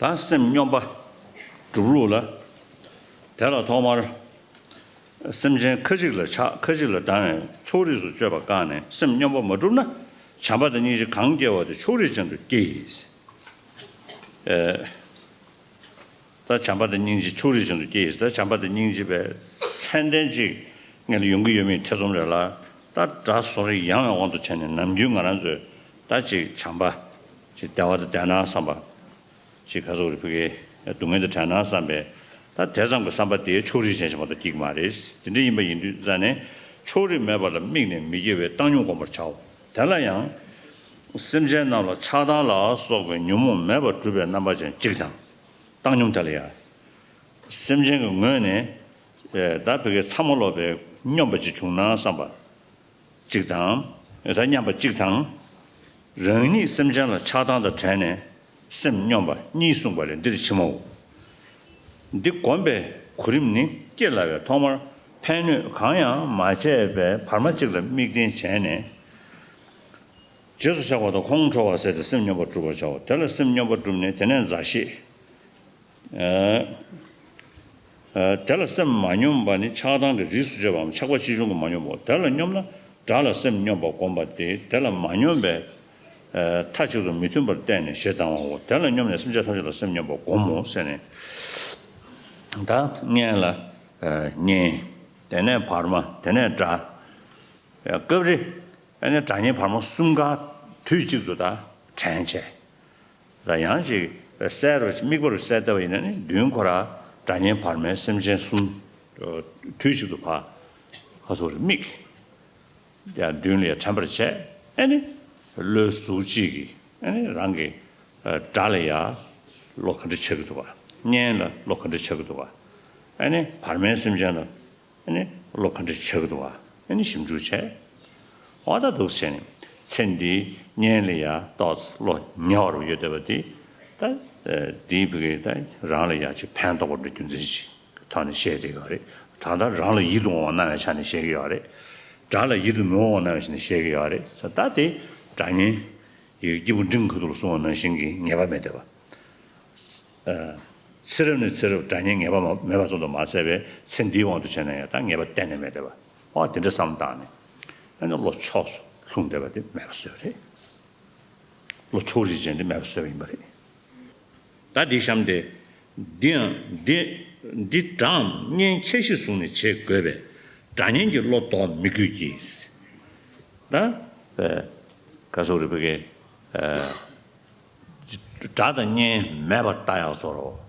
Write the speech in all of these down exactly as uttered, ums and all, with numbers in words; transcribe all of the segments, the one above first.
ད་སེམས་སྙོམས་པ་སྒྲུབ་ལུགས་ལ། དེ་ལ་ཐོག་མར་སེམས་ཅན་ཁ་ཅིག་ལ་ཆགས། ཁ་ཅིག་ལ་སྡང་བའི་ཕྱོགས་རིས་སུ་གཅོད་པ་བཀག་ནས་སེམས་སྙོམས་པ་མ་བསྒྲུབས་ན། བྱམས་པ་དང་སྙིང་རྗེ་གང་སྐྱེ་བ་དེ་ཕྱོགས་རིས་ཅན་དུ་སྐྱེ་ཡི། ཨེ། ད་བྱམས་པ་དང་སྙིང་རྗེ་ཕྱོགས་རིས་ཅན་དུ་སྐྱེ་ཡི། ད་བྱམས་པ་དང་སྙིང་རྗེ་བའི་མཚན་ལྡན་ཅིག་ངེད་ལ་ཡོང་གི་ཡོད་མེད་ཐེ་ཚོམ་རེད་ལ། ད་དགྲ་ཟོར་ཡང་བའི་དབང་དུ་བྱས་ནས་ནམ་རྒྱུན་ང་རང་ཚོས་ད་ཅིག་བྱམས་པ་ཅིག་བདེ་བ་དང་ལྡན་ན་བསམ་པ། ཅིག་ག་ཚོད་རེ་ཕ་གིའི་སྡུག་བསྔལ་དང་བྲལ་ན་བསམ་པའི། ད་དེ་ཙམ་གྱི་བསམ་པ་དེ་ཕྱོགས་རིས་ཅན་ཞིག་མ་གཏོགས་སྐྱེ་གི་མ་རེད། དེ་འདྲ་ཡིན་པ་ཡིན་དུས་ཙ་ནས་ཕྱོགས་རིས་མེད་པ་ལ་དམིགས་ནས་མི་སྐྱེ་བའི་བཏང་སྙོམས་བསྒོམ་པར་བྱའོ། དེ་ལ་ཡང་། སེམས་ཅན་རྣམས་ལ་ཆགས་སྡང་ལ་སོགས་པའི་ཉོན་མོངས་མེད་པར་སྒྲུབ་པའི་རྣམ་པ་ཅན་གཅིག་དང་། བཏང་སྙོམས་དེ་ལ་ཡང་། སེམས་ཅན་གྱི་ངོས་ནས། ད་ཕ་གིའི་ཚ་མོ་ལོག་པའི་སྙོམས་པ་ཅིག་བྱུང་ན་བསམ་པ། གཅིག་དང་། ད་མཉམ་པ་གཅིག་དང་། རང་ཉིད་སེམས་ཅན་ལ་ཆགས་སྡང་དང་བྲལ་ནས་སེམས་སྙོམས་པ་གཉིས་གསུངས་པ་ལས་འདིར་ཕྱི་མའོ། འདི་བསྒོམ་པའི་གོ་རིམ་ནི་སྐྱེ་སླ་བས་ཐོག་མར་ཕན་གནོད་གང་ཡང་མ་བྱས་པའི་བར་མ་གཅིག་ལ་དམིགས་རྟེན་བྱས་ནས། རྗེས་སུ་ཆགས་པ་དང་ཁོང་ཁྲོ་བ་ཟད་དེ་སེམས་སྙོམས་པ་སྒྲུབ་པར་བྱའོ། དེ་ལ་སེམས་སྙོམས་པ་བསྒྲུབས་ནས་དེ་ནས་མཛའ་བཤེས། ཨ། ཨ། དེ་ལ་སེམས་མ་སྙོམས་པ་ནི་ཆགས་སྡང་གི་རིས་སུ་ཆད་པའམ་ཆགས་པ་ཆེ་ཆུང་གིས་མ་སྙོམས་པའོ། དེ་ལ་སྙོམས་ན་དགྲ་ལ་སེམས་སྙོམས་པར་བསྒོམ་པ་སྟེ། དེ་ལ་མ་སྙོམས་པས། ཨ། མཐའ་གཅིག་ཏུ་མི་མཐུན་པར་བསྟན་ནས་ཞེས་སྡང་བའོ། དེ་ལ་སྙོམས་ནས་སེམས་ཅན་ཐམས་ཅད་ལ་སེམས་སྙོམས་པར་བསྒོམ་མོ་ཟེར་ནས། ད་གཉེན་ལ། ཨ། གཉེན། དེ་ནས་བར་མ། དེ་ནས་དགྲ། སྐབས་རེ། ཨ་ནི་དགྲ་གཉེན་བར་མ་གསུམ་ཀ་དུས་གཅིག་ཏུ་ད་དྲན་བྱས། ད་ཡང་ཅིག་གསལ་རུ་དམིགས་པ་རུ་གསལ་བཏབ་པ་ཡིན་ན་ནི། མདུན་ཁོ་ར་དགྲ་གཉེན་བར་མའི་སེམས་ཅན་གསུམ་དུས་གཅིག་ཏུ་ཕར་ཁ་སོ་རུ་དམིགས། ཡང་མདུན་ལ་ཡང་དྲན་པར་བྱས། ཨ་ནི་བློའི་གཟུགས་གཅིག་གིས་ཨ་ནི་རང་གི་དགྲ་ལ་ཡང་བློ་ག་འདྲ་ཆགས་ཀྱི་འདུག་ག། གཉེན་ལ་བློ་ག་འདྲ་ཆགས་ཀྱི་འདུག་ག། ཨ་ནི་བར་མའི་སེམས་ཅན་ལ། ཨ་ནི་བློ་ག་འདྲ་ཆགས་ཀྱི་འདུག་བ། ཨ་ནི་ཞིབ་འཇུག་བྱས། འོ་ད་འདུག་བྱས་ནས་ཚེ་འདིའི་གཉེན་ལ་ཡ་ཏོག་ཙམ་བློ་ཉེ་བར་ཡོད་བསྡད་པ་དེ། ད་འདིའི་བུ་གའི་ད་རང་ལ་ཡ་ཅིག་ཕན་ཐོགས་པ་འདྲ་རྒྱུ་མཚན་ཞིག་ཐོག་ནས་བཤད་བསྡད་ཡོད་རེད། ད་ལྟ་རང་ལ་ཡིད་དུ་འོང་བ་སྣང་བའི་ཆ་ནས་བཤད་ཀྱི་ཡོད་རེད། དགྲ་ལ་ཡིད་དུ་མི་འོང་བ་སྣང་བའི་ཆ་ནས་བཤད་ཀྱི་ཡོད་རེད། ད་དེ་དགྲ་གཉེན། ཡི་སྐྱེས་བུ་འབྲིང་ཁ་ཐུག་ལ་གསུངས་པ་ནང་བཞིན་གྱི་ངེས་པ་མེད་བསྡད་པ། ཨ། ཚེ་རབས་ནས་ཚེ་རབས་དགྲ་གཉེན་ངེས་པ་མ་མེད་པ་ཙམ་དུ་མ་ཟད་པའི་ཚེ་འདིའི་དབང་དུ་བྱས་ན་ཡང་ད་ངེས་པ་གཏན་ནས་མེད་བསྡད་པ། འོ་དེ་འདྲ་བསམ་བཏང་ནས། ཨ་ནི་བློ་ཕྱོགས་སུ་ལྷུང་བསྡད་པ་དེ་མེད་པ་བཟོས་རེད། བློ་ཕྱོགས་རིས་ཅན་དེ་མེད་པ་བཟོས་པ་ཡིན་པ་རེད། ད་འདི་གཤམ་དེ། འདིའང་འདི། འདི་འདྲའམ་གཉེན་ཁྱད་གཞི་བཟུང་ནས་བྱེད་དགོས་པས། དགྲ་གཉེན་གྱི་བློ་ལྡོག་མི་དགོས་ཀྱི། ད། ཨ། ག་སོགས་རིག་པ་གི། ཨ། དགྲ་དང་གཉེན་མེད་པར་ལྟ་ཡག་བཟོ་རོགས།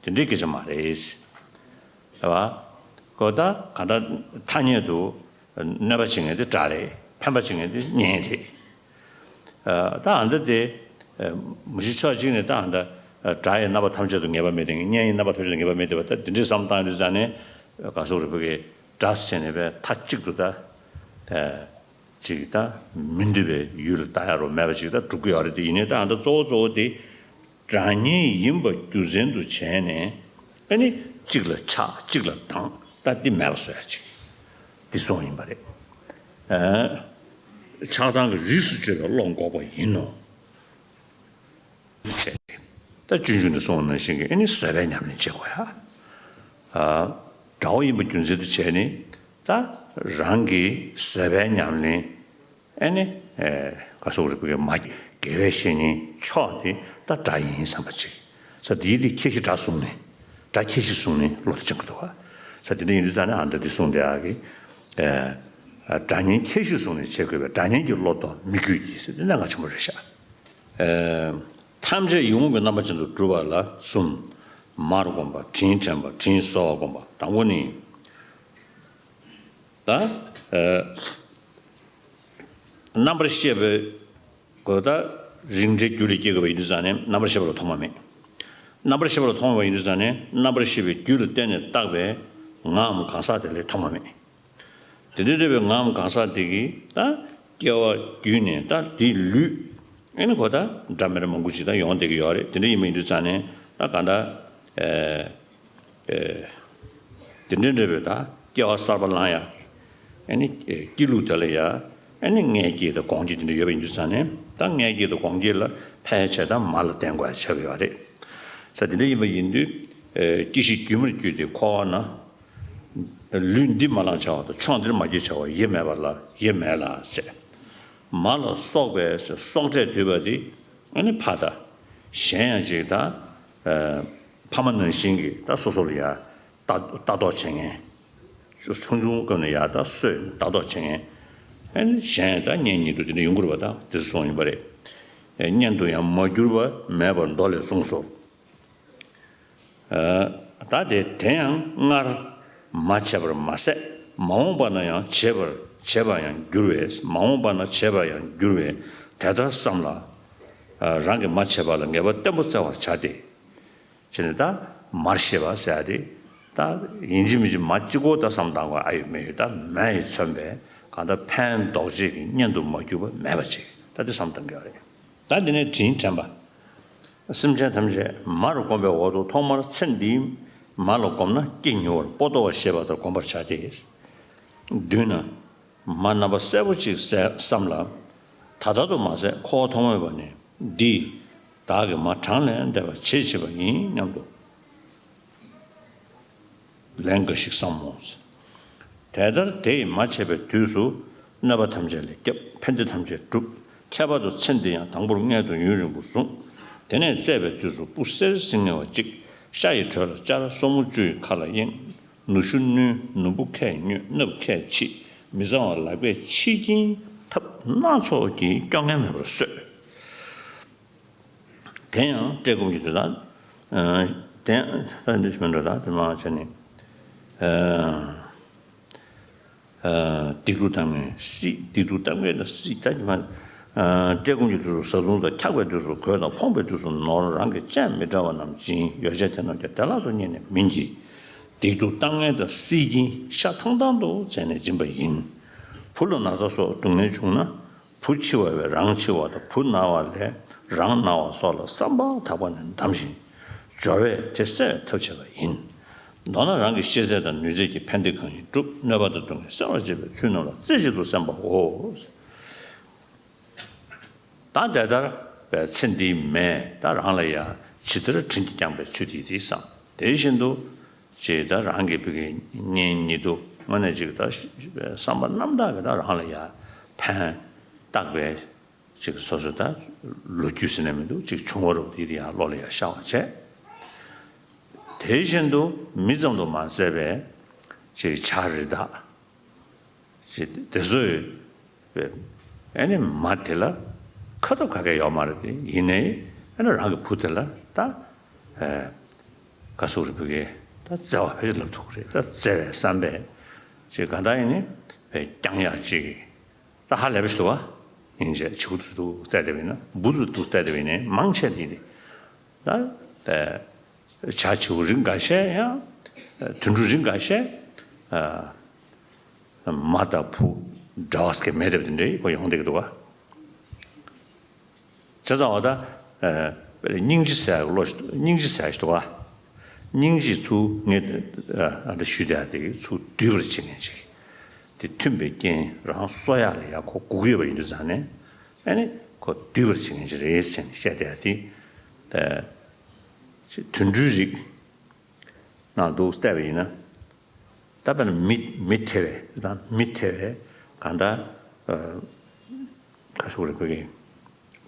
དེ་འདྲའི་སྐད་ཆ་མ་རེད། རེད་བ། ཁོ་ད་གང་ལྟར་ཐ་སྙད་དུ་གནོད་པ་བྱེད་མཁན་དེ་དགྲ་རེད། ཕན་པ་བྱེད་མཁན་དེ་གཉེན་རེད། ཨ། ད་ཨ་འདི་དེ། ཨ། མུ་བཞི་ཕྱོགས་གཅིག་ནས་ད་ཨ་འདི། ཨ། དགྲ་ཡི་རྣམ་པ་ཐམས་ཅད་དུ་ངེས་པ་མེད་དེ། གཉེན་ཡི་རྣམ་པ་ཐམས་ཅད་དུ་ངེས་པ་མེད་དེ་བ། ད་དེ་འདྲའི་བསམ་བཏང་ཡོད་ཙང་ནས། ག་སོགས་རིག་པ་གི་དགྲ་ཟེར་ནས་བས་མཐའ་གཅིག་ཏུ་ད། ཨ། ཅིག་ད་མི་འདོད་པའི་ཡུལ་ལ་ལྟ་ཡ་རོ་མེད་པ་ཅིག་ད་སྒྲུབ་ཀྱི་ཡོད་རེད། དེ་ཡིན་ནའི་ད་ཨ་ད་གཙོ་བོ་གཙོ་བོ་དེ་དགྲ་གཉེན་ཡིན་པ་རྒྱུ་མཚན་དུ་བྱས་ནས། ཨ་ནི་གཅིག་ལ་ཆགས་གཅིག་ལ་སྡང་། ད་འདི་མེད་པ་བཟོ་ཡ་ཅིག་འདི་གསུངས་ཡིན་པ་རེད། ཨ། ཆགས་སྡང་གི་རིས་སུ་ཆད་པའི་བློ་འགོག་པ་ཡིན་ནོ། ད་སྤྱོད་འཇུག་ནས་གསུངས་པ་ནང་བཞིན་གྱི་ཨ་ནི་བཟོད་པའི་ཉམས་ལེན་བྱེད་དགོས་ཡ། ཨ། དགྲ་བོ་ཡིན་པ་རྒྱུ་མཚན་དུ་བྱས་ནས། ད་རང་གི་བཟོད་པའི་ཉམས་ལེན། ཨ་ནི། ཨེ། ག་སོགས་རིག་པ་གི་མ་དགེ་བའི་བཤེས་གཉེན་མཆོག་དེ་ད་དགྲ་ཡིན་བསམ་པ་ཅིག་ས་དེའི་དེ་ཁྱད་གཞི་དགྲ་བཟུང་ནས། དགྲ་ཁྱད་གཞི་བཟུང་ནས་བློ་དེ་སྦྱང་གི་འདུག་ག། ས་དེ་འདྲ་ཡིན་དུས་ཙང་ནས་ཨ་འདྲ་དེ་གསུངས་བསྡད་ཡག་གི། ཨེ། དགྲ་གཉེན་ཁྱད་གཞི་བཟུང་ནས་བྱེད་དགོས་པས། དགྲ་གཉེན་གྱི་བློ་ལྡོག་མི་དགོས་ཀྱི་ཟེར་དེ་གནད་འགག་ཆེན་པོ་རེད་ཤག། ཨེ། ཐམས་ཅད་ཡིད་འོང་གི་རྣམ་པ་ཅན་དུ་སྒྲུབ་པ་ལ་གསུམ། མར་བསྒོམ་པ། དྲིན་དྲན་པ། དྲིན་གཟོ་བར་བསྒོམ་པ། དང་པོ་ནི། ད། ཨེ། རྣམ་པར་ཤེས་པའི་གོ་ད་རིགས་འགྲེ་རྒྱུད་ལ་སྐྱེ་དགོས་པ་ཡིན་དུས་ཙང་ནས་རྣམ་པར་ཤེས་པ་ལ་ཐོག་མ་མེད། རྣམ་པར་ཤེས་པ་ལ་ཐོག་མ་མེད་པ་ཡིན་དུས་ཙང་ནས་རྣམ་པར་ཤེས་པའི་རྒྱུད་ལ་བརྟེན་ནས་བཏགས་པའི་ངའམ་གང་ཟག་དེ་ལས་ཐོག་མ་མེད། དེ་འདྲའི་འདྲ་བའི་ངའམ་གང་ཟག་དེ་གིས་ད་སྐྱེ་བ་བརྒྱུད་ནས་ད་དེའི་ལུས། ཨེ་ནི་གོ་ད་འདྲ་མི་འདྲ་མང་པོ་ཅིག་ད་ཡོང་བསྡད་ཀྱི་ཡོད་རེད། དེ་འདྲ་ཡིན་པ་ཡིན་དུས་ཙང་ནས་ད་གང་ལྟར། ཨེ། ཨེ། དེ་འདྲའི་འདྲ་བའི་ད་སྐྱེ་བ་གསར་པ་བླང་ཡ། ཨེ་ནི། ཨེ། སྐྱེ་ལུགས་དེ་ལ་ཡ། ཨེ་ནི་མངལ་སྐྱེས་དང་སྒོང་སྐྱེས་དེ་འདྲ་ཡོད་པ་ཡིན་དུས་ཙང་ནས། ད་མངལ་སྐྱེས་དང་སྒོང་སྐྱེས་ལ་ཕལ་ཆེར་ད་མ་ལ་བརྟེན་དགོས་ཡ་ཆགས་ཀྱི་ཡོད་རེད། ས་དེ་འདྲ་ཡིན་པ་ཡིན་དུས། ཨེ། སྐྱེ་ཤི་རྒྱུན་མར་གྱུར་ཏེ་འཁོར་བ་ན། ལུས་འདི་མ་བླངས་བྱ་བ་དང་། ཕྱོགས་འདིར་མ་གྱུར་བྱ་བ་ཡེ་མེད་པ་ལ་ཡེ་མེད་ལ་ཟེར། མ་ལ་སོགས་པའི་སྲོག་འབྲས་འདུས་པ་འདི་ཨ་ནི་ཕ་དང་། གཞན་ཡང་ཅིག་ད། ཨེ། ཕ་མ་ནང་བཞིན་གྱི་ད་སོ་སོ་ལ་ཡ་ལྟ་ལྟ་རྟོག་བྱེད་མཁན། ཆུང་ཆུང་སྐབས་ནས་ཡར་ད་གསོས་ལྟ་རྟོག་བྱེད་མཁན། ཨ་ནི་གཞན་ད་གཉེན་ཉེ་དུ་དེ་འདྲ་ཡོང་གི་རེད་པ། ད་དེ་ཚོ་གསུངས་ཡིན་པ་རེད། ཨེ། གཉེན་དུ་ཡང་མ་གྱུར་པ་མེད་པར་མདོ་ལས་གསུངས་སོ། ཨ། ད་དེ་དེ་ཡང་སྔར་མ་བྱས་པར་མ་ཟད། མ་འོངས་པ་ན་ཡང་བྱེད་པར་བྱེད་པར་ཡང་འགྱུར་བས། མ་འོངས་པ་ན་བྱེད་པར་ཡང་འགྱུར་བས། དེ་ལྟར་བསམས་ལ། ཨ། རང་གིས་མ་བྱས་པ་ལ་ངེས་པ་བརྟན་པོ་བཙལ་བར་བྱ་སྟེ། བྱས་ནས་ད་མར་ཤེས་པ་ཟེར་ཡ་དེ། ད་ཡིན་གཅིག་མིན་གཅིག་མ་གཅིག་པོ་ད་བསམ་བཏང་དགོས། ཨ་ཡོད་མེད་ཡོད་ད་མེད་ཡོད་མཚོན་པས། གང་ལྟར་ཕན་འདོགས་བྱེད་ཀྱི་གཉེན་དུ་མ་གྱུར་པ་མེད་པ་ཅིག་ད་དེ་བསམ་བཏང་དགོས་པ་རེད། ད་འདི་ནས་དྲིན་དྲན་པ། སེམས་ཅན་ཐམས་ཅད་མར་བསྒོམ་པའི་འོག་ཏུ་ཐོག་མར་ཚེ་འདིའི་མ་ལ་བསྒོམས་ན་སྐྱེ་ཉེ་བར་པོ་ཏོ་བ་ཞེས་པ་ལྟར་བསྒོམ་པར་བྱ་སྟེ། མདུན་ན། མ་རྣམ་པ་གསལ་པོ་ཅིག་གསལ་བསམ་ལ། ད་ལྟ་དུ་མ་ཟད་འཁོར་བ་ཐོག་མེད་པ་ནས་འདི་བདག་གིས་མ་གྲངས་ལས་འདས་པ་བྱེད་བྱེད་པ་ཡིན་སྙམ་དུ་ལན་འགའ་ཞིག་བསམ་མོ། དེ་ལྟར་དེ་ཡིས་མ་བྱས་པའི་དུས་སུ་གནོད་པ་ཐམས་ཅད་ལས་སྐྱབས། ཕན་བདེ་ཐམས་ཅད་བསྒྲུབས། ཁྱད་པར་དུ་ཚེ་འདི་ཡང་དང་པོར་མངལ་དུ་ཡུན་རིང་པོ་བཟུང་། དེ་ནས་བཙས་པའི་དུས་སུ་སྤུ་གསེར་སིལ་ངེ་བ་གཅིག། ཤ་ཡི་དྲོད་ལ་བཅར། སོར་མོ་བཅུ་ཡི་ཁ་ལ་གཡེང་། ནུ་ཞོ་བསྣུན། ནུ་འབུ་ཁས་མྱོས། སྣབས་ཁས་ཕྱིས། མི་གཙང་བ་ལག་པས་ཕྱིས་ཀྱིན་ཐབས་སྣ་ཚོགས་ཀྱིས་སྐྱོ་ངལ་མེད་པར་བཟོད། དེ་ཡང་བཀྲེས་སྐོམ་གྱི་དུས་དང་། ཨ། དེ་ཡང་ད་འདི་ཞིག་མིན་འགྲོ། ད་དེ་མང་བྱས་ནས། ཨ། ཨ། སྡིག་སྡུག་བཏང་མཁན་སྲིད། སྡིག་སྡུག་བཏང་མཁན་དང་སྲིད་ད་ཉི་མ། ཨ། བཀྲེས་སྐོམ་གྱི་དུས་སུ་བཟའ་བཏུང་དང་། འཁྱག་པའི་དུས་སུ་གོས་དང་། ཕོངས་པའི་དུས་སུ་ནོར། རང་གི་སྤྱན་མི་འདྲ་བ་རྣམས་སྦྱིན། ཡོ་བྱད་དེ་རྣམས་ཀྱང་བདེ་བླག་ཏུ་རྙེད་ནས་མི་འཇིགས། སྡིག་སྡུག་བཏང་མཁན་དང་སྲིད་ཀྱིས་ཤ་ཐང་ཐང་དུ་བཙལ་ནས་སྦྱིན་པ་ཡིན། བུ་ལ་ན་ཚ་སོགས་སྡུག་བསྔལ་བྱུང་ན། བུ་འཆི་བ་བས་རང་འཆི་བ་དང་། བུ་ན་བ་ལས་རང་ན་བ་སོགས་ལ་བསམ་པ་དག་པ་ནས་གདམས་ཤིང་། སྦྱོར་བས་དེ་སེལ་བའི་ཐབས་བྱེད་པ་ཡིན། མདོར་ན་རང་གི་ཤེས་ཚད་དང་ནུས་ཚད་ཀྱིས་ཕན་བདེ་གང་ཡིན་བསྒྲུབ། གནོད་པ་དང་སྡུག་བསྔལ་སེལ་བར་བྱེད་པའི་ཚུལ་རྣམས་ལ་རྩེ་གཅིག་ཏུ་གསན་པའོ། ད་དེ་ལྟར་བའི་ཚེ་འདིའི་མེ་ད་རང་ལ་ཡ་ཇི་ལྟར་དྲིན་གྱིས་བསྐྱངས་པའི་ཚུལ་དེ་དེ་བསམ། དེ་བཞིན་དུ་ཅེས་ད་རང་གི་བུ་གའི་གཉེན་ཉེ་དུ་དངོས་གནས་ཅིག་ད་བསམ་པ་རྣམ་དག་གིས་ད་རང་ལ་ཡ་ཕན་བཏགས་པའི་ཅིག་སོ་སོ་ད་ལོ་རྒྱུས་ཟེར་ན་མི་འདུག་ཅིག་བྱུང་བ་རུ་དེ་དེ་ཡ་བློ་ལ་ཡ་ཤར་བ་བྱས། དེ་བཞིན་དུ་མི་ཙམ་དུ་མ་ཟད་པའི་ཅིག་བྱ་རི་དྭགས། ཅེས་དེ་ཚོས་ཨ་ནི་མ་དེ་ལ་ཁ་ཐོབ་ག་གེ་ཡོད་མ་རེད་དེ། ཡིན་ནའི་ཨ་ནི་རང་གི་བུ་དེ་ལ་ད་ཨ་ག་ཟེར་རེད། བུ་གའི་ད་བརྩེ་བ་ཕལ་ཆེར་ལབ་ཐུབ་ཀྱི་རེད། ད་བརྩེ་བའི་བསམ་པས་ཅིག་གང་ལྟར་ཡིན་ནའི་བསྐྱངས་ཡག་ཅིག་ད་ཧ་ལས་པ་ཞིག་འདུག་བ། ཡིན་ཅེས་བྱིའུ་དེ་ཚོ་བལྟས་བསྡད་པ་ཡིན་ན། འབུ་དེ་ཚོ་བལྟས་བསྡད་པ་ཡིན་ནའི་མང་ཆེ་དེ་ཡིན་ཏེ། ད་ཨ་བྱ་བྱིའུ་རིགས་འགའ་ཤས་ཡང་དུད་འགྲོ་རིགས་འགའ་ཤས་ཨ་མ་དང་བུ་འདྲ་བ་ཟེར་མཁན་མེད་བསྡད་པ་དེ་འདྲའི་ཁོ་ཡོང་བསྡད་ཀྱི་འདུག་ག། བྱས་ཙང་བ་ད་ཨ་སྙིང་རྗེ་ཟེར་ཡག་བློ་ཞིག་སྙིང་རྗེ་ཟེར་ཡག་ཞིག་འདུག་ག། སྙིང་རྗེ་ཚུར་ངས་ཨ་ད་ཞུས་བསྡད་ཡག་དེ་ཚུར་སྡུད་པར་བྱེད་མཁན་ཅིག་དེ་མཐུན་པའི་རྐྱེན་རང་གསོ་ཡག་ལ་ཡ་ཁོ་སྒུག་ཡོད་པ་ཡིན་དུས་ཙང་ནས། ཨ་ནི་ཁོ་སྡུད་པར་བྱེད་མཁན་ཅིག་རེད་ཟེར་ནས་བཤད་བསྡད་ཡག་དེ། ཨ་དུད་འགྲོའི་རིགས་ནང་དུ་བལྟས་པ་ཡིན་ན། ད་དཔེར་ན་མི་མི་ཐེ་བའི་ད་མི་ཐེ་བའི་གང་ལྟར་ཨ་ག་ཟེར་རེད། བོད་ཀྱི་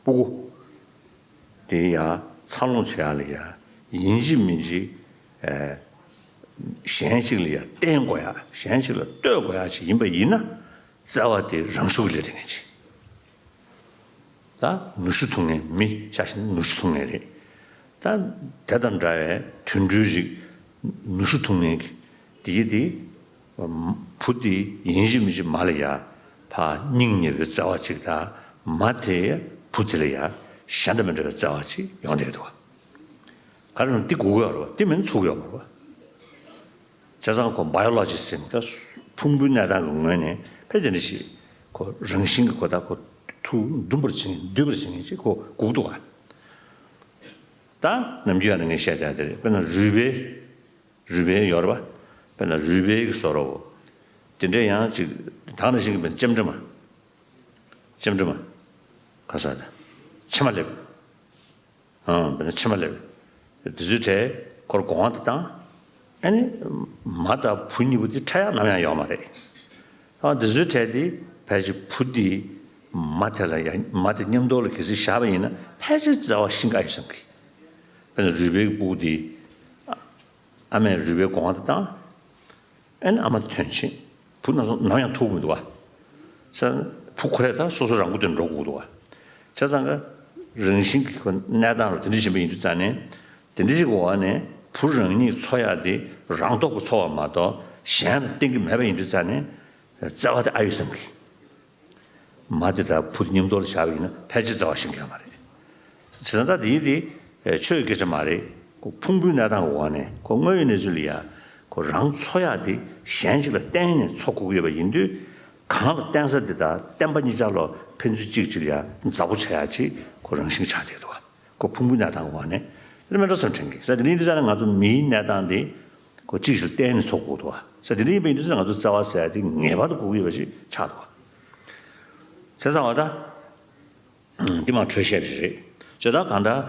སྤུ་གུ་དེ་ཡ་འཚར་ལོངས་བྱེད་ཡག་ལ་ཡ་ཡིན་གཅིག་མིན་གཅིག་ཨ་གཞན་གཅིག་ལ་ཡ་བརྟེན་དགོས་ཡག་གཞན་གཅིག་ལ་ལྟོས་དགོས་ཡག་ཅིག་ཡིན་པ་ཡིན་ན། བརྩེ་བ་དེ་རང་ཤུགས་ལས་རེད་ངེས་ཅིག་ད་ནུ་ཞོ་འཐུང་མཁན་མི་ཆ་བཞག་ན་ནུ་ཞོ་འཐུང་མཁན་རེད། ད་དེ་དང་འདྲ་བའི་དུད་འགྲོའི་རིགས་ནུ་ཞོ་འཐུང་མཁན་གྱི་དེ་གི་དེ་བུ་དེ་ཡིན་གཅིག་མིན་གཅིག་མ་ལ་ཡ་ཕར་སྙིང་ཉེ་བའི་བརྩེ་བ་ཅིག་དང་། མ་དེ་བུ་དེ་ལ་ཡ་གཞན་དང་མི་འདྲ་བའི་བརྩེ་བ་ཅིག་ཡོང་བསྡད་འདུག་ག། ག་རེ་ན་དེ་སྒུག་གི་ཡོད་རེད་པ། དེ་མིན་ཚུགས་ཡོད་མ་རེད་པ། བྱས་ཙང་ཁོ་བྷའི་ཨོ་ལོ་ཇི་ཟེར་ནས་ད་ཕུང་པོའི་གནས་སྟངས་ཀྱི་ངོས་ནས་ཕལ་ཆེར་འདི་ཞིག་ཁོ་རང་བཞིན་གྱི་ཁོ་ད་ཁོ་ཚུར་འདུམ་པར་བྱེད་མཁན་སྡུད་པར་བྱེད་མཁན་ཅིག་ཁོ་སྒུག་འདུག་ག། ད་ནམ་རྒྱུན་ཡང་ན་ངས་བཤད་བསྡད་དེ་རེད། དཔེར་ན་རུས་སྦལ། རུས་སྦལ་ཡོད་རེད་པ། དཔེར་ན་རུས་སྦལ་གྱི་བཟོ་འདྲ་བོ། དེ་འདྲ་ཡང་ཅིག་ད་ག་ནང་བཞིན་གྱི་དཔེར་ན་ལྕེམ་དྲི་མ། ལྕེམ་དྲི་མ། ག་ས་ད། ཕྱེ་མ་ལེབ། ཨང་། དཔེར་ན་ཕྱེ་མ་ལེབ། དེ་ཚོའི་གྲས་ཁོར་དགོངས་པ་དེ་བཏང་། ཨ་ནི་མ་དང་བུ་གཉིས་པོ་དེ་འཕྲད་ཡག་ནམ་ཡང་ཡོད་མ་རེད། ཨ་དེ་ཚོའི་གྲས་དེ་ཕལ་ཆེར་བུ་དེ་མ་དེ་ལ་ཡང་མ་དེ་མཉམ་དུ་ལ་གལ་སྲིད་བཞག་པ་ཡིན་ན་ཕལ་ཆེར་བརྩེ་བ་ཤིང་ཁ་ཡོད་བསམ་གི། དཔེར་ན་རུས་སྦལ་གྱི་སྤུ་གུ་དེ་ཨ་མས་རུས་སྦལ་དགོངས་པ་དེ་བཏང་། ཨ་ནི་ཨ་མ་དོན་ཆེན། བུ་ནམ་སོང་ནམ་ཡང་ཐུག་མི་འདུག་བ། ས་བུ་ཁོ་རེ་ད་སོ་སོ་རང་མགོ་དོན་འགྲོ་དགོས་འདུག་བ། བྱས་ཙང་ག་རང་བཞིན་གྱི་ཁོ་གནས་སྟངས་རུ་དེ་འདྲ་བཞིན་པ་ཡིན་དུས་ཙང་ནས། དེ་འདྲ་ཞིག་གི་འོག་ནས་བུ་རང་ཉིད་འཚོ་ཡག་དེ་རང་སྟོབས་ཀྱིས་འཚོ་བ་མ་གཏོགས་གཞན་ལ་བརྟེན་གྱི་མེད་པ་ཡིན་དུས་ཙང་ནས། བརྩེ་བ་དེ་ཨ་ཡོད་བསམ་གི། མ་དེ་དང་བུ་དེ་མཉམ་དུ་ལ་བཞག་པ་ཡིན་ན་ཕལ་ཆེར་བརྩེ་བ་ཤིང་ཁ་ཡོད་མ་རེད། བྱས་ཙང་ད་དེ་ཡིན་དེ་ཆོས་ཀྱི་སྐད་ཆ་མ་རེད། ཁོ་ཕུང་པོའི་གནས་སྟངས་འོག་ནས་ཁོ་དངོས་ཡོད་གནས་ཚུལ་ལ་ཡ། ཁོ་རང་འཚོ་ཡག་དེ་གཞན་ཅིག་ལ་བརྟེན་ནས་འཚོ་དགོས་ཀྱི་ཡོད་པ་ཡིན་དུས། གང་ལ་བརྟེན་ས་དེ་དང་བརྟེན་པ་གཉིས་ཆར་ལ་ཕན་ཚུན་གཅིག་གཅིག་ལ་ཡ་མཛའ་བོ་བྱ་ཡག་ཅིག་ཁོ་རང་བཞིན་ཆགས་བསྡད་འདུག་བ། ཁོ་ཕུང་པོའི་གནས་སྟངས་འོག་ནས་དེ་མེད་འགྲོ་བསམ་དྲན་གི། ས་དེ་ནི་འདི་ས་ནས་ང་ཚོ་མིའི་གནས་སྟངས་དེ་ཁོ་གཅིག་ཞིག་ལ་བརྟེན་ནས་འཚོ་དགོས་འདུག་བ། ས་དེ་ནི་ཡིན་པ་ཡིན་དུས་ས་ང་ཚོ་བརྩེ་བ་ཟེར་ཡག་དེ་ངེས་པར་དུ་དགོས་ཀྱི་ཡོད་པ་ཞིག་ཆགས་འདུག་བ། བྱས་ཙང་བ་ད། འདི་མ་འཕྲོས་བཤད་པ་ཞིག་རེད། བྱས་ཙང་གང་ལྟར།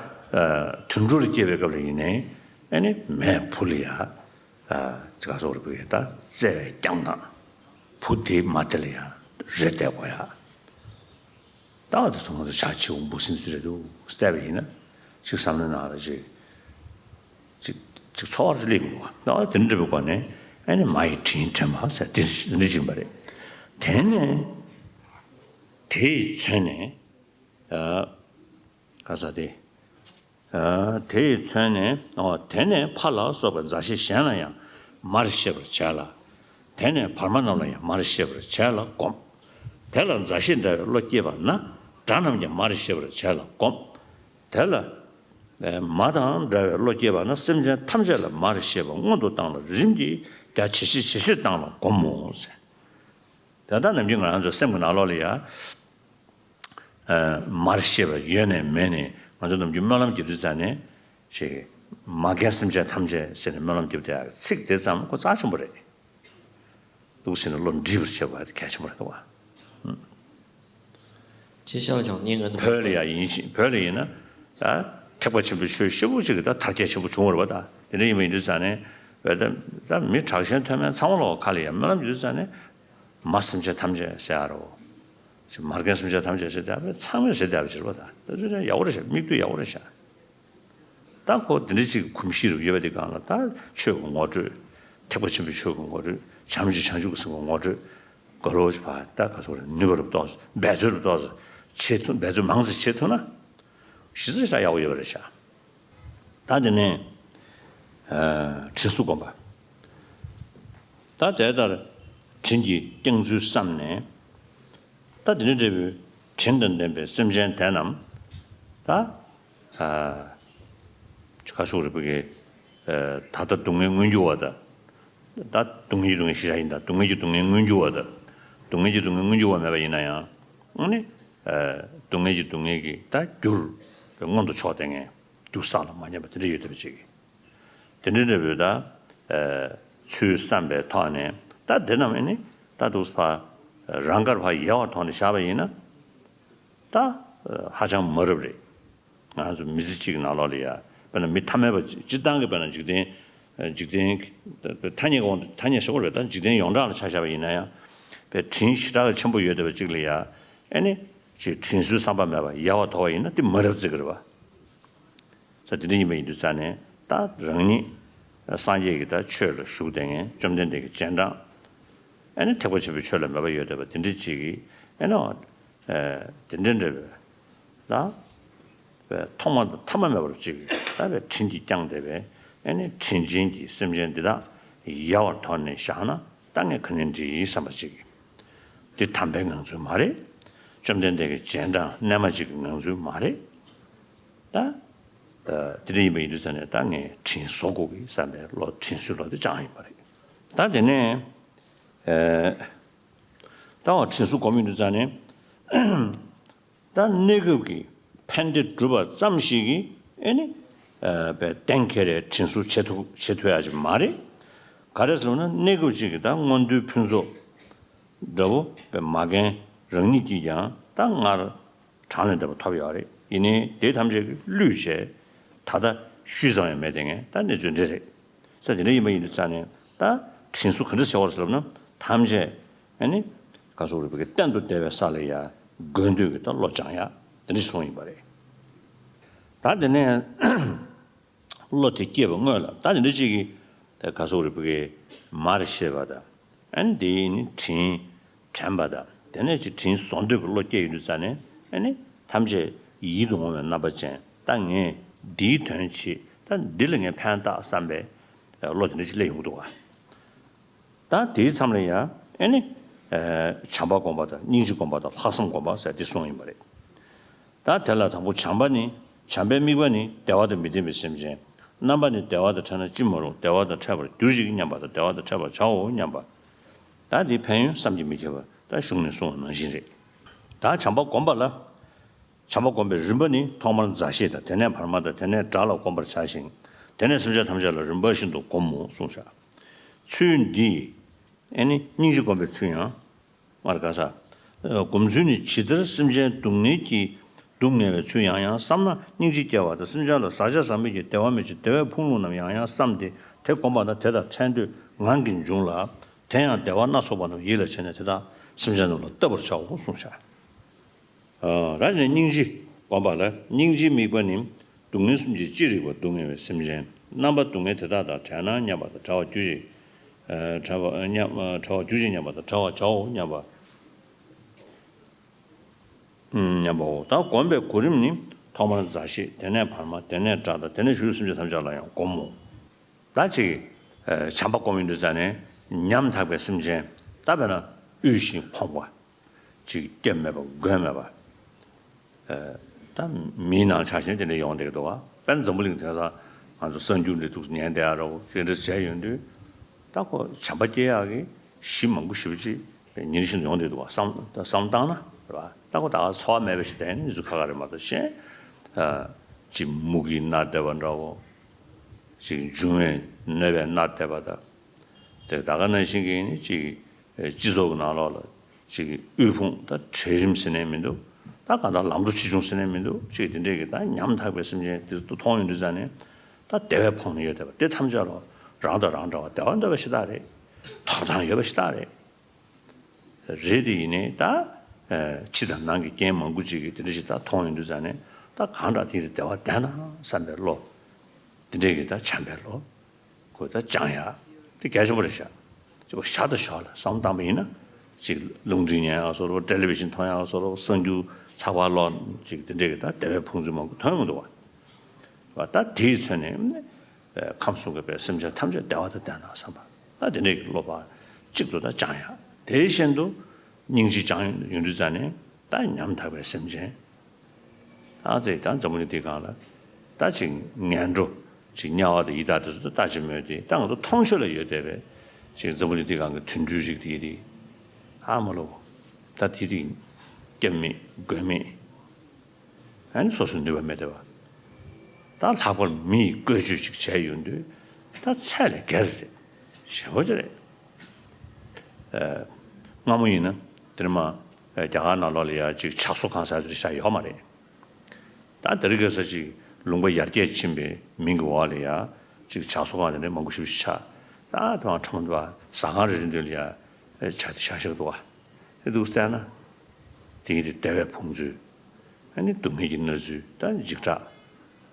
དུད་འགྲོ་ལ་སྐྱེས་པའི་སྐབས་ལ་ཡིན་ནའི། ཨ་ནི་མས་བུ་ལ་ཡ། ཅི་ག་སོགས་རེ་བུ་ཡ་ད་བརྩེ་བས་བསྐྱངས་དང་། བུ་དེ་མ་དེ་ལ་ཡ་རེ་བལྟས་དགོས་ཡ། ད་བ་དེ་ཚོ་ང་ཚོ་བྱ་བྱིའུ་འབུ་སྲིན་ཚོ་རེད་འདུག་བལྟས་པ་ཡིན་ན། ཅིག་བསམ་བློའི་ནང་ལ་ཅིག་ཅིག་ཅིག་ཚོར་བ་སླེབས་འདུག་བ། ད་བ་དེ་འདྲ་བའི་སྒོ་ནས་ཨ་ནི་མ་ཡི་དྲིན་དྲན་པ་ཟེར་དེ་འདྲ་ཅིག་ཡིན་པ་རེད། དེ་ནས་དེ་ཡི་མཚོན་ནས། ག་ས་དེ། དེ་ཡི་མཚོན་ནས། དེ་ནས་ཕ་ལ་སོགས་པའི་མཛའ་བཤེས་གཞན་ལ་ཡང་མར་ཤེས་པར་བྱས་ལ། དེ་ནས་བར་མ་རྣམས་ལ་ཡང་མར་ཤེས་པར་བྱས་ལ་བསྒོམ། དེ་ལ་མཛའ་བཤེས་འདྲ་བའི་བློ་སྐྱེས་པ་ན་དགྲ་རྣམས་ཀྱང་མར་ཤེས་པར་བྱས་ལ་བསྒོམ། དེ་ལ་མ་དང་འདྲ་བའི་བློ་སྐྱེས་པ་ན་སེམས་ཅན་ཐམས་ཅད་ལ་མར་ཤེས་པ་སྔོན་དུ་བཏང་ལ་རིམ་གྱིས་རྒྱ་ཇེ་ཆེ་ཇེ་ཆེར་བཏང་ལ་བསྒོམ་མོ་ཟེར། དེ་ལྟར་ནམ་རྒྱུན་ང་རང་ཚོའི་སེམས་ཀྱི་ནང་ལོགས་ལ་ཡ། མར་ཤེས་པ་ཡོད་ནས་མེད་ནས་ང་ཚོ་ནམ་རྒྱུན་སྨོན་ལམ་རྒྱབ་དུས་ཙང་ནས་ཅིག་མ་རྒན་སེམས་ཅན་ཐམས་ཅད་ཟེར་ནས་སྨོན་ལམ་རྒྱབ་དེ་ཚིག་དེ་ཙམ་ཁོ་རྩ་ཆེན་པོ་རེད། འདུག་ཟེར་ནས་བློ་འདྲིས་པར་བྱེད་དགོས་པ་དེ་གལ་ཆེན་པོ་རེད་དོ། 接下来讲念恩的部 བོད་ལ་ཡ་ཡིན་ཞིང་བོད་ལ་ཡིན་ན་ད་ཐེག་པ་ཆེན་པོའི་ཆོས་སྐྱེ་བོ་གཅིག་གི་ད་དར་རྒྱས་ཆེན་པོ་བྱུང་བ་རེད་པ། ད་དེ་འདྲ་ཡིན་པ་ཡིན་དུས་ཙང་ནས་བོད་ད་ད་མི་དྲག་ཞན་མཐོ་དམན་ཚང་མ་ལོག་ཁ་ལ་ཡ་སྨོན་ལམ་རྒྱབ་དུས་ཙང་ནས་མ་སེམས་ཅན་ཐམས་ཅད་ཟེར་ཡ་རོ། ཅིག་མ་རྒན་སེམས་ཅན་ཐམས་ཅད་ཟེར་དེ་ཚང་མས་ཟེར་བསྡད་པ་ཅིག་རེད་པ། ད་ད་ཚོད་ཡག་པོ་རེད་ཤག་མིག་ལྟོས་ཡག་པོ་རེད་ཤག་ད་ཁོ་འདི་འདྲ་ཅིག་གི་གོམས་གཤིས་རུ་ཡོད་པ་འདི་སྒང་ལ་ད་ཆོས་ཀྱི་ངོ་སྤྲོད། ཐེག་པ་ཆེན་པོའི་ཆོས་ཀྱི་ངོ་སྤྲོད། བྱམས་ཀྱི་བྱང་ཆུབ་ཀྱི་སེམས་ཀྱི་ངོ་སྤྲོད། དགའ་རོགས་ཀྱི་བར་ད་ག་ཚོད་རེད། ནུས་པ་རུ་ཏོག་ཙམ་འབད་རྩོལ་རུ་ཏོག་ཙམ་བྱེད་ཐུབ། འབད་རྩོལ་མང་ཙམ་བྱེད་ཐུབ་ན་གཞི་རྩ་ཞེ་དྲག་ཡག་པོ་ཡོད་པ་རེད་ཤག་ད་དེ་ནས་དྲིན་གཟོ་སྒོམ་པ། ད་དེ་ལྟར་དྲིན་གྱིས་བསྐྱངས་ཚུལ་བསམས་ནས། ད་དེ་ནས་འབྲས་བུ་དྲིན་དང་ལྡན་པའི་སེམས་ཅན་དེ་རྣམས་ད། ཁ་ཤུགས་རིག་པ་གི། ད་ལྟ་སྡུག་བསྔལ་མངོན་གྱུར་བ་དང་། ད་སྡུག་བསྔལ་གྱི་སྡུག་བསྔལ་ཤེས་བྱ་ཡིན་ད། སྡུག་བསྔལ་གྱི་སྡུག་བསྔལ་མངོན་གྱུར་བ་དང་། སྡུག་བསྔལ་གྱི་སྡུག་བསྔལ་མངོན་གྱུར་བ་མེད་པ་ཡིན་ན་ཡང་། ཨ་ནི། སྡུག་བསྔལ་གྱི་སྡུག་བསྔལ་གྱི་ད་རྒྱུར་མངོན་དུ་ཕྱོགས་ཏེ་ངས་རྒྱུ་བསགས་ལ་མ་ཉམས་པ་དེ་འདྲ་ཡོད་བསྡད་པ་ཅིག་དེ་འདྲ་འདྲ་བོའི་ད། ཚུལ་བསམ་པའི་ཐོག་ནས་ད་དེ་རྣམས་ཨ་ནི་ད་འདུག་ཕ། རང་དགར་ཕ་ཡལ་བར་དོར་ནས་བཞག་པ་ཡིན་ན། ད་ཧ་ཅང་མ་རབས་རེད། ང་ཚོ་མི་ཚེ་གཅིག་གི་ནང་ལོགས་ལ་ཡ། དཔེར་ན་མི་ཐ་མལ་པ་སྤྱིར་བཏང་གི་དཔེར་ན་འཇིག་རྟེན། འཇིག་རྟེན་ཐ་སྙད་ཀྱི་དབང་དུ་ཐ་སྙད་ཞོག་རེད། ད་འཇིག་རྟེན་ཡོངས་གྲགས་ལ་ཆ་བཞག་པ་ཡིན་ན་ཡང་། དཔེ་དྲིན་ཞེ་དྲག་ཆེན་པོ་ཡོད་བསྡད་པ་གཅིག་ལ་ཡ། ཨ་ནི་ཅིག་དྲིན་གཟོའི་བསམ་པ་མེད་པར་ཡལ་བར་དོར་བ་ཡིན་ན་དེ་མ་རབས་བརྩི་གི་རེད་བ། ས་དེ་འདྲ་ཡིན་པ་ཡིན་དུས་ཙང་ནས་ད་རང་ཉིད་སངས་རྒྱས་ཀྱི་ད་ཆོས་ལ་ཞུགས་བསྡད་མཁན་བཅོམ་ལྡན་འདས་ཀྱི་རྗེས་འབྲང་། ཨ་ནི་ཐེག་པ་ཆེན་པོའི་ཆོས་ལ་མོས་པ་ཡོད་བསྡད་པ་དེ་འདྲ་ཅིག་གིས་ཨ་ནི། དེ་འདྲ་འདྲ་བའི་ལ། ཐོག་མ་དང་ཐ་མ་མེད་པར་ཅིག་ད་བའི་དྲིན་གྱིས་བསྐྱངས་བསྡད་པའི་ཨ་ནི་དྲིན་ཅན་གྱི་སེམས་ཅན་འདི་དག་ཡལ་བར་དོར་ནས་བཞག་ན་ད་ངས་ག་ནས་འགྲིག་བསམ་པ་ཅིག་འདི་དམ་པའི་ངང་ཚུལ་མ་རེད། བཅོམ་ལྡན་འདས་ཀྱི་རྗེས་འབྲང་རྣལ་མ་ཅིག་གི་ངང་ཚུལ་མ་རེད། ད། དེ་འདྲ་ཡིན་པ་ཡིན་དུས་ཙང་ནས་ད་ངས་དྲིན་གཟོ་དགོས་ཀྱི་བསམ་པའི་བློ་དྲིན་གཟོའི་བློ་དེ་བཅངས་ཡིན་པ་རེད། ད་དེ་ནས། ད་བ་དྲིན་གཟོ་སྒོམ་ཡིན་དུས་ཙང་ནས། ད་གནས་སྐབས་ཀྱི་ཕན་བདེ་སྒྲུབ་པ་ཙམ་ཞིག་གིས་ཨེ་ནི། པའི་གཏན་འཁེལ་རེ་དྲིན་གཟོ་བྱེད་ཐུབ་བྱེད་ཐུབ་ཡ་ཅིག་མ་རེད། ག་རེ་ཟེར་ན་གནས་སྐབས་ཅིག་གི་ད་མངོན་མཐོའི་ཕུན་ཚོགས་འདྲ་བོ་པའི་མ་རྒན་རང་ཉིད་ཀྱིས་ཀྱང་ད་སྔར་དྲང་ལས་འདྲ་བོ་ཐོབ་ཡོད་རེད། ཡིན་ནའི་དེ་ཐམས་ཅད་ཀྱིས་བསླུས་བྱས་ད་ལྟ་ ཤུལ་ཙམ་ཡང་མེད་དེ་ངས་ད་གནས་ཚུལ་འདི་རེད། ས་དེ་འདྲ་ཡིན་པ་ཡིན་དུས་ཙང་ནས་ད་དྲིན་གཟོ་ག་འདྲ་བྱེད་བར་ཟེར་ལབ་ན། ཐམས་ཅད་ཨ་ནི་ག་སོག་རིག་པའི་གཏན་དུ་བདེ་བའི་ས་ལ་ཡ་འགོད་འདོད་ཀྱི་ད་བློ་སྦྱང་ཡ་དེ་འདྲ་ཞིག་སོང་ཡིན་པ་རེད། ད་དེ་ནས་བློ་དེ་སྐྱེས་པ་སྔོན་ལ་ད་དེ་འདྲ་ཅིག་གིས་ད་ག་སོག་རིག་པའི་མར་ཤེས་པ་དང་། ཨ་ནི་དེ་ནི་དྲིན་དྲན་པ་དང་དེ་ནས་ཅིག་དྲིན་གཟོ་འདོད་ཀྱི་བློ་སྐྱེས་ཡོང་དུས་ཙང་ནས། ཨ་ནི་ཐམས་ཅད་ཡིད་དུ་འོང་བའི་རྣམ་པ་ཅན། ད་ངས་འདིའི་དོན་བྱེད། ད་འདི་ལ་ངས་ཕན་བཏགས་བསམ་པའི་བློ་དེ་འདྲ་ཅིག་སླེབས་ཡོང་གི་འདུག་ག་ད་དེའི་མཚམས་ལ་ཡང་ཨ་ནི་བྱམས་པ་སྒོམ་པ་དང་སྙིང་རྗེ་སྒོམ་པ་དང་ལྷག་བསམ་སྒོམ་པ་ཟེར་འདི་གསུངས་ཡིན་པ་རེད། ད་དེ་ལ་དང་པོ་བྱམས་པ་ནི། བྱམས་པའི་དམིགས་པ་ནི་བདེ་བ་དང་མི་ལྡན་པའི་སེམས་ཅན། རྣམ་པ་ནི་བདེ་བ་དང་ཕྲད་ན་ཅི་མ་རུང་། བདེ་བ་དང་ཕྲད་པར་གྱུར་ཅིག་སྙམ་པ་དང་། བདེ་བ་དང་ཕྲད་པར་བྱའོ་སྙམ་པ། ད་འདི་ཕན་ཡོན་བསམ་གྱིས་མི་ཁྱབ་པ་ད་གཞུང་ནས་གསུངས་པ་ནང་བཞིན་རེད། ད་བྱམས་པ་སྒོམ་པ་ལ། བྱམས་པ་སྒོམ་པའི་རིམ་པ་ནི། ཐོག་མར་མཛའ་བཤེས་དང་། དེ་ནས་བར་མ་དང་། དེ་ནས་དགྲ་ལ་སྒོམ་པར་བྱ་ཞིང་། དེ་ནས་སེམས་ཅན་ཐམས་ཅད་ལ་རིམ་པ་བཞིན་དུ་སྒོམ་མོ་གསུངས་བཞག་ཚུལ་འདི་ཨ་ནི་སྙིང་རྗེ་སྒོམ་པའི་ཚུལ་ཡང་། མར་ག་ས། སྒོམ་ཚུལ་ནི་ཇི་ལྟར་སེམས་ཅན་སྡུག་བསྔལ་གྱིས་སྡུག་བསྔལ་བའི་ཚུལ་ཡང་ཡང་བསམ་ན་སྙིང་རྗེ་སྐྱེ་བ་དང་། སེམས་ཅན་ལ་ཟག་བཅས་ཟག་མེད་ཀྱི་བདེ་བ་མི་འབྱུང་བདེ་བའི་ཕུང་ལུང་རྣམས་ཡང་ཡང་བསམས་ཏེ་དེ་བསྒོམས་པ་ན་དེ་དང་ཕྲད་འདོད་ངང་གིས་འབྱུང་ལ། དེ་ཡང་བདེ་བ་སྣ་ཚོགས་པ་རྣམས་ཡིད་ལ་བྱས་ནས་དེ་དག་སེམས་ཅན་རྣམས་ལ་བསྟབ་པར་བྱའོ་གསུངས་བཞག་ར་ནས་སྙིང་རྗེ་སྒོམ་པ་ལ། སྙིང་རྗེའི་དམིགས་པ་ནི། སྡུག་བསྔལ་གསུམ་གྱིས་ཅི་རིགས་པ་སྡུག་བསྔལ་བའི་སེམས་ཅན། རྣམ་པ་སྡུག་བསྔལ་དེ་དག་དང་བྲལ་ན་སྙམ་པ་དང་། བྲལ་བར་གྱུར་ཅིག་བྲལ་བ་སྙམ། བྲལ་བར་གྱུར་ཅིག་སྙམ་པ་དང་། བྲལ་བར་བྱའོ་སྙམ་པ། སྙམ་པའོ། ད་སྒོམ་པའི་གོ་རིམ་ནི། ཐོག་མར་མཛའ་བཤེས། དེ་ནས་བར་མ། དེ་ནས་དགྲ་དང་། དེ་ནས་ཞུགས་སེམས་ཅན་ཐམས་ཅད་ལ་ཡང་སྒོམ་མོ། ད་ཅིག་བྱམས་པ་སྒོམ་ཡོང་དུས་ཙང་ནས་ཉམ་ཐག་པའི་སེམས་ཅན། ད་དཔེར་ན་དབུལ་ཞིང་ཕོངས་པ། ཅིག་སྐྱབས་མེད་པ་མགོན་མེད་པ། ད་མིའི་ནང་ཆ་བཞིན་དེ་འདྲ་ཡོང་བསྡད་ཀྱི་འདུག་བ། དཔེར་ན་འཛམ་བུ་གླིང་དེང་སང་ང་ཚོ་གསར་འགྱུར་འདི་འདུག་ཉན་བསྡད་ཡ་རོ་ཅིག་འདྲ་བྱས་ཡོང་དུས། ད་ཁོ་བྱམས་པ་སྐྱེ་ཡག་གི་གཞི་མང་པོ་ཞེ་པོ་ཅིག་ཉིན་རེ་བཞིན་དུ་ཡོང་བསྡད་འདུག་བ། བསམ་ད་བསམ་བཏང་ན་རེད་བ། ད་ཁོ་ད་ག་འཚོ་བ་མེད་པ་ཞིག་ད་ཡིན་ན་མི་ཚོ་ཁ་ཁ་རེད་མ་གཏོགས་གཞན། ཅིག་མུ་གེའི་མནར་བསྡད་པ་འདྲ་བོ། ཅིག་འབྱུང་བའི་གནོད་པས་མནར་བསྡད་པ་དང་། དེ་ད་ག་ནང་བཞིན་གྱི་ནི་ཅིག་སྤྱི་ཚོགས་ཀྱི་ནང་ལོགས་ལ་ཅིག་དབུལ་ཕོངས་ད་གྲལ་རིམ་ཟེར་ནས་མི་འདུག་ད་གང་ལྟར་ལམ་འགྲོ་ཆེ་ཆུང་ཟེར་ནས་མི་འདུག་ཅིག་དེ་འདྲས་ཀྱི་ད་ཉམ་ཐག་པའི་སེམས་ཅན་དེ་ཚོ་མཐོང་ཡོང་དུས་ཙང་ནས། ད་བདེ་བས་ཕོངས་ནས་ཡོད་བསྡད་པ་དེ་ཐམས་ཅད་ལ་རང་དང་རང་འདྲ་བ་བདེ་བ་འདོད་པ་ཞེ་དྲག་རེད། ཐོབ་ཐང་ཡོད་པ་ཞེ་དྲག་རེད། རེད་དེ་ཡིན་ནའི་ད། ཕྱི་དང་ནང་གི་རྐྱེན་མང་པོ་ཅིག་གིས་དེ་འདྲ་ཞིག་ད་མཐོང་ཡོང་དུས་ཙང་ནས། ད་གང་འདྲ་དེ་ཡིན་དུས་བདེ་བ་བསྡད་ན་བསམ་པའི་བློ། དེ་འདྲས་ཀྱི་ད་བྱམས་པའི་བློ། ཁོ་ད་སྦྱང་ཡ། དེ་གལ་ཆེན་པོ་རེད་ཤག་ཅིག་ཞར་དང་ཞོར་ལ་བསམ་བློ་བཏང་པ་ཡིན་ན། ཅིག་རླུང་འཕྲིན་ཉན་ཡག་བཟོ་འདྲ་བོ། ཊེ་ལི་བི་ཤིན་མཐོང་ཡག་བཟོ་འདྲ་བོ། གསར་འགྱུར་ཚགས་པར་ཀློག་ཅིག་དེ་འདྲས་ཀྱི་ད་བདེ་བའི་ཕུང་ཚོད་མང་པོ་ཐོན་ཡོང་གི་འདུག་བ། ད་དེའི་ཚོད་ནས་ཁམས་གསུམ་གྱི་བའི་སེམས་ཅན་ཐམས་ཅད་བདེ་བ་དང་ལྡན་ན་བསམ་པ། ད་དེ་འདྲས་ཀྱི་བློ་ཕར་གཅིག་ཏུ་ད་སྦྱང་ཡ། དེ་བཞིན་དུ་སྙིང་རྗེ་སྦྱང་ཡོང་དུས་ཙང་ནས་ད་ཉམ་ཐག་པའི་སེམས་ཅན། ཨ་ཙི་ད་འཛམ་བུ་གླིང་འདིའི་སྒང་ལ་ད་ཅིག་ངན་འགྲོ་ཅིག་དམྱལ་བ་དང་ཡི་དྭགས་དེ་ཚོ་ད་ལྟ་ཅི་མོད་དེ་ད་ང་ཚོ་མཐོང་ཆོས་ལ་ཡོད་བསྡད་པའི་ཅིག་འཛམ་བུ་གླིང་འདིའི་སྒང་གི་དུད་འགྲོའི་རིགས་དེ་ཡི་དེ། ཨ་མ་ལོ། ད་དེ་དེ་སྐྱབས་མེད་མགོན་མེད། ཨ་ནི་སོ་སོའི་ནུས་པ་མེད་བསྡད་པ། ད་ལྷག་པར་མི་ཡི་བཀོལ་སྤྱོད་ཅིག་བྱས་ཡོང་དུས་ད་ཚད་ལས་བརྒལ་རེད། ཞེ་པོ་ཅིག་རེད། ཨ། སྔ་མོ་ཡིན་ན་དེ་ནི་མ། ཨ། རྒྱ་གར་ནང་ལོགས་ལ་ཡ་ཅིག་ཇག་སོ་ཁང་ཟེར་ཡ་དེ་འདྲ་ཆགས་ཡོད་མ་རེད། ད་དེ་རིང་ཁ་སང་ཅིག་ལུང་པ་ཡར་རྒྱས་ཕྱིན་པའི་མིང་གི་འོག་ལ་ཡ་ཅིག་ཇག་སོ་ཁང་དེ་འདྲ་མང་པོ་ཞེ་པོ་ཅིག་ཆགས། ད་དེ་མ་ཁྲོམ་པ་ཟ་ཁང་རེ་རེ་འདུག་ལ་ཡ། ཨེ། ཆ་དེ་ཤག་ཤག་འདུག་བ། ཨེ། འདུག་བལྟས་ན། དེ་ཡིན་དུས་བདེ་བའི་ཕུང་ཚུལ། ཨ་ནི་སྡུག་བསྔལ་གྱི་མནར་ཚུལ། ད་འཇིགས་སྐྲག་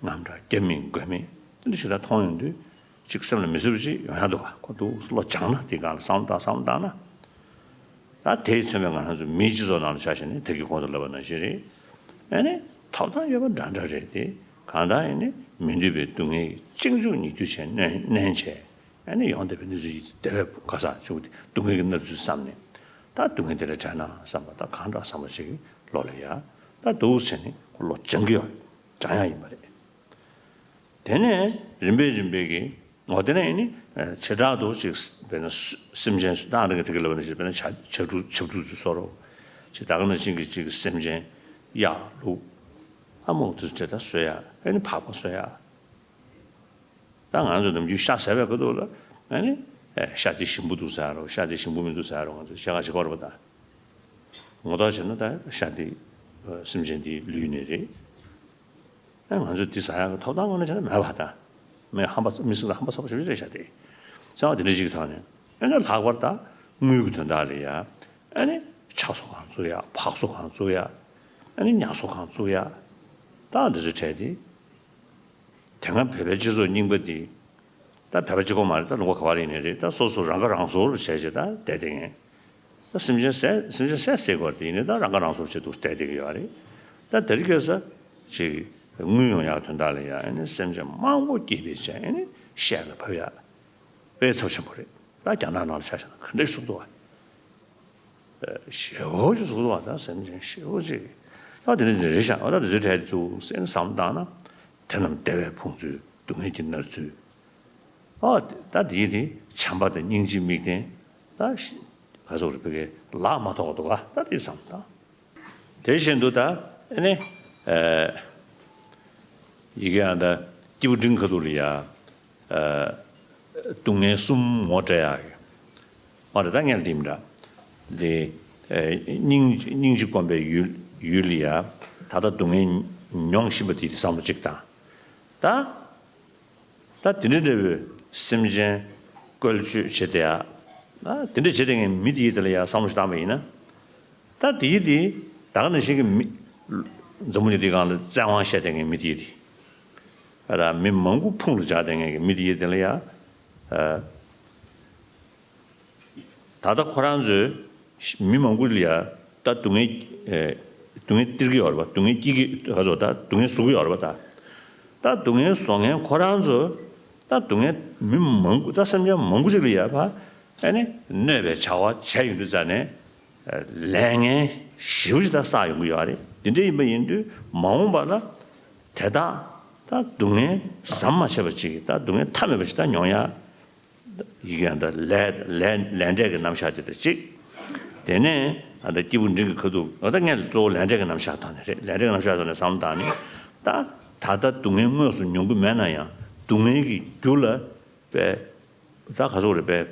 ངམ་སྐྲག་སྐྱབས་མེད་མགོན་མེད་དེ་འདྲ་ཞིག་ད་མཐོང་ཡོང་དུས་ཅིག་སེམས་ལ་མི་བཟོད་པ་ཅིག་ཡོང་ཡག་འདུག་བ། ཁོ་འདུག་བློ་སྦྱངས་ན་དེའི་སྒང་ལ་བསམ་བཏང་བསམ་བཏང་ན། ད་དེས་མཚོན་པའི་ང་རང་ཚོ་མིའི་སྤྱི་ཚོགས་ནང་ལ་ཆ་བཞག་ནས་ད་གིན་གོང་དུ་ལབ་པ་ནང་བཞིན་རེད། ཨ་ནི་ཐོབ་ཐང་ཡོད་པ་འདྲ་འདྲ་རེད་དེ། གང་ལྟར་ཡིན་ནའི་མི་འདོད་པའི་སྡུག་བསྔལ་གྱིས་གཅིག་མཇུག་གཉིས་མཐུད་བྱས་མནན་མནན་བྱས། ཨ་ནི་ཡོང་བསྡད་པའི་གནས་ཚུལ་ཡིན་དེ་བས་ག་ས་བྱུང་སྟེ་སྡུག་བསྔལ་གྱི་མནར་ཚུལ་བསམ་ནས། ད་སྡུག་བསྔལ་དེ་འདྲ་དྲན་ན་བསམ་པ་ད་གང་འདྲ་བསམ་པ་ཞིག་གི་བློ་ལ་ཡ། ད་འདུག་ཟེར་ནས་ཁོ་བློ་སྦྱང་གི་ཡོད། སྦྱང་ཡ་ཡིན་པ་རེད། དེ་ནས་རིམ་པས་རིམ་པས་ཀྱི་འོ་དེ་ནས་ནི་བྱེ་བྲག་ཏུ་ཅིག་དཔེར་ན་སེམས་ཅན་སུ་ད་ཨ་འདྲ་གི་དེ་གི་ལབ་ན་ཞིག་དཔེར་ན་བྱ་བྱ་ཕྲུག་བྱ་ཕྲུག་ཚོ་བཟོ་འདྲ་བོ། ཅིག་ད་ག་ནང་བཞིན་གྱི་ཅིག་སེམས་ཅན་གཡག་ལུག་ཨ་མོ་དེ་ཚོ་དེ་ད་གསོད་ཡ། ཨ་ནི་ཕག་པ་གསོད་ཡ། ད་ང་ཚོ་ནམ་རྒྱུན་ཤ་ཟ་བའི་སྐབས་དུས་ལ་ཨ་ནི་ཨེ་ཤ་དེ་ཞིམ་པོ་འདུག་ཟེར་རོ། ཤ་དེ་ཞིམ་པོ་མི་འདུག་ཟེར་རོ། ང་ཚོ་ཤ་ཁ་ཞིག་གོ་རེད་པ། ད་ངོ་ཐོག་བྱས་ན་ད་ཤ་དེ་སེམས་ཅན་དེའི་ལུས་ནས་རེད། ཨ་ང་ཚོ་དེ་ཟ་ཡག་གི་ཐོབ་ཐང་དངོས་གནས་བྱས་ན་མེད་པ། ད་ མི་ཧམ་པ་མི་སེམས་ལ་ཧམ་པ་ཚ་པོ་ཞེ་པོ་ཅིག་རེད་ཤག་དེ། བྱ་བ་དེ་འདྲ་ཞིག་གི་ཐོག་ནས་ཨ་ནི་ལྷག་པར་ད་དངུལ་གྱི་དོན་དག་ལ་ཡ་ཨ་ནི་ཆགས་སོ་གང་བཙུགས་ཡ། ཕག་སོ་གང་བཙུགས་ཡ། ཨ་ནི་ཉ་སོ་གང་བཙུགས་ཡ། ད་འདི་ཚོའི་གྲས་དེ། དེ་སྔ་བོད་པའི་སྤྱི་ཚོགས་རྙིང་པ་འདི། ད་བོད་པ་གཅིག་པོ་མ་རེད། ད་ལུང་པ་ག་བ་རེ་ཡིན་ནའི་རེད། ད་སོ་སོ་རང་ཁ་རང་གསོ་བྱས་བྱས་ད་བསྡད་བསྡད་མཁན། ད་སེམས་ཅན་བསད་སེམས་ཅན་བསད་བསད་དགོས་དེ་ཡིན་ནའི་ད་རང་ཁ་རང་གསོ་བྱས་འདུག་བསྡད་བསྡད་ཀྱི་ཡོད་རེད། ད་དེ་རིང་ཁ་སང་ཅིག་དངུལ་ཡོང་ཡག་དོན་དག་ལ་ཡ་ཨ་ནི་སེམས་ཅན་མང་པོ་སྐྱེས་པའི་ཆ་ཨ་ནི་བཤས་ལ་བབས་ཡ་དཔེ་ཚབས་ཆེན་པོ་རེད། ད་རྒྱ་ནག་ནང་ལ་ཆ་བཞག་ན་ག་འདྲ་ཞིག་བཟོ་འདུག་བ། ཞེ་པོ་ཅིག་བཟོ་འདུག་བ། ད་སེམས་ཅན་ཞེ་པོ་ཅིག་ད་དེ་འདྲ་འདྲ་རེད་ཤག་ཨ་ད་དེ་ཚོའི་གྲས་དེ་འདུག་སེ་བསམ་བཏང་ན། དེ་རྣམས་བདེ་བས་ཕུང་ཚུལ་སྡུག་བསྔལ་གྱི་མནར་ཚུལ། ཨ་ད་དེ་དེ་བྱམས་པ་དང་སྙིང་རྗེའི་དམིགས་རྟེན། ད་ཤི་ག་སོགས་རེ་ཕ་གི་ལག་མ་ཐོགས་འདུག་ག་ད་དེ་བསམ་བཏང་། དེ་བཞིན་དུ་ད་ཨ་ནི་ཨ་ཡི་གེ་ཨ་ད་སྐྱེས་བུ་འབྲིང་ཁ་ཐུག་ལ་ཡ། ཨ་སྡུག་བསྔལ་གསུམ་ངོ་སྤྲད་ཡག་གི་མ་རེད། ད་ངས་ལ་དེ་མི་འདྲ། དེ་ཨ་སྙིང་སྙིང་རྗེ་སྒོམ་པའི་ཡུལ་ཡུལ་ལ་ཡ། ད་ལྟ་སྡུག་བསྔལ་མྱོང་བཞིན་པ་དེ་དེ་བསམ་བློ་གཅིག་བཏང་། ད། ད་དེ་འདྲ་འདྲ་བའི་སེམས་ཅན་བཀོལ་སྤྱོད་བྱེད་བསྡད་ཡ། ད་དེ་འདྲ་བྱེད་བསྡད་མཁན་མི་དེ་ཡི་དེ་ལ་ཡ་བསམ་བློ་ཞིག་བཏང་པ་ཡིན་ན། ད་དེ་ཡི་དེ་ད་ག་ནང་བཞིན་གྱི་མི། འཛམ་བུ་གླིང་འདིའི་སྒང་ལ་བཙན་དབང་བཤད་བསྡད་མཁན་མི་དེ་ཡི་དེ། ཨ་ད་མི་མང་པོ་ཕུང་ལ་སྦྱར་བསྡད་མཁན་གྱི་མི་དེ་ཡི་དེ་ལ་ཡ། ཨ། ད་ལྟ་ཁོ་རང་ཚོས་མི་མང་པོ་ལ་ཡ་ད་སྡུག་བསྔལ་ཨེ་སྡུག་བསྔལ་སྟེར་གྱི་ཡོད་རེད་པ། སྡུག་བསྔལ་སྐྱེ་གི་ཧ་ཚོ་ད་སྡུག་བསྔལ་བཟོ་གི་ཡོད་རེད་པ། ད་ད་སྡུག་བསྔལ་བཟོ་མཁན་ཁོ་རང་ཚོ་ད་སྡུག་བསྔལ་མི་མང་པོ་ད་སེམས་ཅན་མང་པོ་ཅིག་ལ་ཡ་ཕ་ཨ་ནི་གནོད་པའི་བྱ་བ་བྱས་ཡོང་དུས་ཙ་ནས་ལས་ངན་ཞེ་པོ་ཅིག་ད་བསགས་ཡོང་གི་ཡོད་རེད། དེ་འདྲ་ཡིན་པ་ཡིན་དུས་མ་འོངས་པ་ལ་དེ་དག་ད་སྡུག་བསྔལ་ཟམ་མ་ཆད་པ་ཅིག་ད་སྡུག་བསྔལ་མཐའ་མེད་པ་ཅིག་ད་མྱོང་ཡ། ཡི་གེ་ཨ་ད་ལས་ལས་ལས་འབྲས་ཀྱི་རྣམ་གཞག་དེ་དང་གཅིག་དེ་ནས་ཨ་ད་སྐྱེས་བུ་འབྲིང་གི་ཁ་ཐུག་ཨ་ད་ངས་གཙོ་བོ་ལས་འབྲས་ཀྱི་རྣམ་གཞག་དང་ནི་རེད། ལས་འབྲས་ཀྱི་རྣམ་གཞག་དང་ནི་བསམ་བཏང་ནས་ད་ད་ལྟ་སྡུག་བསྔལ་དངོས་སུ་མྱོང་གི་མེད་ན་ཡང་སྡུག་བསྔལ་གྱི་རྒྱུ་ལ་པས་ད་ག་ཚོད་རེད་པས་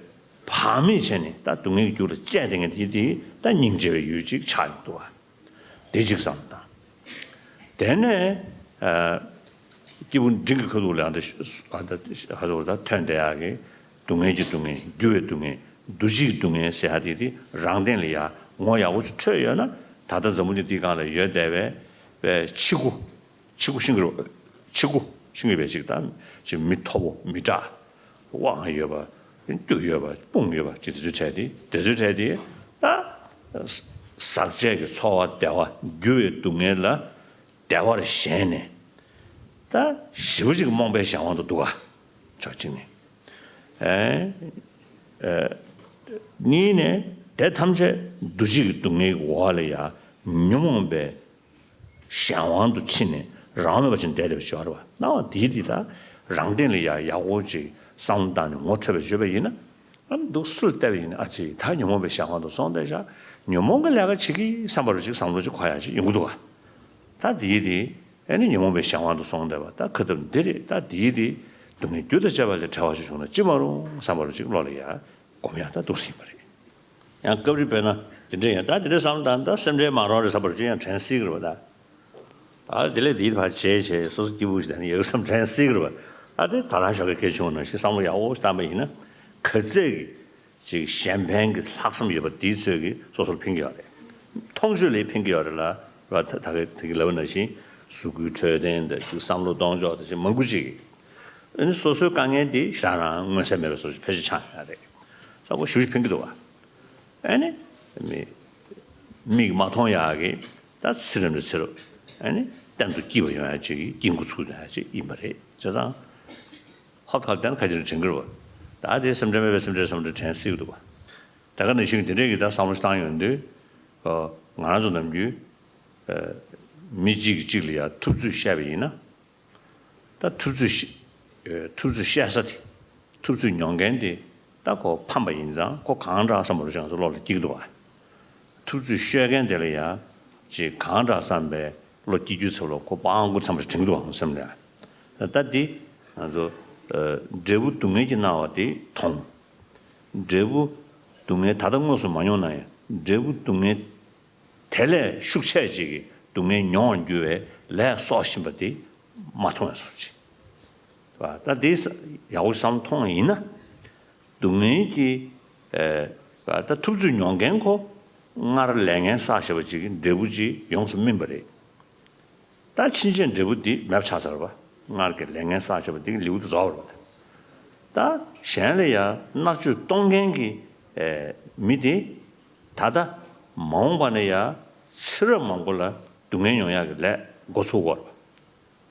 བག་མེད་བྱས་ནས་ད་སྡུག་བསྔལ་གྱི་རྒྱུ་ལ་དཔྱད་དེ་ངས་དེ་དེ་ད་སྙིང་རྗེ་བའི་ཡུལ་ཅིག་ཆགས་ཡོང་འདུག་བ། དེ་གཅིག་བསམ་དང་། དེ་ནས་ཨ་སྐྱེས་བུ་འབྲིང་གི་ཁ་ཐུག་ལ་ཨ་ད་ཨ་ད་ཧ་ཟོར་ད་ཐོན་བསྡད་ཡག་གི་སྡུག་བསྔལ་གྱི་སྡུག་བསྔལ། འགྱུར་བའི་སྡུག་བསྔལ། འདུ་བྱེད་ཀྱི་སྡུག་བསྔལ་ཟེར་ཡག་དེ་དེ་རང་སྟེང་ལ་ཡ་ངོ་ཡག་པོ་ཅིག་འཕྲོད་ཡོད་ན་ད་ལྟ་འཛམ་བུ་གླིང་འདིའི་སྒང་ལ་ཡོད་བསྡད་པའི་པའི་ཕྱི་སྒོ། ཕྱི་སྒོ་ཤིང་གི་རོ། ཕྱི་སྒོ་ཤིང་གི་བའི་ཅིག་དང་ཅིག་མི་མཐོ་པོ་མི་དྲག་དབང་ཡོད་པ། སྐྱུག་ཡོད་པ་དཔུང་ཡོད་པ་ཅིག་དེ་ཚོའི་གྲས་དེ་དེ་ཚོའི་གྲས་དེ་ད་ཟག་བཅས་ཀྱི་ཚོར་བ་བདེ་བ་འགྱུར་བའི་སྡུག་བསྔལ་ལ་བདེ་བར་ཞེན་ནས་ད་ཞེ་པོ་ཅིག་རྨོངས་པའི་གཞན་དབང་དུ་འདུག་ག་ཕྱོགས་གཅིག་ནས། ཨེ། ཨེ། གཉིས་ནས་དེ་ཐམས་ཅད་འདུ་བྱེད་ཀྱི་སྡུག་བསྔལ་གྱི་འོག་ལ་ཡ་ཉོན་མོངས་པའི་གཞན་དབང་དུ་ཕྱིན་ནས་རང་མེད་པ་ཅིག་བསྡད་བསྡད་པ་ཅིག་ཡོད་རེད་བ། སྣང་བ་འདིའི་འདི་ལ་རང་སྟེང་ལ་ཡ་ཡག་པོ་ཅིག་བསམ་བློ་བཏང་ནས་ངོ་འཕྲོད་པ་བརྗོད་པ་ཡིན་ན། ཨ་ནི་འདུག་སུ་ལ་བལྟས་པ་ཡིན་ན་ཨ་ཙི་ད་ཉོན་མོངས་པའི་གཞན་དབང་དུ་སོང་བསྡད་ཤག་ཉོན་མོངས་ཀྱི་ལས་ཀ་བྱེད་ཀྱི་བསམ་པ་རུ་ཅིག་བསམ་བློ་ཅིག་འཁོར་ཡག་ཅིག་ཡོང་གི་འདུག་ག་ད་འདིའི་འདི་ཨ་ནི་ཉོན་མོངས་པའི་གཞན་དབང་དུ་སོང་བསྡད་པ་ད་ཁ་ཐབས་འདི་རེད། ད་འདིའི་འདི་སྡུག་བསྔལ་རྒྱུ་དང་བཅས་པ་ལས་བྲལ་བ་ཞིག་བྱུང་ན་ཅི་མ་རུང་བསམ་པ་རུ་ཅིག་བློ་ལ་ཡ་སྒོམ་ཡག་ད་འདུག་སེ་ཡིན་པ་རེད། ཡང་སྐབས་རེ་དཔེར་ན་དེ་འདྲ་ཡིན། ད་དེ་འདྲ་བསམ་བློ་བཏང་ད་སེམས་ཁྲལ་མ་རོགས་རེད་བསམ་པ་རུ་ཅིག་ཡང་དྲན་སྲིད་ཀྱི་རེད་བ་ད། ཨ་དེ་ལས་དེའི་བར་བྱས་བྱས་སོ་སོ་སྐྱིད་པོ་ཞིག་དང་ཡག་བསམ་དྲན་སྲིད་ཀྱི་རེད་བ། ཨ་དེ་ད་རང་ཞོགས་ཀས་སྐད་བྱུང་ན་ཞིག་བསམ་བློ་ཡག་པོ་ཞིག་བཏང་པ་ཡིན་ན་ག་ཚད་ཀྱི་ཅིག་གཞན་ཕན་གྱི་ལྷག་བསམ་ཡོད་པ་དེའི་ཚོད་ཀྱིས་སོ་སོར་ཕན་གྱི་ཡོད་རེད། མཐོང་ཆོས་ལས་ཕན་གྱི་ཡོད་རེད་ལ་ར། ད་ད་ག་ད་གིན་ལབ་པ་ནང་བཞིན་གཟུགས་སྐུའི་འཕྲོད་བསྟེན་དང་ཅིག་བསམ་བློ་གཏོང་ཕྱོགས་དང་ཅིག་མང་པོ་ཅིག་གིས་ཨ་ནི་སོ་སོའི་དཀའ་ངལ་དེ་ཞེ་དྲག་རང་མངོན་གསལ་མེད་པའི་བཟོ་ཞིག་ཕལ་ཆེར་ཆགས་ཡོད་རེད། ས་གོ་ཞུ་ཞིག་ཕན་གྱི་འདུག་བ། ཨ་ནི་མི་མིག་མ་མཐོང་ཡག་གི་ད་ཚེ་རབས་ནས་ཚེ་རབས་ཨ་ནི་གཏན་དུ་སྐྱིད་པ་ཡོང་ཡག་ཅིག་གི་སྐྱིད་འགོ་ཚུགས་ཡོང་ཡག་ཅིག་ཡིན་པ་རེད། བྱས་ཙང་ཧོབ་ཁ་ལ་བསྡད་ན་ཁ་ཅིག་ལ་དྲན་གྱི་རེད་བ། ད་དེ་སེམས་ཁྲལ་མེད་པའི་སེམས་ཁྲལ་བསམ་བློ་དྲན་སྲིད་ཀྱི་འདུག་བ། ད་ག་ནང་བཞིན་དེ་འདྲས་ཀྱི་ད་བསམ་བློ་ཞིག་བཏང་ཡོང་དུས་ང་རང་ཚོ་ནམ་རྒྱུན་མི་གཅིག་གིས་གཅིག་ལ་ཡ་ཐུབ་ཚོད་བཤད་པ་ཡིན་ན། ད་ཐུབ་ཚོད་ཤི། ཨེ་ཐུབ་ཚོད་བཤད་ས་དེ། ཐུབ་ཚོད་མྱོང་མཁན་དེ་ད་ཁོ་ཕམ་པ་ཡིན་ཙང་ཁོ་གང་དྲག་བསམ་པ་རུ་ཅིག་ང་ཚོ་བློ་ལ་སྐྱེ་གི་འདུག་བ། ཐུབ་ཚོད་ཤོད་མཁན་དེ་ལ་ཡ་ཅིག་གང་དྲག་བསམ་པའི་བློ་སྐྱེ་རྒྱུའི་ཚབ་ལ་ཁོ་སྤང་དགོས་བསམ་པ་ཞིག་དྲན་གི་འདུག་བ་སེམས་ལ། ད་འདི་ང་ཚོ་ཨེ་འབྲས་བུ་སྡུག་བསྔལ་གྱི་སྣང་བ་དེ་མཐོང་། འབྲས་བུ་སྡུག་བསྔལ་ད་ལྟ་དངོས་སུ་མ་མྱོང་ན་ཡང་འབྲས་བུ་སྡུག་བསྔལ། དེ་ལས་ཤུགས་ཆེ་ཅིག་གི་སྡུག་བསྔལ་མྱོང་བར་འགྱུར་བའི་ལས་གསོག་བཞིན་པ་དེ་མ་མཐོང་བའི་བཟོ་ཅིག་བ། ད་དེ་ཡག་པོ་བསམ་མཐོང་ཡིན་ན། སྡུག་བསྔལ་གྱི་ཨེ་ད་ཐུབ་ཚོད་མྱོང་མཁན་ཁོ་སྔར་ལས་ངན་བསགས་བཞག་པ་ཅིག་གི་འབྲས་བུ་ཅིག་ཡོངས་སུ་སྨིན་པ་རེད། ད་ཕྱིན་ཆད་འབྲས་བུ་འདི་མེད་པ་ཆགས་ཚར་བ། སྔར་གྱི་ལས་ངན་བསགས་བཞག་པ་འདི་གི་ལེའུ་དེ་རྫོགས་པ་རེད། ད་གཞན་ལ་ཡང་མནར་གཅོད་གཏོང་མཁན་གྱི་ཨེ་མི་དེ་ད་ལྟ་མ་འོངས་པ་ནས་ཡང་ཚེ་རབས་མང་པོ་ལ་སྡུག་བསྔལ་མྱོང་ཡག་གི་ལས་འགོ་ཚུགས་དགོས་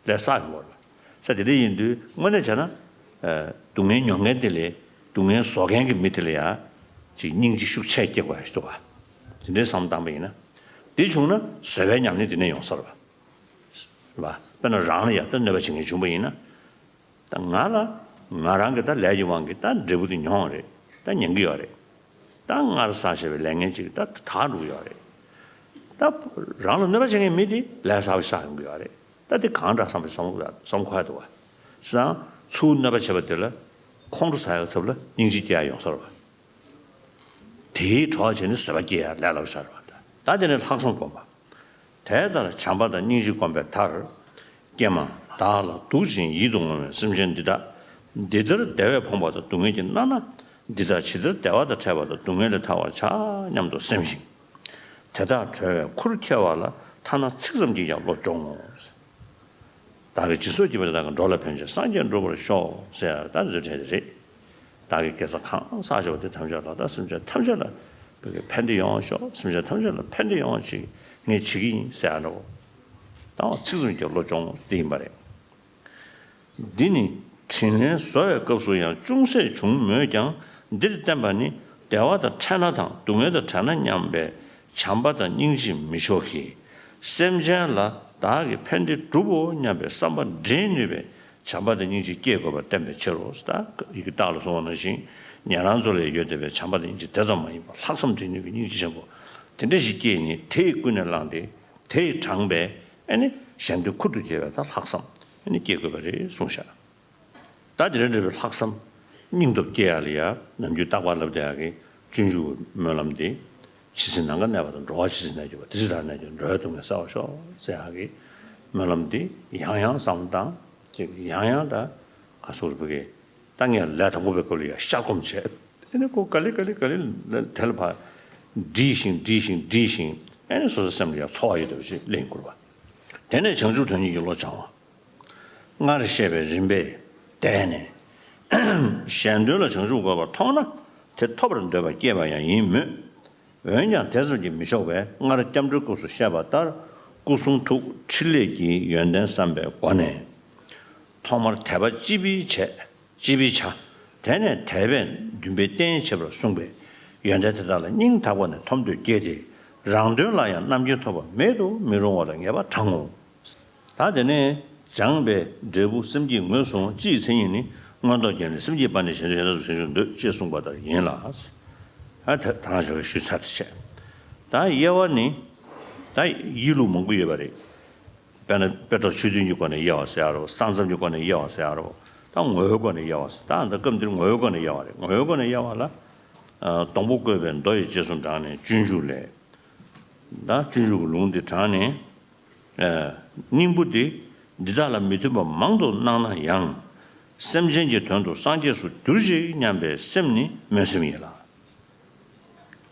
རེད། ལས་བསགས་ཡོང་བ་རེད། ས་དེ་འདྲ་ཡིན་དུས་དངོས་གནས་བྱས་ན། ཨ་སྡུག་བསྔལ་མྱོང་མཁན་དེ་ལས་སྡུག་བསྔལ་བཟོ་མཁན་གྱི་མི་དེ་ལ་ཡང་ཅིག་སྙིང་རྗེ་ཤུགས་ཆེ་སྐྱེ་དགོས་ཡ་ཞིག་འདུག་ག་དེ་འདྲའི་བསམ་བློ་བཏང་པ་ཡིན་ན། དེ་བྱུང་ན་བཟོད་པའི་ཉམས་ལེན་དེ་ནས་ཡོང་ས་རེད་པ། རེད་པ། དཔེར་ན་རང་ལ་ཡང་ད་གནོད་པ་བྱེད་མཁན་བྱུང་པ་ཡིན་ན། ད་ང་ལ་ང་རང་གི་ད་ལས་ཀྱི་དབང་གིས་ད་འབྲས་བུ་དེ་མྱོང་བ་རེད། ད་མྱོང་གི་ཡོད་རེད། ད་སྔར་བསགས་བཞག་པའི་ལས་ངན་ཅིག་ད་དག་འགྲོ་གི་ཡོད་རེད། ད་རང་ལ་གནོད་པ་བྱེད་མཁན་མི་དེ་ལས་བསགས་པ་བསགས་ཡོང་གི་ཡོད་རེད། ད་དེ་གང་འདྲ་བསམ་པའི་བསམ་བློ་བསམ་ཁོ་ཡ་འདུག་བ། བྱས་ཙང་ཚུར་གནོད་པ་བྱས་པ་དེ་ལ་ཁོང་ཁྲོ་ཟ་ཡག་ཚབ་ལ་སྙིང་རྗེ་སྐྱེ་ཡ་ཡོང་ས་རེད་བ། དེའི་གྲོགས་བྱས་ནས་བཟོད་པ་སྐྱེ་ཡ་ལས་སླ་པོ་ཆགས་རེད་བ། ད་དེ་ནས་ལྷག་བསམ་སྒོམ་པ། དེ་ལྟར་བྱམས་པ་དང་སྙིང་རྗེ་བསྒོམ་པའི་མཐར། ཀྱེ་མ། བདག་ལ་སྡུག་ཅིང་ཡིད་དུ་མངར་བའི་སེམས་ཅན་འདི་དག་འདི་ལྟར་བདེ་བས་ཕོངས་པ་དང་སྡུག་བསྔལ་གྱིས་མནར་ན། འདི་དག་ཇི་ལྟར་བདེ་བ་དང་ཕྲད་པ་དང་སྡུག་བསྔལ་ལས་ཐར་བར་བྱ་སྙམ་དུ་སེམས་ཤིང་། དེ་དག་གྲོལ་བའི་ཁུར་ཁྱེར་བ་ལ་ཐ་ན་ཚིག་ཙམ་གྱིས་ཀྱང་བློ་སྐྱོ་ངོ་། བདག་གིས་སྦྱིན་སོགས་བགྱིས་པ་དེ་དག་གིས་འགྲོ་ལ་ཕན་ཕྱིར་སངས་རྒྱས་འགྲུབ་པར་ཤོག་ཟེར་ཡ་ད་བཟོད་བྲལ་དེ་རེད། བདག་གིས་དགེ་རྩ་གང་བསགས་བྱས་པ་དེ་ཐམས་ཅད་ལ་ད་སེམས་ཅན་ཐམས་ཅད་ལ་ཕན་བདེ་ཡོང་བ་ཤོག་སེམས་ཅན་ཐམས་ཅད་ལ་ཕན་བདེ་ཡོང་བ་ཅིག་ངས་བྱེད་ཀྱི་ཡིན་ཟེར་ཡ་འདྲ་བོ། ད་ཚིག་ཙམ་གྱིས་བློ་སྐྱོ་ངོ་དེ་ཡིན་པ་རེད། འདི་ནི་དྲིན་ལན་གཟོ་བའི་སྐབས་སུ་ཡང་ཅུང་ཟད་བྱུང་མོད་ཀྱང་འདིར་བསྟན་པ་ནི་བདེ་བ་དང་ཕྲད་ན་དང་སྡུག་བསྔལ་དང་བྲལ་ན་སྙམ་པའི་བྱམས་པ་དང་སྙིང་རྗེ་མི་མཆོག་གིས་སེམས་ཅན་ལ་བདག་གིས་ཕན་བདེ་བསྒྲུབ་བོ་སྙམ་པའི་བསམ་པ་འདྲེན་ནུས་པའི་བྱམས་པ་དང་སྙིང་རྗེ་སྐྱེ་དགོས་པར་བསྟན་པའི་ཕྱིར་རོ། ད་ཡི་གེ་རྟགས་ལ་གསུངས་པ་ནང་བཞིན་ཉན་རང་ཚོ་ལ་ཡོད་བསྡད་པའི་བྱམས་པ་དང་སྙིང་རྗེ་དེ་ཙམ་མ་ཡིན་པར་ལྷག་བསམ་འདྲེན་ནུས་ཀྱི་སྙིང་རྗེ་ཆེན་པོ་དེ་འདྲ་ཞིག་སྐྱེས་ནས་དེ་ཡིས་ཀུན་ནས་བསླངས་ཏེ་དེ་ཡིས་དྲངས་པའི་ཨ་ནི་གཞན་དོན་ཁུར་དུ་འཁྱེར་བའི་ད་ལྷག་བསམ་ཨ་ནི་སྐྱེ་དགོས་པ་རེད་གསུངས་ཤག་ད་དེ་འདྲ་འདྲ་བའི་ལྷག་བསམ་སྙིང་སྟོབས་སྐྱེ་ཡག་ལ་ཡ་ནམ་རྒྱུན་རྟག་པར་ལབ་བསྡད་ཡག་གི་སྤྱོད་འཇུག་སྨོན་ལམ་འདི། ཇི་སྲིད་ནམ་མཁའ་གནས་པ་དང་། འགྲོ་བ་ཇི་སྲིད་གནས་གྱུར་པ། དེ་སྲིད་བདག་གནས་གྱུར། འགྲོ་བའི་སྡུག་བསྔལ་བསལ་བར་ཤོག་ཟེར་ཡག་གི་སྨོན་ལམ་འདི་ཡང་ཡང་བསམ་བློ་བཏང་། ཅིག་ཡང་ཡང་ད་ག་སོགས་རིག་པ་གི་ད་ངས་ལས་དང་པོ་པའི་སྐབས་ལ་ཡང་ཤར་སྒོམ་བྱས། དེ་ནས་ཁོ་ག་ལེ་ག་ལེ་ག་ལེ་དེ་ལ་ཕར་འདྲིས་ཤིང་འདྲིས་ཤིང་འདྲིས་ཤིང་ཨེ་ནས་སོ་སོའི་སེམས་ལ་ཡང་ཚོར་བ་ཡོད་པ་ཞིག་ལེན་དགོས་པ། དེ་ནས་བྱང་ཆུབ་དོན་གཉེར་གྱི་བློ་སྦྱང་བ། སྔར་བཤད་པའི་རིམ་པས་བཟླས་ནས། གཞན་དོན་ལ་བྱང་ཆུབ་དགོས་པར་མཐོང་ན་དེ་ཐོབ་པར་འདོད་པ་སྐྱེས་པ་ཡང་ཡིན་མོད། འོན་ཀྱང་དེ་ཙམ་གྱིས་མི་ཆོག་པས་སྔར་སྐྱབས་འགྲོའི་སྐབས་སུ་བཤད་པ་ལྟར་སྐུ་གསུང་ཐུགས་ཕྲིན་ལས་ཀྱི་ཡོན་ཏན་བསམ་པའི་སྒོ་ནས། ཐོག་མར་དད་པ་སྤྱི་པའི་བྱས། སྤྱི་པའི་བྱ། དེ་ནས་དད་པས་འདུན་པའི་རྟེན་བྱེད་པར་གསུངས་པས་ཡོན་ཏན་དེ་དག་ལ་སྙིང་ཐག་པ་ནས་ཐོབ་འདོད་སྐྱེས་ཏེ་རང་དོན་ལ་ཡང་རྣམ་མཁྱེན་ཐོབ་པ་མེད་དུ་མི་རུང་བ་ལ་ངེས་པ་དྲང་ངོ་། ད་དེ་ནས་སྦྱངས་པའི་འབྲས་བུ་སེམས་བསྐྱེད་ངོས་བཟུང་སྤྱིའི་མཚན་ཉིད་ནི་མངོན་རྟོགས་རྒྱན་ལས་སེམས་བསྐྱེད་པ་ནི་གཞན་དོན་གཞན་དག་ཏུ་བྱང་ཆུབ་འདོད་ཅེས་གསུངས་པ་ལྟར་ཡིན་ལ། ཨ་ད་ད་ང་ཞོགས་ཞུས་ཚར་དེ་བྱས། ད་དབྱེ་བ་ནི་ད་དབྱེ་ལུགས་མང་པོ་ཡོད་པ་རེད། དཔེར་ན་དཔེ་གྲོགས་ཆོས་མཐུན་གྱི་སྒོ་ནས་དབྱེ་བ་ཟེར་ཡ་རོ། ས་མཚམས་ཀྱི་སྒོ་ནས་དབྱེ་བ་ཟེར་ཡ་རོ། ད་ངོ་བོའི་སྒོ་ནས་དབྱེ་བ་ཟེར། ད་ད་སྐབས་འདིར་ངོ་བོའི་སྒོ་ནས་དབྱེ་བ་རེད། ངོ་བོའི་སྒོ་ནས་དབྱེ་བ་ལ། ཨ་སྡོང་པོ་བཀོད་པའི་མདོ་ཡི་རྗེས་སུ་འབྲངས་ནས་སྤྱོད་འཇུག་ལས། ད་སྤྱོད་འཇུག་གི་ལུང་འདི་དྲངས་ནས། ཨ་སྙིང་པོ་འདི་འདི་དག་ལ་མི་མཐུན་པ་མང་དུ་སྣང་ན་ཡང་། སེམས་ཅན་གྱི་དོན་དུ་སངས་རྒྱས་སུ་གྱུར་ཅིག་སྙམ་པའི་སེམས་ནི་སྨོན་སེམས་ཡིན་ལ།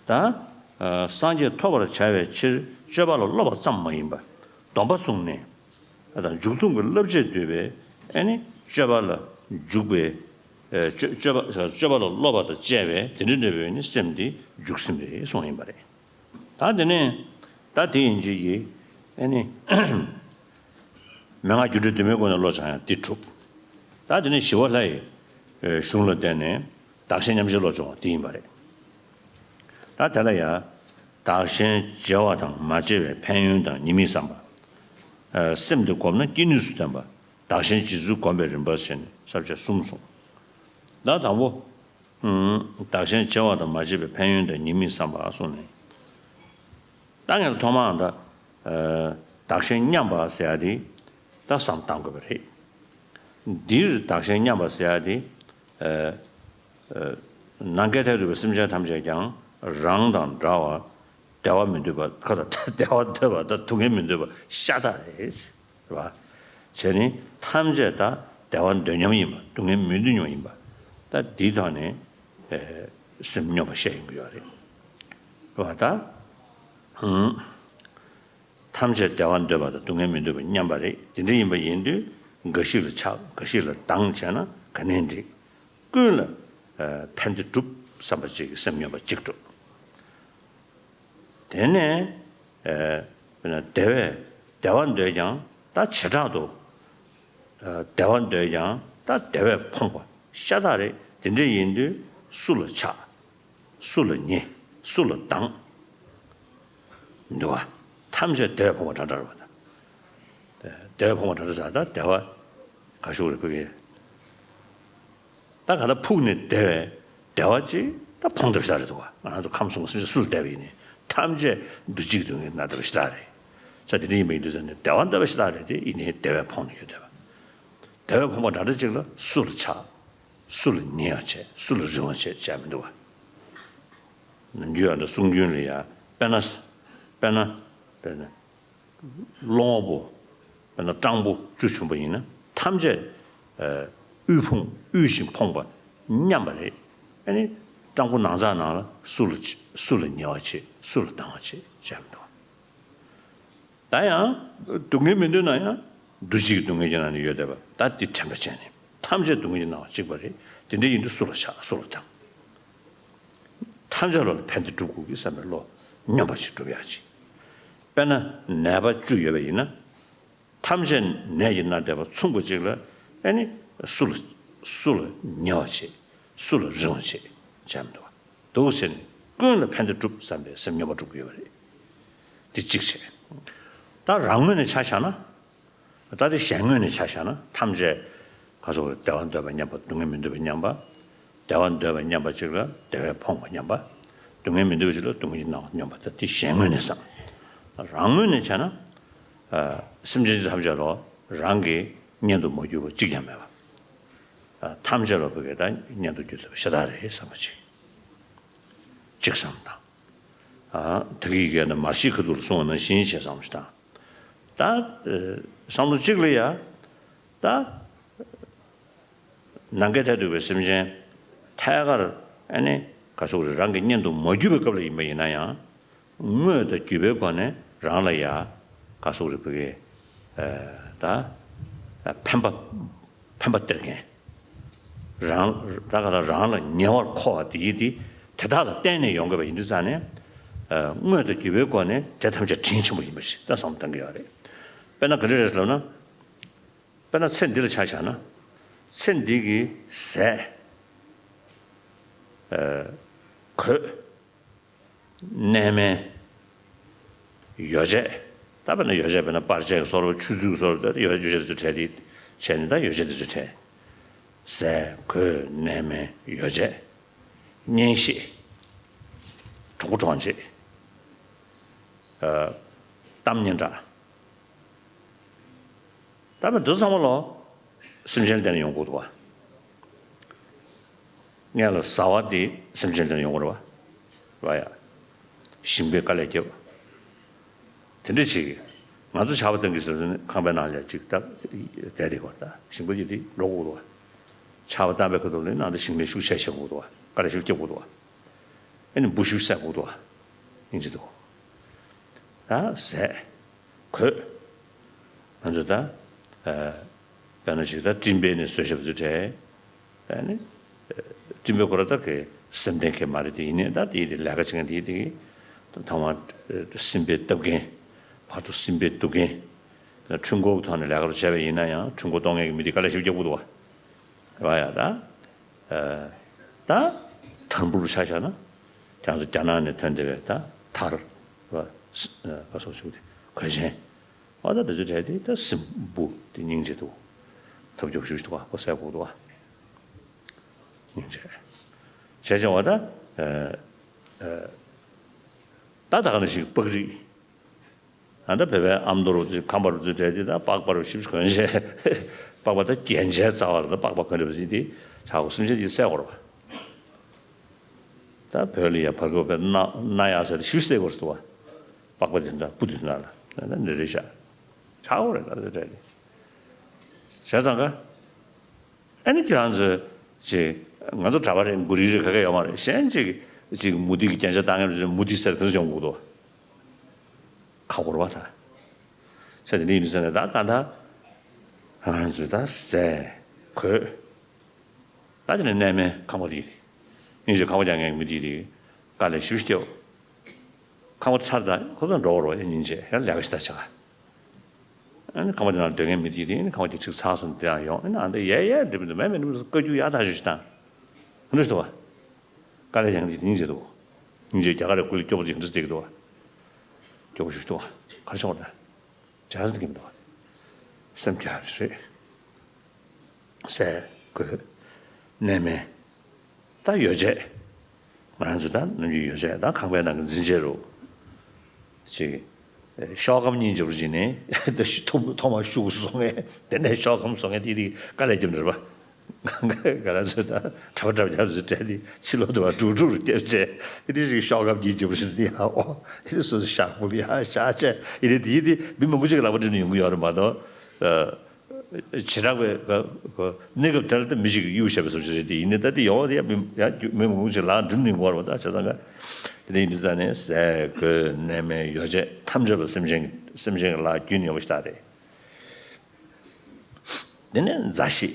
ད་ཨ་སངས་རྒྱས་ཐོབ་པར་བྱ་བའི་ཕྱིར་སྤྱོད་པ་ལ་སློབ་པ་ཙམ་མ་ཡིན་པར་སྡོམ་པ་བཟུང་ནས། ཨ་ད་མཇུག་མཐུན་གྱི་བསླབ་བྱས་བསྡུས་པའི་ཨ་ནི་སྤྱོད་པ་ལ་འཇུག་པའི་ཨ་སྤྱོད་སྤྱོད་པ་སྤྱོད་པ་ལ་སློབ་པ་དང་བཅས་པའི་དེ་འདྲ་འདྲ་བའི་ནི་སེམས་དེ་འཇུག་སེམས་རེད་གསུངས་ཡིན་པ་རེད། ད་དེ་ནས་ད་དེ་ཡིན་གཅིག་གིས་ཨ་ནི། མན་ངག་རྒྱུ་འབྲས་དུ་མའི་སྒོ་ནས་བློ་སྦྱང་ཡང་འདི་གྲུབ། ད་དེ་ནས་ཞི་བ་ལྷ་ཡི་གཞུང་ལ་བརྟེན་ནས་བདག་གཞན་མཉམ་བརྗེའི་བློ་སྦྱོང་བ་འདི་ཡིན་པ་རེད། ད་དེ་ལ་ཡང་བདག་གཞན་བརྗེ་བ་དང་མ་བརྗེ་བའི་ཕན་ཡོན་དང་ཉེས་དམིགས་བསམ་པ། སེམས་དེ་བསྒོམས་ན་སྐྱེ་ནུས་སུ་བསྟན་པ། བདག་གཞན་བརྗེ་ཚུལ་བསྒོམ་པའི་རིམ་པ་བཞིན་ས་བཅད་གསུམ་གསུངས། ད་དང་པོ། བདག་གཞན་བརྗེ་བ་དང་མ་བརྗེ་བའི་ཕན་ཡོན་དང་ཉེས་དམིགས་བསམ་པ་གསུངས་ནས། ད་ངས་ཐོག་མར་ད། བདག་གཞན་མཉམ་པ་ཟེར་ཡ་དེ་ད་བསམ་བཏང་དགོས་པ་རེད། འདིར་བདག་གཞན་མཉམ་པ་ཟེར་ཡ་དེ། ནམ་མཁའི་མཐས་གཏུགས་པའི་སེམས་ཅན་ཐམས་ཅད་ཀྱང་རང་དང་འདྲ་བར་བདེ་བ་མི་འདོད་པ་ཁ་ཚ་བདེ་བ་འདོད་པ་དང་སྡུག་བསྔལ་མི་འདོད་པ་ཤ་སྟག་རེད། རེད་བ། བྱས་ནས་ཐམས་ཅད་ད་ བདེ་བ་འདོད་མཉམ་ཡིན་པ། སྡུག་བསྔལ་མི་འདོད་མཉམ་ཡིན་པ། ད་འདིའི་ཐོག་ནས་ཨེ་སེམས་སྙོམས་པ་བཤད་ཡོང་གི་ཡོད་རེད། རེད་བ་ད། ཧུམ། ཐམས་ཅད་བདེ་བ་འདོད་པ་དང་སྡུག་བསྔལ་མི་འདོད་པ་མཉམ་པ་རེད། དེ་འདྲ་ཡིན་པ་ཡིན་དུས་འགའ་ཞིག་ལ་ཆགས། འགའ་ཞིག་ལ་སྡང་བྱས་ན་ག་ནས་འགྲིག། ཀུན་ལ་ཨ་ཕན་བདེ་སྒྲུབ་བསམ་པ་ཅིག་གིས་སེམས་སྙོམས་པ་གཅིག་སྒྲུབ། དེ་ནས་ཨ་དཔེར་ན་བདེ་བས་བདེ་བ་འདོད་ཀྱང་ད་བྱེ་བྲག་ཏུ་ཨ་བདེ་བ་འདོད་ཀྱང་ད་བདེ་བས་ཕོངས་པ་ཤ་སྟག་རེད། དེ་འདྲ་ཡིན་དུས་སུ་ལ་ཆགས། སུ་ལ་ཉེ། སུ་ལ་སྡང་། འདུག་བ། ཐམས་ཅད་བདེ་བས་ཕོངས་པ་འདྲ་འདྲ་རེད་བ་ད། བདེ་བས་ཕོངས་པ་འདྲ་འདྲ་ཟེར་ད་བདེ་བ་ག་ཤུག་རེད་ཕུག་གི། ད་ག་ད་ཕུག་ནས་བདེ་བའི་བདེ་བ་ཅིག་ད་ཕོངས་བསྡད་པ་ཞིག་རེད་འདུག་བ། ང་རང་ཚོ་ཁམས་གསུམ་གྱི་སེམས་ཅན་སུ་ལ་བདེ་བ་ཡིན་ནའི་ཐམས་ཅད་འདུ་བྱེད་ཀྱི་སྡུག་བསྔལ་ན་བདེ་བ་ཞིག་རེད། ས་དེ་འདྲ་ཡིན་པ་ཡིན་དུས་ཙང་ནས་བདེ་བ་འདོད་པ་ཞིག་རེད་དེ་ཡིན་ནའི་བདེ་བས་ཕོངས་ནས་ཡོད་བསྡད་པ། བདེ་བས་ཕོངས་པ་འདྲ་འདྲ་ཅིག་ལ་སུ་ལ་ཆགས། སུ་ལ་ཉེ་བ་བྱེད། སུ་ལ་རིང་བ་བྱེད་བྱས་མི་འདུག་བ། ནམ་རྒྱུན་ཡང་འདྲ་གསུང་རྒྱུན་ལ་ཡ་དཔེར་ན། དཔེར་ན། དཔེར་ན། སློང་བ་པོ། དཔེར་ན་སྤྲང་པོ་བཅུ་བྱུང་པ་ཡིན་ན་ཐམས་ཅད་ཨ་དབུལ་ཕོངས་དབུལ་ཞིང་ཕོངས་པ་མཉམ་པ་རེད། ཨ་ནི་སྤྲང་པོ་ནང་ཚགས་ནང་ལ་སུ་ལ་སུ་ལ་ཉེ་བ་བྱེད། སུ་ལ་སྡང་བ་བྱེད་བྱས་མི་འདུག་ད་ཡང་སྡུག་བསྔལ་མི་འདོད་ན་ཡང་འདུ་བྱེད་ཀྱི་སྡུག་བསྔལ་གྱི་ནང་ནས་ཡོད་བསྡད་པ་ད་འདི་དྲན་པ་བྱས་ནས་ཐམས་ཅད་སྡུག་བསྔལ་གྱི་སྣང་བ་གཅིག་པ་རེད། དེ་འདྲ་ཡིན་དུས་སུ་ལ་ཆགས། སུ་ལ་སྡང་། ཐམས་ཅད་བློ་ལ་ཕན་བདེ་སྒྲུབ་དགོས་ཀྱི་བསམ་པའི་བློ་སྙོམས་པ་ཞིག་སྒྲུབ་ཡག་ཅིག་དཔེར་ན་ནད་པ་བཅུ་ཡོད་པ་ཡིན་ན། ཐམས་ཅད་ནད་ཀྱིས་མནར་བསྡད་པ་མཚུངས་པ་ཅིག་ལ་ཨ་ནི་སུ་ལ་སུ་ལ་ཉེ་བ་བྱེད། སུ་ལ་རིང་བ་བྱེད་བྱས་མི་འདུག་བ། འདུག་ཟེར་ནས་ཀུན་ལ་ཕན་བདེ་སྒྲུབ་བསམ་པའི་སེམས་སྙོམས་པ་སྒྲུབ་དགོས་པ་རེད། འདི་གཅིག་བྱས། ད་རང་ངོས་ནས་ཆ་བཞག་ན། ད་དེ་གཞན་ངོས་ནས་ཆ་བཞག་ན་ཐམས་ཅད་ག་སོགས་བདེ་བ་འདོད་པ་མཉམ་པ། སྡུག་བསྔལ་མི་འདོད་པ་མཉམ་པ། བདེ་བ་འདོད་པ་མཉམ་པ་ཅིག་ལ་བདེ་བས་ཕོངས་པ་མཉམ་པ། སྡུག་བསྔལ་མི་འདོད་པ་ཅིག་ལ་སྡུག་བསྔལ་གྱི་སྣང་བ་མཉམ་པ། ད་དེ་གཞན་ངོས་ནས་བསམ། རང་ངོས་ནས་བྱས་ན། ཨ་སེམས་ཅན་ཐམས་ཅད་ལ་རང་གི་གཉེན་དུ་མ་གྱུར་པ་གཅིག་ཀྱང་མེད་པ། ཨ་ཐམས་ཅད་ལ་བོད་སྐད་ད་གཉེན་དུ་གྱུར་ཐུབ་པ་ཤ་སྟག་རེད་བསམ་པ་ཅིག་གཅིག་བསམ་དང་། ཨ་ད་གིན་གྱི་ནི་མར་ཤེས་ཁ་ཐུག་ལ་གསུངས་པ་ནང་བཞིན་བྱས་བསམ་ཞིག་དང་། ད་ཨ་བསམ་བློ་གཅིག་ལ་ཡ། ད་ནམ་མཁའི་མཐས་གཏུགས་པའི་སེམས་ཅན་ཐད་ཀར་ཨ་ནི་ག་ཟེར་དགོས་རེད། རང་གི་གཉེན་དུ་མ་གྱུར་པའི་སྐབས་ལ་ཡིན་པ་ཡིན་ན་ཡང་། དངོས་དང་བརྒྱུད་པའི་སྒོ་ནས་རང་ལ་ཡ་ག་ཟེར་དགོས་རེད། བོད་སྐད་ཨ་ད་ཕན་པ་ཕན་པ་སྟེར་མཁན། རང་ད་ག་ད་རང་ལ་ཉེ་བར་མཁོ་བ་དེ་ཡིན་ཏེ། དེ་དག་ལ་བརྟེན་ནས་ཡོང་དགོས་པ་ཡིན་དུས་ཙང་ནས། ཨ་དངོས་དང་བརྒྱུད་པའི་སྒོ་ནས་དེ་ཐམས་ཅད་དྲིན་ཆེན་པོ་ཡིན་པ་ཞིག་ད་བསམ་བློ་གཏང་གི་ཡོད་རེད། དཔེར་ན་ག་འདྲ་རེད་ཟེར་ལབ་ན། དཔེར་ན་ཚེ་འདི་ལ་ཆ་བཞག་ན། ཚེ་འདི་གི་ཟས། ཨ་གོས། གནས་མལ། ཡོ་བྱད། ད་དཔེར་ན་ཡོ་བྱད་དཔེར་ན་པར་ཆས་ཀྱི་བཟོ་འདྲ་ཆུ་ཚོད་ཀྱི་བཟོ་འདྲ་ད་ཡོ་ཡོ་བྱད་དེ་ཚོ་སྤྲད་དེ་བྱས་ནས་ད་ཡོ་བྱད་དེ་ཚོ་སྤྲད། ཟས་གོས་གནས་མལ་ཡོ་བྱད། གཉེན་བཤེས། གྲོགས་པོ་གྲོགས་མཆེད། ཨ་གཏམ་སྙན་གྲགས། ད་བར་འདི་ཚང་མ་ལོ། སེམས་ཅན་ལ་བརྟེན་ནས་ཡོང་དགོས་འདུག་བ། སྔོན་ལ་བཟའ་བ་དེ་སེམས་ཅན་ལ་བརྟེན་ནས་ཡོང་དགོས་རེད་བ། རེད་བ་ཡ། ཞིང་པས་དཀའ་ལས་བརྒྱབ། དེ་འདྲ་བྱེད་ཀྱི། ང་ཚོ་ཇ་བ་བཏང་གི་ཟེར་ནས་ཁང་པའི་ནང་ལ་ཅིག་ད་བསྡད་དེ་གོ། ད་ཞིང་པ་ཡིན་དེ་འགྲོ་དགོས་འདུག་བ། ཇ་བ་བཏང་པའི་ཁ་ཐུག་ལ་ནང་དུ་ཞིང་ལས་ཤུགས་ཆེ་བྱེད་དགོས་འདུག་བ། དཀའ་ལས་ཤུགས་རྒྱག་དགོས་འདུག་བ། ཨ་ནི་འབུ་ཤུགས་བསད་དགོས་འདུག་བ། སྙིང་རྗེ་འདུག་ད་ཟས། གོས། ང་ཚོ་ད། ཨ་དཔེར་ན་ཞིག་ད་སྤྲིན་པས་ནི་གསོལ་ཞབས་ཚུ་བྲལ། ཨ་ནི། སྤྲིན་པའི་སྐོར་ད་གི་སེམས་ལྡན་གྱི་མ་རེད་དེ་ཡིན་ནའི་ད་དེ་ཡི་དེ་ལས་ཀ་བྱེད་མཁན་དེ་ཡི་དེ་གི། ད་ཐོག་མར་སེམས་པའི་སྟབས་མཁན། བར་དུ་སེམས་པའི་སྡུག་མཁན། ད་འཕྲུལ་འཁོར་གྱི་ཐོག་ནས་ལས་ཀ་བྱས་པ་ཡིན་ན་ཡང་འཕྲུལ་འཁོར་གཏོང་མཁན་གྱི་མི་དེ་དཀའ་ལས་ཞིག་རྒྱག་དགོས་འདུག་བ། རེད་བ་ཡ་ད། ད་དམ་པོར་ཆ་བཞག་ན། ཁྱེད་ཚོ་རྒྱ་ནག་ནས་ཐོན་བསྡད་པའི་ད་ཐར། བ། ག་སོགས་ཞུགས་ཏེ་གོས་ཆེན། ཨ་ད་འདི་ཚོ་བྲལ་ཏེ་ད་སྲིན་འབུ་དེ་སྙིང་རྗེ་འདུག་ཐབས་སྐྱོ་ཤུགས་འདུག་བ་ཁོ་ཟས་དགོས་འདུག་བ། སྙིང་རྗེ། བྱས་ཙང་བ་ད། ད་ད་ག་ནང་བཞིན་པགས་རིགས། ཨ་ད་བོད་པའི་ཨ་མདོ་རུ་ཁམས་པ་རུ་ཚུར་བྲལ་ཏེ་ད་པགས་པ་རུ་ཞིབ་གོན་བྱས། པགས་པ་ད་རྒྱན་ཆའི་རྩ་བ་རུ་ད་པགས་པ་གོན་རེ་བ་ཟིན་ཏེ་བྱ་བ་སེམས་ཅན་གྱི་བསད་དགོས་རེད་བ། ད་བོད་ལ་ཡ་བར་སྐབས་པའི་སྣ་སྣ་ཡག་ཟེར་ཏེ་ཞིབ་བསད་དགོས་རེད་བ། པགས་པ་དེ་འདྲ་སྤུ་དེ་འདྲ་ལ་ད་འདྲ་རེད་ཤག་ཆག་དགོས་རེད་ད་རེད་རེད། བྱས་ཙང་ཀ་ཨ་ནི་ཁྱེད་རང་ཚོས་ཅིག་ང་ཚོ་གྲྭ་པ་རེད། མགོ་རིལ་རེད། ག་གེ་ཡོད་མ་རེད། གཞན་ཅིག་ཅིག་མུ་ཏིག་གི་རྒྱན་ཆ་བཏང་མཁན་ཚོས་མུ་ཏིག་ཟེར་ག་ཚོད་ཡོང་དགོས་འདུག་ཁ་འཁོར་བ་ད། ས་དེ་འདི་ཡིན་ཟེར་ནས་ད་ག་ད་ང་རང་ཚོས་ད་ཟས་གོས། ད་དེ་ནས་གནས་མལ་ཁང་པ་དེ་རེད། སྙིང་རྗེ་ཁང་པ་རྒྱག་མཁན་མི་དེ་རེད། དཀའ་ལས་ཞེ་པོ་ཞིག་བརྒྱབ། ཁང་པ་ཚར་དང་ཁོ་ཚོ་འགྲོ་བར་བ་ཡ་སྙིང་རྗེ་ཡར་ལས་ཀ་ཞིག་ད་བྱ། ཨ་ནི་ཁང་པ་དེ་ནང་སྡོད་མཁན་མི་དེ་རེད། ཨ་ནི་ཁང་པ་དེ་ཚིག་ཚགས་སོང་དེ་ཡང་ཡོང་། ཨ་ནི་ཨ་འདི་ཡས་ཡས་འགྲིག་མི་འདུག་མེད་མེད་འགྲིག་མི་འདུག་བཀའ་བཀྱོན་ཡག་ཐག་ཆོད་ཞིག་བཏང་། འདི་འདྲ་ཞིག་འདུག་བ། དཀའ་ལས་རྒྱག་མཁན་དེ་སྙིང་རྗེ་འདུག་སྙིང་རྗེ་རྒྱ་གར་རེ་སྐུ་ལས་སྐྱོ་པོ་དེ་འདྲ་ཞིག་འདུག་བ། སྐྱོ་པོ་ཞིག་འདུག་བ། ག་རེ་ཆོག་རེད། བྱ་ས་འདི་གི་མི་འདུག་བ། སེམས་སྐྱོ་ཞིག་རེད། ཟས་གོས་གནས་མལ། ད་ཡོ་བྱད། ང་རང་ཚོ་ད་ནམ་རྒྱུན་ཡོ་བྱད་ད་ཁང་པའི་ནང་གི་འཛིན་ཆས་རུ། ཅིག་ཤོག་སྒམ་གཉིས་འཇོག་རྒྱུ་ནི་ཐོག་ཐོག་མར་ཤུགས་སོང་ངས་དེ་ནས་ཤོག་སྒམ་སོང་ངས་དེ་དེ་དཀའ་ལས་རྒྱབ་ནས་རེད་པ། ང་རང་ཚོ་ད་གྲྭ་པ་གྲྭ་པ་རྒྱབ་ཚོ་གྲས་དེ་ཕྱི་ལོགས་དུ་བ་དཀྲུག་དཀྲུག་རུ་བརྒྱབ་བྱས་ཨེ་དེ་ཞིག་ཤོག་སྒམ་གཉིས་འཇོག་རྒྱུ་དེ་ཡང་ཨོ་ཨེ་དེ་སོ་སོ་ཤག་པུ་ལ་ཡང་ཤག་བྱས་ཨེ་དེ་དེ་དེ་མི་མང་པོ་ཅིག་གི་ལག་པ་འགྲིམ་ནས་ཡོང་གི་ཡོད་རེད་མ་གཏོགས། བྱེ་བྲག་པའི་ག་ག་གནས་སྐབས་དེར་ད་མི་ཞིག་གིས་གཡུག་བཞག་པའི་བཟོ་ཅིག་རེད་དེ། ཡིན་ནའི་ད་དེ་ཡོང་བ་དེ་ཡང་མི་ཡང་མི་མང་པོ་ཞིག་ལག་འགྲིམ་ནས་འགོར་བ་ད་བྱས་ཙང་ག་དེ་འདྲ་ཡིན་དུས་ཙང་ནས་ཟས་གོས་གནས་མལ་ཡོ་བྱད་ཐམས་ཅད་པོ་སེམས་ཅན་སེམས་ཅན་གྱི་ལག་རྒྱུན་ཡོང་བ་ཞིག་ད་རེད། དེ་ནས་མཛའ་བཤེས་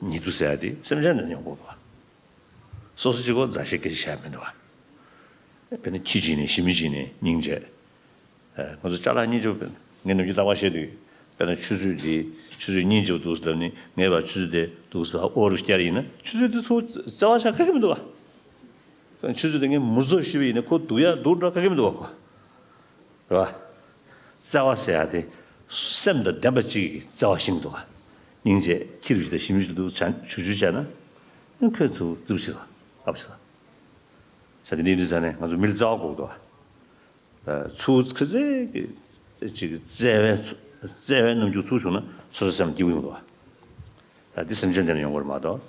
ཉེ་དུ་ཟེར་ཡ་དེ་སེམས་ཅན་དེ་ཡོང་དགོས་པ། སོ་སོ་གཅིག་པོ་མཛའ་བཤེས་སྐད་ཆ་བཤད་མི་འདུག་བ། དཔེར་ན་ཁྱི་གཅིག་ནས་ཞི་མི་གཅིག་ནས་སྙིང་རྗེ། ང་ཚོ་ཅ་ལག་གཉིས་ཆོག་ངས་ནམ་རྒྱུན་རྟག་པར་བཤད་དུས། དཔེར་ན་ཆུ་ཚོད་འདི་ཆུ་ཚོད་གཉིས་འཇོག་འདུག་ཟེར་ནི་ངས་བ་ཆུ་ཚོད་དེ་འདུག་ཟེར་ཨོ་རུ་བསྐྱར་ཡིན་ན་ཆུ་ཚོད་དེ་ཚོ་བརྩེ་བ་ཆགས་ག་གི་མི་འདུག་བ། ཆུ་ཚོད་དེ་ངས་མུར་ཚོ་ཤི་བ་ཡིན་ན་ཁོ་སྡུག་ཡ་སྡུག་འགྲོ་ག་གི་མི་འདུག་བ་ཁོ། རེད་བ། བརྩེ་བ་ཟེར་ཡ་དེ་སེམས་དང་ལྡན་པ་གཅིག་གིས་བརྩེ་བ་ཤིང་འདུག་བ། སྙིང་རྗེ་ཁྱི་རུ་ཞིག་དང་ཞི་མི་ཞིག་འདུག་བྱ་ཆུ་ཆུ་བྱས་ན་ཁོས་ཚུར་རྩིབ་ཞིག་ལ་ཨབ་ཞིག་ལ། ས་དེ་འདི་འདི་ས་ནས་ང་ཚོ་མི་ལ་བརྩེ་བ་དགོས་འདུག་བ། ཚུར་ཁ་ཚེ་གི་ཅིག་བརྩེ་བའི་བརྩེ་བའི་རྣམ་འགྱུར་ཚུར་བྱུང་ན་སོ་སོ་སེམས་སྐྱིད་པོ་ཡོང་འདུག་བ། ད་འདི་སེམས་ཅན་དེ་ནས་ཡོང་དགོས་རེད་མ་གཏོགས།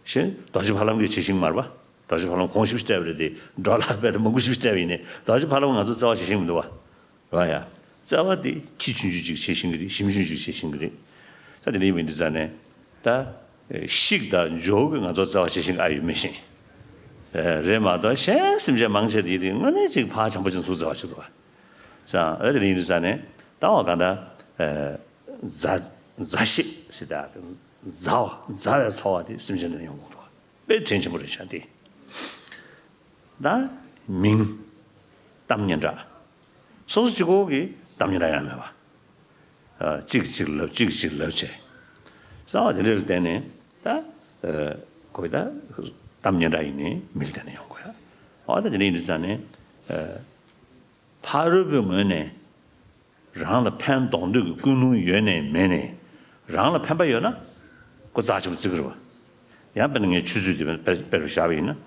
གཞན་རྡོ་རྗེ་ཕ་ལམ་གྱི་བྱད་བཞིན་མ་རེད་པ། རྡོ་རྗེ་ཕ་ལམ་གོང་ཞིབ་སྤྲད་པ་རེད་དེ་འགྲོ་ལ་དཔེ་དེ་མང་པོ་ཞིབ་སྤྲད་པ་ཡིན་ནའི་རྡོ་རྗེ་ཕ་ལམ་ང་ཚོ་བརྩེ་བ་བྱེད་བཞིན་མི་འདུག་བ། རེད་བ་ཡ། བརྩེ་བ་དེ་ཁྱི་ཆུང་ཆུང་ཅིག་བྱེད་བཞིན་གི་རེད། ཞི་མི་ཆུང་ཆུང་ཅིག་བྱེད་བཞིན་གི་རེད། ད་དེ་འདྲ་ཡིན་པའི་འདི་ཙང་ནས་ད། ཤིག་དང་ཇོ་གི་ང་ཚོ་བརྩེ་བ་བྱེད་བཞིན་གི་ཨ་ཡོད་མི་ཤེས། རེད་མ་གཏོགས་གཞན་སེམས་ཅན་མང་ཆེ་དེ་དེ་དངོས་གནས་ཅིག་ཕར་བྱམས་པོ་ཅན་ཚོ་བརྩེ་བ་བྱེད་འདུག་བ། ཙང་ཨ་དེ་འདྲ་ཡིན་དུས་ཙང་ནས་ད་བ་ག་ད། མཛའ་མཛའ་བཤེས་ཟེར་ད། མཛའ་བ་མཛའ་བའི་ཚོར་བ་དེ་སེམས་ཅན་དེ་ལ་ཡོང་དགོས་འདུག་བ། དཔེ་དྲིན་ཆེན་པོ་རེད་ཤག་དེ། ད་མིང་། གཏམ་སྙན་གྲགས། སོ་སོ་གཅིག་པོ་གི་གཏམ་སྙན་གྲགས་ཡང་མེད་པ། གཅིག་གཅིག་ལབ་གཅིག་གཅིག་ལབ་བྱས། རྩ་བ་དེ་འདྲ་ལ་བརྟེན་ནས་ད། གོ་ད། གཏམ་སྙན་གྲགས་ཡིན་ནའི་མི་ལ་བརྟེན་ནས་ཡོང་དགོས་ཡ། འོ་ད་དེ་འདྲ་ཡིན་དུས་ཙང་ནས། ཕ་རོལ་པོའི་ངོས་ནས། རང་ལ་ཕན་འདོགས་འདོད་ཀྱི་ཀུན་སློང་ཡོད་ནའི་མེད་ནའི། རང་ལ་ཕན་པ་ཡོད་ན། ཁོ་རྩ་ཆེན་པོ་བརྩི་གི་རེད་བ། ཡང་དཔེར་ན་ངས་ཆུ་ཚོད་འདི་དཔེ་དཔེ་རུ་བཞག་པ་ཡིན་ན།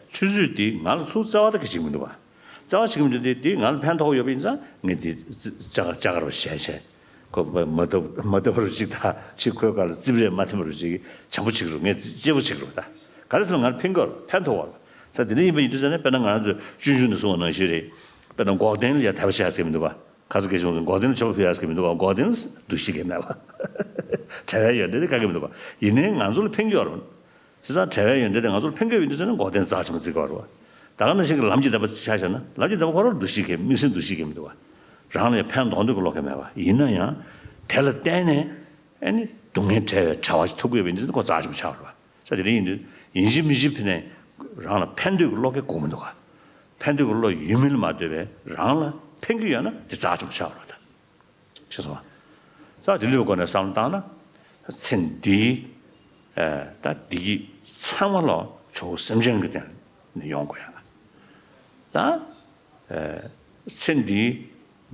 ཆུ་ཚོད་འདི་ང་ལ་ཚུར་བརྩེ་བ་ད་གི་བྱེད་ཀྱི་མི་འདུག་བ། བརྩེ་བ་བྱེད་ཀྱི་མི་འདུག་སྟེ་འདི་ང་ལ་ཕན་ཐོགས་ཡོད་པ་ཡིན་ཙང་ངས་འདི་ཅ་ག་ཅ་ག་རུ་བྱས་བྱས། ཁོ་མ་མ་བཏབ་མ་བཏབ་རུ་ཅིག་ད་ཅིག་ཁོའི་སྒང་ལ་རྩིབ་རེ་མ་ཐེམ་རུ་ཅིག་བྱམས་པོ་བྱེད་ཀྱི་རེད། ངས་གཅེས་པོ་བྱེད་ཀྱི་རེད་ད། ག་རེ་ཟེར་ན་ང་ལ་ཕན་གྱི་རེད། ཕན་ཐོགས་པ་རེད། ས་དེ་འདྲ་ཡིན་པ་ཡིན་དུས་ཙང་ནས་དཔེར་ན་ང་རང་ཚོས་ཆུང་ཆུང་ནས་གསུངས་པ་ནང་བཞིན་རེད། དཔེར་ན་འགོག་བདེན་ལ་ཡ་དད་པ་བྱེད་ཡ་ཟེར་གྱི་མི་འདུག་བ། ག་ཚོད་སྐད་ཆ་བྱུང་ཚེ་འགོག་བདེན་ལ་མཆོད་པ་ཕུལ་ཡ་ཟེར་གྱི་མི་འདུག་བ། འགོག་བདེན་ལ་འདུ་ཤེས་ཀྱི་མེད་པ། བྲལ་བའི་ཡོན་ཏན་དེ་ག་གེ་མི་འདུག་བ། ཡིན་ནའི་ང་ཚོ་ལ་ཕན་གྱི་ཡོད་རེད། བྱས་ཙང་བྲལ་བའི་ཡོན་ཏན་དེ་ང་ཚོ་ལ་ཕན་གྱི་ཡོད་པ་ཡིན་དུས་ཙང་ནས་འགོག་བདེན་རྩ་ཆེན་པོ་བརྩི་དགོས་རེད་བ། ད་ག་ནང་བཞིན་གྱི་ལམ་གྱི་བདེན་པ་ཆ་བཞག་ན་ལམ་གྱི་བདེན་པ་ཁོ་རང་འདུ་ཤེས་ཀྱི་དམིགས་བསལ་འདུ་ཤེས་ཀྱི་མི་འདུག་བ། རང་ལ་ཕན་འདོགས་འདོད་ཀྱི་བློ་ཁེལ་མེད་པ་ཡིན་ན་ཡང་། དེ་ལ་བརྟེན་ནས་ཨ་ནི་སྡུག་བསྔལ་བྲལ་བའི་བྱ་བ་ཞིག་ཐོབ་ཀྱི་ཡོད་པ་ཡིན་དུས་ཙང་ནས་ཁོ་རྩ་ཆེན་པོ་ཆགས་རེད་བ། ས་དེ་འདྲ་ཡིན་དུས་ཡིན་གཅིག་མིན་གཅིག་ཕི་ནས་རང་ལ་ཕན་འདོད་ཀྱི་བློ་སྐད་དགོས་མི་འདུག་ག་ཕན་འདོད་ཀྱི་བློ་ཡོད་མིན་ལ་མ་ལྟོས་པའི་རང་ལ་ཕན་གྱི་ཡོད་ན་དེ་རྩ་ཆེན་པོ་ཆགས་རེད་ད། ཤེས་སོང་ང་། ས་དེ་འདྲའི་སྒོ་ནས་བསམ་བློ་བཏང་ན། ཚེ་འདིའི་ད་བདེ་སྐྱིད་ཚང་མ་ལོ་ཇོ་བོ་སེམས་ཅན་གྱི་སྟེང་ནས་ཡོང་དགོས་ཡ། ད་ཚེ་འདིའི་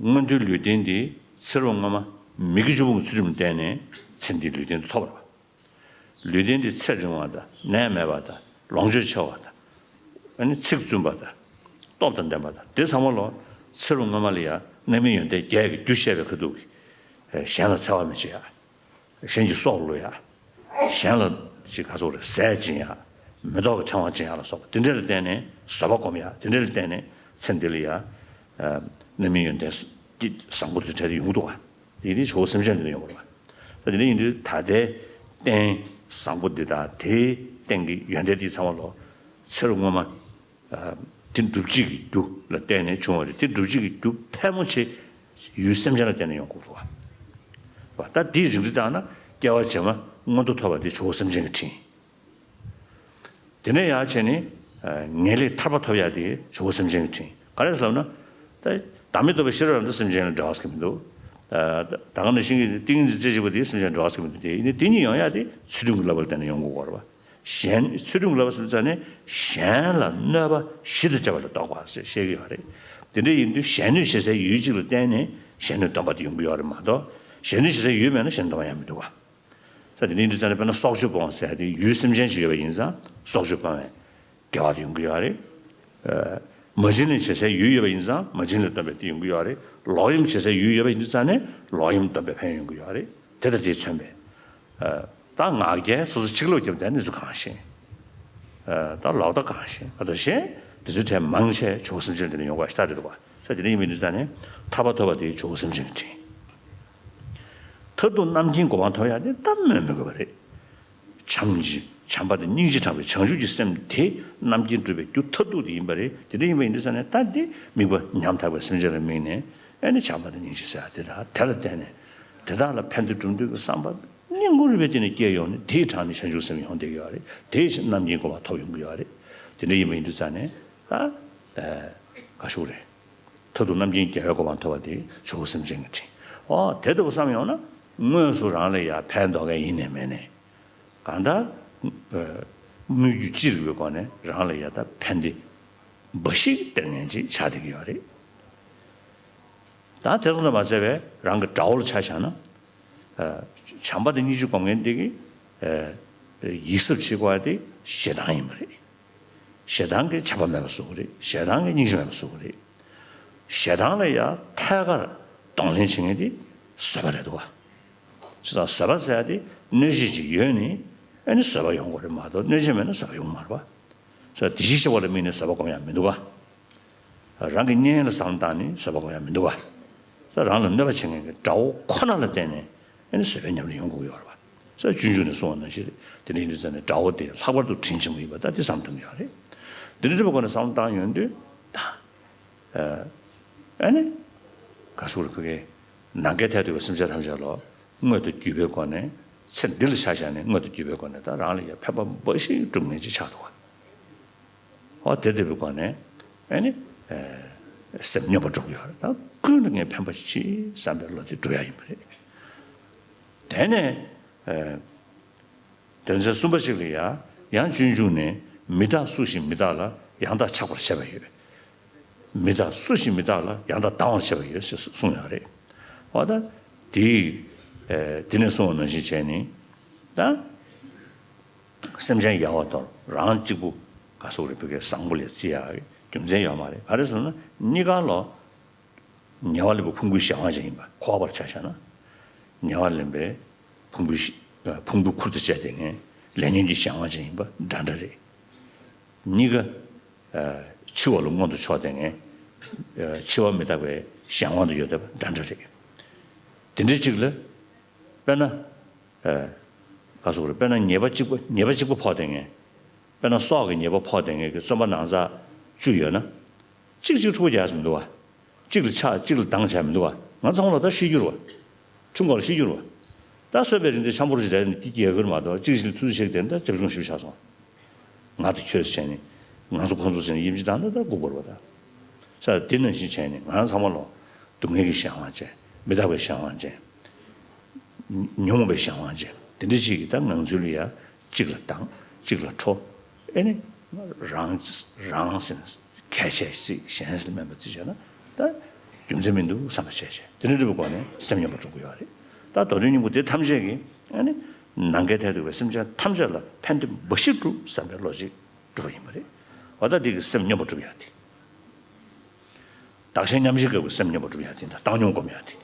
མངོན་མཐོའི་ལུས་རྟེན་འདི་ཚེ་རབས་སྔོན་མ་མི་དགེ་བཅུ་སྤོང་གི་ཚུལ་ཁྲིམས་བསྟེན་ནས་ཚེ་འདིའི་ལུས་རྟེན་འདི་ཐོབ་པ་རེད་བ། ལུས་རྟེན་འདི་ཚེ་རིང་བ་དང་ནད་མེད་པ་དང་ལོངས་སྤྱོད་ཆེ་བ་དང་། ཨ་ནི་ཚིག་བཙུན་པ་དང་། སྟོབས་དང་ལྡན་པ་དང་དེ་ཚང་མ་ལོ། ཚེ་རབས་སྔོན་མ་ལ་ཡང་རྣམ་སྨིན་ཡོན་ཏན་བརྒྱད་ཀྱི་རྒྱུ་བཤད་པའི་ཁ་ཐུག་གིས། གཞན་ལ་འཚེ་བ་མི་བྱེད་ཡ། གཞན་གྱི་སྲོག་བླུ་ཡ། གཞན་ལ་ཅིག་ག་ཚོད་རེད་ཟས་སྦྱིན་ཡ། མེ་ཏོག་གི་ཕྲེང་བ་སྦྱིན་ཡ་ལ་སོགས་པ་དེ་འདྲ་ལ་བརྟེན་ནས་བཟོད་པ་སྒོམ་ཡ་དེ་འདྲ་ལ་བརྟེན་ནས་ཚེ་འདི་ལ་ཡ། རྣམ་སྨིན་ཡོན་ཏན་བཟང་པོ་དེ་འདྲ་ཡོང་གི་འདུག་ག་དེ་ནི་ཇོ་བོ་སེམས་ཅན་དེ་ལ་ཡོང་བ་རེད་བ། ད་དེ་འདྲ་ཡིན་དུས་ད་ལྟའི་རྟེན། བཟང་པོ་འདི་དང་དེའི་སྟེང་གི་ཡོན་ཏན་འདི་ཚང་མ་ལོ་ཚེ་རབས་སྔོན་མ། ཨ། དེ་སྒྲུབ་བྱེད་ཀྱི་རྒྱུ་ལ་བརྟེན་ནས་བྱུང་བ་རེད། དེ་སྒྲུབ་བྱེད་ཀྱི་རྒྱུ་ཕལ་མོ་ཆེ་ཡུལ་སེམས་ཅན་ལ་བརྟེན་ནས་ཡོང་དགོས་འདུག་བ། ད་དེའི་རིགས་འདི་ལྟར་ན་སྐྱེ་བ་རྗེས་མ་མངོན་མཐོ་ཐོབ་པ་དེ་ཇོ་བོ་སེམས་ཅན་གྱི་དྲིན། དེ་ནས་ཡར་བྱས་ནས་ངེས་ལེགས་ཐར་པ་ཐོབ་ཡག་དེ་ཇོ་བོ་སེམས་ཅན་གྱི་དྲིན། ག་རེ་ཟེར་ལབ་ན། ད་བདག་མེད་རྟོགས་པའི་ཤེས་རབ་རང་གྲོལ་སེམས་ཅན་ལ་འབྲེལ་བ་ཟེར་གྱི་མི་འདུག་ད་ག་ནང་བཞིན་གྱི་ཏིང་ངེ་འཛིན་རྩེ་གཅིག་པ་དེ་སེམས་ཅན་ལ་འབྲེལ་བ་ཟེར་གྱི་མི་འདུག་དེ་ཡིན་ནའི་དེ་གཉིས་ཡོང་ཡག་དེ་ཚུལ་ཁྲིམས་ཀྱི་བསླབ་པ་ལ་བརྟེན་ནས་ཡོང་དགོས་པ་རེད་བ། གཞན་ཚུལ་ཁྲིམས་ཀྱི་བསླབ་པ་ཟེར་ཙང་ནས་གཞན་ལ་གནོད་པ་བཞི་དང་བཅས་པ་ལས་ལྡོག་པ་ཞེས་བཤད་ཀྱི་ཡོད་རེད། དེ་འདྲ་ཡིན་དུས་གཞན་གནོད་བྱེད་སའི་ཡུལ་གཅིག་ལ་བརྟེན་ནས་གཞན་གནོད་སྡོམ་པ་དེ་ཡོང་གི་ཡོད་རེད་མ་གཏོགས། གཞན་གནོད་བྱེད་སའི་ཡུལ་མེད་ན་གཞན་སྡོམ་པ་ཡང་མི་འདུག་བ། ས་དེ་ནས་འདི་ཙམ་ནས་དཔེར་ན་སྲོག་གཅོད་སྤོང་ཟེར་ཏེ་ཡུལ་སེམས་ཅན་ཞིག་ཡོད་པ་ཡིན་ཙང་སྲོག་གཅོད་སྤོང་བའི་དགེ་བ་དེ་ཡོང་གི་ཡོད་རེད། མ་བྱིན་ལེན་བྱེད་སའི་ཡུལ་ཡོད་པ་ཡིན་ཙང་མ་བྱིན་ལེན་སྡོམ་པའི་དེ་ཡོང་གི་ཡོད་རེད། ལོག་གཡེམ་བྱེད་སའི་ཡུལ་ཡོད་པ་ཡིན་ཙང་ནས་ལོག་གཡེམ་སྡོམ་པའི་ཕན་ཡོན་ཡོང་གི་ཡོད་རེད། དེ་ལྟར་དེས་མཚོན་པའི། ད་ངག་འཁྱལ་སོ་སོ་ཕྱི་ལོགས་རྒྱབ་དེ་ནི་སུ་གང་ཤེས། ད་ལོག་ལྟ་གང་ཤེས་ཨ་ད་ཤེས། དེ་ཚོའི་གྲས་མང་ཆེ་ཇོ་བོ་སེམས་ཅན་དེ་ནས་ཡོང་བ་ཞིག་ལྟ་རེད་འདུག་བ། ས་དེ་ནས་ཡིན་མིན་འདི་ཙམ་ནས་ཐར་པ་ཐོབ་པ་དེ་ཇོ་བོ་སེམས་ཅན་གྱི་དྲིན། མཐར་ཐུག་རྣམ་མཁྱེན་གོ་འཕང་ཐོབ་ཡག་དེ་ད་སྨོས་མི་དགོས་པ་རེད། བྱམས་ཀྱི་བྱམས་པ་དང་སྙིང་རྗེ་དྲངས་པའི་བྱང་ཆུབ་ཀྱི་སེམས་དེ་རྣམ་མཁྱེན་སྒྲུབ་པའི་རྒྱུ་མཐར་ཐུག་དེ་ཡིན་པ་རེད། དེ་འདྲ་ཡིན་པ་ཡིན་དུས་ཙང་ནས་ད་འདི་དམིགས་པ་ཉམ་ཐག་པའི་སེམས་ཅན་ལ་དམིགས་ནས་ཨ་ནི་བྱམས་པ་དང་སྙིང་རྗེ་ཟེར་ཡག་དེ་དག་དེ་ལ་བརྟེན་ནས་དེ་དག་ལ་ཕན་བདེ་སྒྲུབ་འདོད་ཀྱི་བསམ་པ་སྙིང་ཁུང་རུས་པའི་གཏིང་ནས་སྐྱེས་ཡོང་ནས་དེའི་དྲང་ནས་བྱང་ཆུབ་སེམས་ཡོང་བསྡད་ཀྱི་ཡོད་རེད། དེའི་ཕྱིར་རྣམ་མཁྱེན་གོ་འཕང་ཐོབ་ཡོང་གི་ཡོད་རེད། དེ་འདྲ་ཡིན་པ་ཡིན་དུས་ཙང་ནས་ད་ག་ཞུ་རེད། མཐར་ཐུག་རྣམ་མཁྱེན་རྒྱལ་བའི་གོ་འཕང་ཐོབ་པ་དེ་ཇོ་བོ་སེམས་ཅན་གྱི་དྲིན། ཨོ་དེ་ལྟ་བུ་བསམ་ཡོང་ན་དངོས་སུ་རང་ལ་ཡ་ཕན་འདོགས་མཁན་ཡིན་ནས་མེད་ནས། གང་ལྟར། དངོས་བརྒྱུད་ཅི་རིགས་པའི་སྒོ་ནས་རང་ལ་ཡ་ད་ཕན་བདེ་འབའ་ཞིག་སྟེར་མཁན་ཅིག་ཆགས་བསྡད་ཀྱི་ཡོད་རེད། ད་དེ་ཙམ་དུ་མ་ཟད་པའི་རང་གི་དགྲ་བོ་ལ་ཆ་བཞག་ན། བྱམས་པ་དང་སྙིང་རྗེ་སྒོམ་མཁན་དེ་གིས། ཡིད་གཟབ་བྱེད་དགོས་པ་དེ་ཞེ་སྡང་ཡིན་པ་རེད། ཞེ་སྡང་གིས་བྱམས་པ་མེད་པ་བཟོ་གི་རེད། ཞེ་སྡང་གིས་སྙིང་རྗེ་མེད་པ་བཟོ་གི་རེད། ཞེ་སྡང་ལ་ཡང་ཐད་ཀར་གདོང་ལེན་བྱེད་མཁན་དེ་བཟོད་པ་རེད་འདུག་བ། བྱས་ཙང་བཟོད་པ་ཟེར་ཡ་དེ་གནོད་བྱེད་ཅིག་ཡོད་ནི་ཨ་ནི་བཟོད་པ་ཡོང་དགོས་རེད་མ་གཏོགས་གནོད་བྱེད་མེད་ན་བཟོད་པ་ཡོང་མ་རེད་བ། བྱས་ཙང་བདེ་སྐྱིད་ཆེ་བ་ལ་དམིགས་ནས་བཟོད་པ་སྒོམ་ཡ་མི་འདུག་བ། རང་གི་གཉེན་ལ་བསམ་བློ་བཏང་ནས་བཟོད་པ་སྒོམ་ཡ་མི་འདུག་བ། བྱས་ཙང་རང་ལ་གནོད་པ་བྱེད་མཁན་གྱི་དགྲ་བོ་ཁོ་ན་ལ་བརྟེན་ནས་ཨ་ནི་བཟོད་པའི་ཉམས་ལེན་ཡོང་དགོས་ཡོད་རེད་བ། བྱས་ཙང་སྤྱོད་འཇུག་ནས་གསུངས་པ་ནང་བཞིན་རེད། དེ་འདྲ་ཡིན་དུས་ཙང་ནས་དགྲ་བོ་དེ་ལྷག་པར་དུ་དྲིན་ཆེན་པོ་ཡིན་པ་ད་དེ་བསམ་བཏང་གི་ཡོད་རེད། འདི་འདྲ་འདྲ་བའི་སྒོ་ནས་བསམ་བློ་བཏང་ཡོང་དུས་ད། ཨ་ནི། ག་ཟེར་དགོས་རེད་བོད་སྐད། ནམ་མཁའི་མཐས་གཏུགས་པའི་སེམས་ཅན་ཐམས་ཅད་ལ་དངོས་དང་བརྒྱུད་པའི་སྒོ་ནས་ཚེ་འདི་ལ་ཆ་བཞག་ནས་དངོས་དང་བརྒྱུད་པའི་སྒོ་ནས་ད་རང་ལ་ཡང་ཕན་པ་འབའ་ཞིག་སྒྲུབ་མཁན་ཅིག་ཆགས་འདུག་བ། འོ་དེ་ལྟ་བུའི་སྒོ་ནས་ཨ་ནི། སེམས་སྙོམས་པར་འགྲོ་གི་ཡོད་རེད། ད་ཀུན་ལ་ངས་ཕན་པ་ཅིག་བསམ་པའི་བློ་དེ་སྒྲུབ་ཡ་ཡིན་པ་རེད། དེ་ནས། དོན་ཚན་གསུམ་པ་ཞིག་ལ་ཡང་ཡང་སྤྱོད་འཇུག་ནས་མི་རྟག་སུ་ཞིག་མི་རྟག་ལ་ཡང་དག་ཆགས་པར་བྱེད་པ་ཡོད། མི་རྟག་སུ་ཞིག་མི་རྟག་ལ་ཡང་དག་སྡང་བར་བྱེད་པ་ཡོད་ཞེས་གསུངས་ཡོད་རེད། འོ་ད་དེ་དེ་ནས་གསུངས་པ་ནང་བཞིན་བྱས་ནས་ད་སེམས་ཅན་ཡལ་བ་དང་རང་གཅིག་པུ་ག་ཟེར་དགོས་རེད་བོད་སྐད་བཟང་པོ་ལས་བརྩི་ཡག་རྒྱུ་མཚན་ཡོད་མ་རེད། ག་རེ་ཟེར་ན་གཉིས་ཀ་ལོ། ཉེ་བར་ལེན་པའི་ཕུང་པོའི་གཞན་དབང་ཅན་ཡིན་པ་འཁོར་བར་ཆ་བཞག་ན། ཉེ་བར་ལེན་པའི་ཕུང་པོའི་གཞི་ཕུང་པོའི་ཁུར་དུ་བཅད་དེ་ངས་ལེན་མཁན་གྱི་གཞན་དབང་ཅན་ཡིན་པ་འདྲ་འདྲ་རེད། གཉིས་ཀ་འཆི་བ་ལ་མངོན་དུ་ཕྱོགས་ཏེ་ངས་འཆི་བ་མི་རྟག་པའི་གཞན་དབང་དུ་ཡོད་བསྡད་པ་འདྲ་འདྲ་རེད། དེ་འདྲ་གཅིག་ལ་དཔེར་ན་ག་ཟེར་དགོས་རེད། དཔེར་ན་ཉེས་པ་གཅིག་པ་ཉེས་པ་གཅིག་པ་ཕོག་སྟེ་ངས་དཔེར་ན་སྲོག་གི་ཉེས་པ་ཕོག་སྟེ་ངས་ཀྱི་བཙོན་པ་ནང་ཚ་བཅུག་ཡོད་ན། གཅིག་གཅིག་འཁྲུག་པ་རྒྱག་ས་མི་འདུག་བ། གཅིག་ལ་ཆགས་གཅིག་ལ་སྡང་བྱས་མི་འདུག་བ། ང་ཚང་མ་ལ་ད་ཤི་རྒྱུ་རེད་བ། ཁྲིམས་འགོག་ལ་ཤི་རྒྱུ་རེད་བ། ད་གསོན་པའི་རིང་དེ་འཆམ་པོ་རུ་ཞིག་བསྡད་ནས་སྐྱིད་སྐྱིད་ཡོད་ཀྱི་རེད་མ་གཏོགས་གཅིག་ཞིག་ལ་ཐུགས་རྗེ་ཆེ་གི་དེ་འདྲ་ཅབ་ཆུང་ཞིག་ཆགས་སོང་། ང་དང་ཁྱོད་བྱས་ནས་ང་ཚོ་ཁོང་ཚོ་བྱས་ནས་ཡིན་གཅིག་དང་ད་ལྟ་སྒུག་དགོས་རེད་བ་ད། ས་དེ་ནང་བཞིན་བྱས་ནས་ང་རང་ཚང་མ་ལོ་སྡུག་བསྔལ་གྱི་གཞན་དབང་ཅན་མི་རྟག་པའི་གཞན་དབང་ཅན། ཉོན་མོངས་པའི་གཞན་དབང་ཅན་དེ་འདྲ་ཅིག་གིས་ད་ངང་ཚུལ་ལ་ཡ་གཅིག་ལ་སྡང་གཅིག་ལ་ཁྲོ། ཨེ་ནི་རང་རང་སེམས་གལ་ཆེ་ཟིག་གཞན་ལ་དམན་པ་ཅིག་བྱས་ན་ད་རྒྱུ་མཚན་མི་འདུག་བསམ་པ་བྱས་བྱས་དེ་འདྲ་འདྲ་བའི་སྒོ་ནས་སེམས་སྙོམས་པར་འགྲོ་གི་ཡོད་རེད། ད་མདོ་དོན་སྙིང་པོ་དེ་ཐམས་ཅད་ཀྱིས་ཨེ་ནི་ནམ་མཁའི་མཐས་གཏུགས་པའི་སེམས་ཅན་ཐམས་ཅད་ལ་ཕན་བདེ་འབའ་ཞིག་སྒྲུབ་བསམ་པའི་བློ་ཅིག་སྒྲུབ་པ་ཡིན་པ་རེད། འོ་ད་འདི་གི་སེམས་སྙོམས་པར་སྒྲུབ་ཡ་དེ། བདག་གཞན་མཉམ་བརྗེའི་སྐབས་ཀྱི་སེམས་སྙོམས་པར་སྒྲུབ་ཡ་དེ་འདྲ་བཏང་སྙོམས་སྒོམ་ཡ་དེ།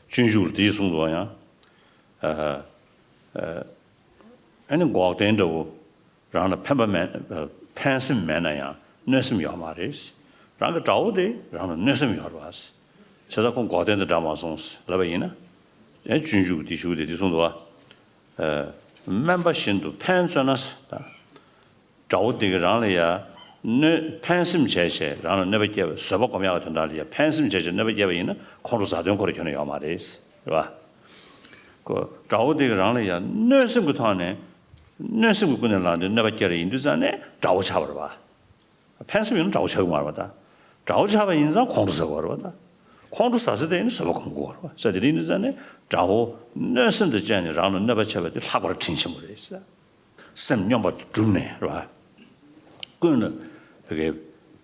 སྤྱོད་འཇུག་ལ་དེ་གསུངས་འདུག་ཡང་། ཨ་ནི་འགོག་བདེན་འདྲ་བོ་རང་ལ་ཕན་པ་མེད་ཕན་སེམས་མེད་ན་ཡང་གནོད་སེམས་ཡོད་མ་རེད། རང་གི་དགྲ་བོ་དེ་རང་ལ་གནོད་སེམས་ཡོད་རེད་བ། བྱས་ཙང་ཁོང་འགོག་བདེན་དང་འདྲ་མ་སོང་ལབ་པ་ཡིན་ན། ཡང་སྤྱོད་འཇུག་དེ་ཞུ་དེ་དེ་གསུངས་འདུག་བ། སྨན་པ་བཞིན་དུ་ཕན་བརྩོན་ན། དགྲ་བོ་དེ་གིས་རང་ལ་ཡ་གནོད་ཕན་སེམས་བྱས་བྱས་རང་ལ་གནོད་པ་བསྐྱལ་བའི་བཟོད་པ་སྒོམ་ཡག་གི་དོན་དག་ལ་ཡ་ཕན་སེམས་བྱས་བྱས་གནོད་པ་བསྐྱལ་བ་ཡིན་ན་ཁོང་ཁྲོ་ཟ་དོན་ཁོ་ར་ཁྱོན་ནས་ཡོད་མ་རེད། རེད་བ། ཁོ་དགྲ་བོ་དེ་གིས་རང་ལ་ཡ་གནོད་སེམས་ཀྱི་ཐོག་ནས་གནོད་སེམས་ཀྱི་ཀུན་ནས་བསླངས་ཏེ་གནོད་པ་བསྐྱལ་བ་ཡིན་དུས་ཙང་ནས་དགྲ་བོ་ཆགས་པ་རེད་བ། ཕན་སེམས་ཡོད་ན་དགྲ་བོ་ཆགས་ཀྱི་མ་རེད་པ་ད། དགྲ་བོ་ཆགས་པ་ཡིན་ཙང་ཁོང་ཁྲོ་ཟ་དགོས་རེད་པ་ད། ཁོང་ཁྲོ་ཟ་ཟེར་དེ་ཡིན་ན་བཟོད་པ་སྒོམ་དགོས་རེད་པ། ཟེར་དེ་རིང་ནི་ཟེར་ནས་དགྲ་བོ་གནོད་སེམས་དང་བཅས་ནས་རང་ལ་གནོད་པ་བྱས་པ་དེ་ལྷག་པར་དྲིན་ཆེན་པོ་རེད་ཟེར། སེམས་སྙོམས་པར་གྲུབ་ནས་རེད་པ། ཀུན་ལ་བོད་ཀྱི་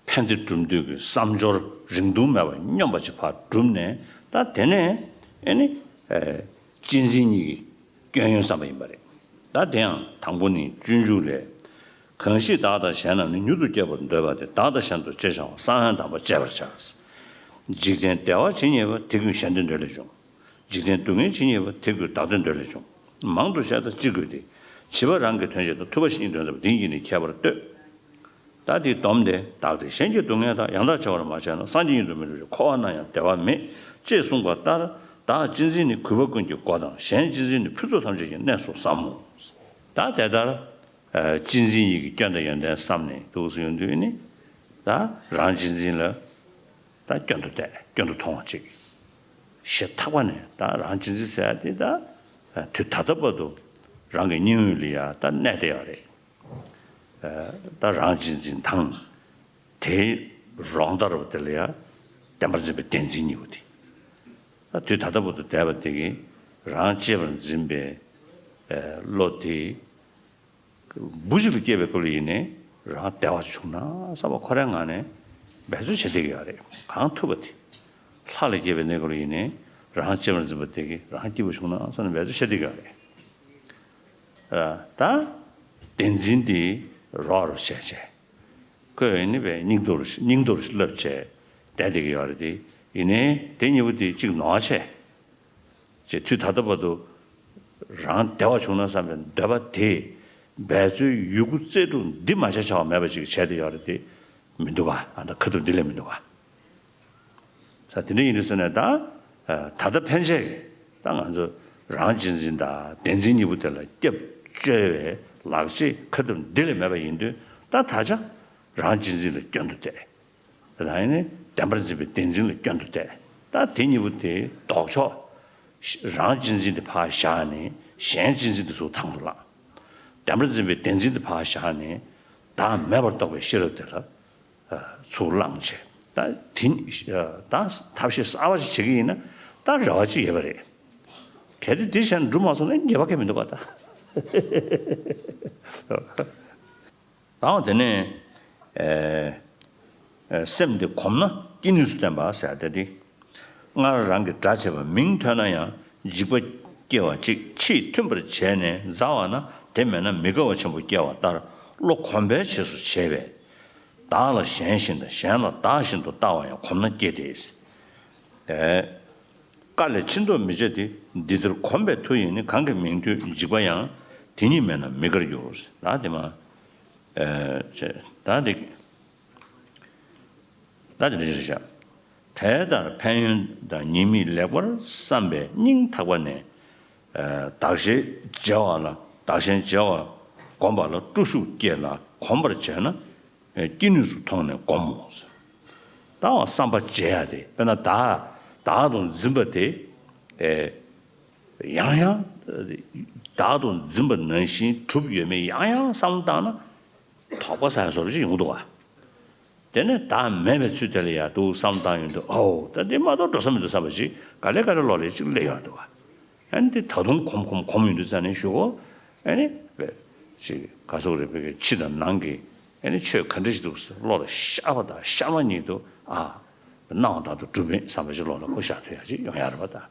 ཕན་བདེ་གྲུབ་འདོད་ཀྱི་བསམ་སྦྱོར་རིང་ཐུང་མེད་པར་སྙོམས་པ་ཅིག་ཕར་གྲུབ་ནས་ད་དེ་ནས་ཨེ་ནི་ཨེ་གཅེས་འཛིན་གཉིས་ཀྱི་སྐྱོན་ཡོན་བསམ་པ་ཡིན་པ་རེད། ད་དེ་ཡང་དང་པོ་ནི་སྤྱོད་འཇུག་ལས། གང་ཞིག་བདག་དང་གཞན་རྣམས་ནི། མྱུར་དུ་སྐྱེ་བར་འདོད་པ་དེ། བདག་དང་གཞན་དུ་ཅེས་བྱ་བ། ས་བོན་དམ་པ་བཅད་པར་བྱ། འཇིག་རྟེན་བདེ་བ་ཇི་སྙེད་པ། དེ་ཀུན་གཞན་དོན་འདོད་ལས་བྱུང་། འཇིག་རྟེན་སྡུག་བསྔལ་ཇི་སྙེད་པ། དེ་ཀུན་བདག་དོན་འདོད་ལས་བྱུང་། མང་དུ་བཤད་དང་ཅི་དགོས་ཏེ། བྱིས་པ་རང་གི་དོན་བྱེད་དང་། ཐུབ་པ་གཞན་གྱི་དོན་བྱེད་པ། འདི་གཉིས་ནི་ཁྱད་པར་ལྟོས། ད་དེའི་སྡོམ་དེ། བདག་བདེ་གཞན་གྱི་སྡུག་བསྔལ་དང་། ཡང་དག་བྱ་བར་མ་བྱས་ན། སངས་རྒྱས་ཉིད་དུ་མི་འགྲུབ་ཅིང་། འཁོར་བ་ན་ཡང་བདེ་བ་མེད། ཅེས་གསུངས་པ་ལྟར། བདག་གཅེས་འཛིན་ནི་གུས་པ་ཀུན་གྱི་སྒོ་དང་། གཞན་གཅེས་འཛིན་ནི་ཕུན་ཚོགས་ཐམས་ཅད་ཀྱི་གནས་སུ་བསམ་མོ། ད་དེ་ལྟར་ཨ་གཅེས་འཛིན་གཉིས་ཀྱི་སྐྱོན་དང་ཡོན་ཏན་བསམ་ནས་འདུག་སེ་ཡོང་དུས་ནི། ད་རང་གཅེས་འཛིན་ལ་ད་སྐྱོན་དུ་བལྟས། སྐྱོན་དུ་མཐོང་བ་ཅིག་ཞེ་ཐག་པ་ནས་ད་རང་གཅེས་འཛིན་ཟེར་ཡ་དེ་ད་དུས་ད་ལྟ་བར་དུ་རང་གི་སྙིང་དབུས་ལ་ཡ་ད་གནས་བསྡད་ཡོད་རེད། ཨ་ད་རང་གཅེས་འཛིན་དང་། དེའི་རོགས་ཟླ་རུ་དེ་ལ་ཡ་བདེན་པར་འཛིན་པའི་བདེན་འཛིན་གཉིས་པོ་དེ། ད་དུས་ད་ལྟ་བར་དུ་བསྡད་པ་དེ་གིས་རང་གཅེས་པར་འཛིན་པའི་ཨ་བློ་དེ། བུ་ཞིག་ལ་སྐྱེས་པའི་སྐབས་ལ་ཡིན་ནའི་རང་བདེ་བ་བྱུང་ན་བསམ་པ་ཁོ་རའི་ངང་ནས་འབད་རྩོལ་བྱེད་བསྡད་ཀྱི་ཡོད་རེད། གང་ཐུབ་པ་དེ། ལྷ་ལ་སྐྱེས་པའི་གནས་སྐབས་ལ་ཡིན་ནའི་རང་གཅེས་པར་འཛིན་པ་དེ་གིས་རང་སྐྱིད་པོ་བྱུང་ན་བསམ་ནས་འབད་རྩོལ་བྱེད་བསྡད་ཀྱི་ཡོད་རེད། ཨ་ད་བདེན་འཛིན་དེ་རོགས་རུ་བྱས་བྱས། ཁོས་ནི་བས་སྙིང་སྟོབས་སྙིང་སྟོབས་བསླབ་བྱས་བསྡད་བསྡད་ཀྱི་ཡོད་རེད་དེ། ཡིན་ནའི་དེ་གཉིས་པོ་དེ་གཅིག་ནོར་བ་བྱས། ཅེས་དུས་ད་ལྟ་བར་དུ་རང་བདེ་བ་བྱུང་ན་བསམ་པའི་འདོད་པ་དེ་འབད་རྩོལ་ཡོད་རྒུ་རྩལ་སྤྲུགས་འདི་མ་བྱས་བྱ་བ་མེད་པ་ཅིག་བྱས་ཏེ་ཡོད་རེད་དེ་མི་འདུག་ག་ཨ་ད་ཁ་ཐུབ་འདི་ལས་མི་འདུག་ག་ས་དེ་འདྲ་ཡིན་དུས་ཟེར་ནས་ད་ད་ལྟ་ཕན་ཆད་ཀྱི་ད་ང་ཚོ་རང་གཅེས་འཛིན་དང་བདེན་འཛིན་གཉིས་པོ་དེ་ལ་སྐྱབས་བཅོལ་བའི་ལག་རྗེས་ཁ་ཐུབ་འདི་ལས་མེད་པ་ཡིན་དུས་ད་ད་ཆ་རང་གཅེས་འཛིན་ལ་སྐྱོན་དུ་བལྟས། ད་ཡིན་ནའི་བདེན་པར་འཛིན་པའི་བདེན་འཛིན་ལ་སྐྱོན་དུ་བལྟས། ད་དེ་གཉིས་པོ་དེ་ལྡོག་ཕྱོགས། རང་གཅེས་འཛིན་དེ་ཕར་བཞག་ནས་གཞན་གཅེས་འཛིན་དེ་ཚུར་དང་དུ་བླངས། བདེན་པར་འཛིན་པའི་བདེན་འཛིན་དེ་ཕར་བཞག་ནས་བདག་མེད་པར་རྟོགས་པའི་ཤེས་རབ་དེ་ལ་ཚུར་བླངས་བྱས། ད་དེ་ད་ཐབས་ཤེས་གསར་བ་ཞིག་བྱེད་ཀྱི་ཡིན་ན་ད་རེ་བ་ཅིག་ཡོད་པ་རེད། གལ་ཏེ་དེ་བྱས་ན་འགྲུབ་མ་སོང་ན་ཉེས་པ་གང་ཡང་མི་འདུག་ག་ད། དང་དེ་ནས་ཨེ་ཨེ་སེམས་དེ་གོམས་ན་སྐྱེ་ནུས་སུ་བསྟན་པ་ཟེར་ཏེ་དེ། སྔར་རང་གིས་དགྲ་བྱས་པ་མིང་ཐོས་ན་ཡང་འཇིགས་པ་སྐྱེ་བ་གཅིག་ཕྱིས་མཐུན་པར་བྱས་ནས་འཛའ་བ་ན་དེ་མེད་ན་མི་དགའ་བ་ཆེན་པོ་སྐྱེ་བ་ལྟར་བློ་གོམས་པའི་རྗེས་སུ་བྱས་པས། བདག་ལ་གཞན་བཞིན་དང་གཞན་ལ་བདག་བཞིན་དུ་ལྟ་བ་ཡང་གོམས་ན་སྐྱེ་སྟེ། ཨེ། བཀའ་ལས་ཕྱིར་ལྡོག་མི་བྱ་སྟེ། འདི་ལྟར་གོམས་པའི་མཐུ་ཡིས་ནི། གང་གི་མིང་ཐོས་འཇིགས་པ་ཡང་། དེ་ཉིད་མེད་ན་མི་དགར་འགྱུར། ད་དེ་མ། ཨེ་ཅེ། ད་དེ། ད་དེ་འདྲ་ཞིག་བྱ། དེ་ལྟར་ཕན་ཡོན་དང་ཉེས་དམིགས་ལེགས་པར་བསམ་པའི་སྙིང་ཐག་པ་ནས། ཨེ་བདག་གཞན་བརྗེ་བ་ལ་བདག་གཞན་བརྗེ་བ་བསྒོམ་པ་ལ་སྤྲོ་ཤུགས་སྐྱེ་ལ་གོམས་པར་བྱས་ན། སྐྱེ་ནུས་སུ་མཐོང་ནས་བསྒོམ་མོ། ད་བསམ་པ་བརྗེ་ཡ་དེ་དཔེར་ན་བདག་བདག་ཏུ་འཛིན་པ་དེ་ཨེ་ཡང་ཡང་བདག་ཏུ་འཛིན་པ་ནང་བཞིན་གྲུབ་ཡོད་མེད་ཡང་ཡང་བསམ་བློ་བཏང་ན་དོགས་པ་ཟ་ཡ་བཟོ་འདྲ་ཅིག་ཡོང་གི་འདུག་ག་དེ་ནས་བདག་མེད་པའི་ཚུལ་དེ་ལ་ཡ་འདུག་བསམ་བློ་བཏང་ཡོང་དུས་ཨོ་ད་འདི་མ་གཏོགས་འགྲོ་ས་མི་འདུག་བསམ་པ་ཅིག་ག་ལེ་ག་ལེ་ལོག་ལེ་ཅིག་སླེབས་ཡོང་འདུག་ག་ཨ་ནི་དེ་ད་དུང་གོམས་གོམས་གོམས་ཡོང་དུས་ཙ་ནས་ཞུ་གོ་ཨ་ནི་བས་ཅིག་ག་སོག་རེ་བས་ཕྱི་དང་ནང་གི་ཨ་ནི་ཆོས་ག་འདྲ་ཞིག་འདུག་བློ་ལ་ཤར་བ་དང་ཤར་མ་ཉིད་དུ་ཨ་སྣང་བ་དག་ཏུ་གྲུབ་མེད་བསམ་པ་ཞིག་བློ་ལ་ཁོ་ཤར་ཐུབ་ཡ་ཅིག་ཡོང་ཡ་རེད་པ་ད།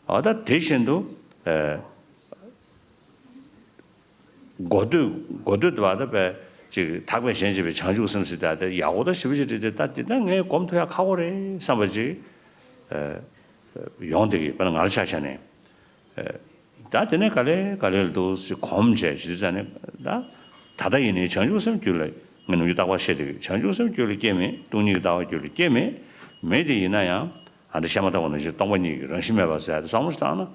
འོ་ད་དེ་བཞིན་དུ་ཨེ། གོ་ཐོས་གོ་ཐོས་དུ་བ་ད་པས་ཅིག་ཐག་པས་གཞན་གཅེས་པའི་བྱང་ཆུབ་སེམས་ཟེར་ད་དེ་ཡག་པོ་ད་ཞིབ་ཞིབ་བྲིས་ཏེ་ད་དེ་ད་ངས་སྒོམ་ཐུབ་ཡ་ཁག་པོ་རེད་བསམ་པ་ཅིག་ཨེ་ཡོང་དེ་གི་དཔེར་ན་ང་རང་ཆ་བཞག་ནས་ཨེ་ད་དེ་ནས་ག་ལེ་ག་ལེ་ལ་འདུག་ཅིག་གོམས་བྱས་ཞུས་ཙང་ནས་ད་ད་ལྟ་ཡིན་ནའི་བྱང་ཆུབ་སེམས་རྒྱུད་ལ་ངས་ནམ་རྒྱུན་རྟག་པར་བཤད་དེ་གི་བྱང་ཆུབ་སེམས་རྒྱུད་ལ་སྐྱེ་མེད་སྟོང་ཉིད་ཀྱི་ལྟ་བ་རྒྱུད་ལ་སྐྱེ་མེད་མེད་དེ་ཡིན་ན་ཡང་། ཨ་འདི་བཤད་མ་ཐག་པ་ནང་བཞིན་སྟོང་པ་ཉིད་ཀྱི་རང་བཞིན་མེད་པ་ཟེར་ཡ་དེ་བསམ་བློ་ཞིག་བཏང་ན།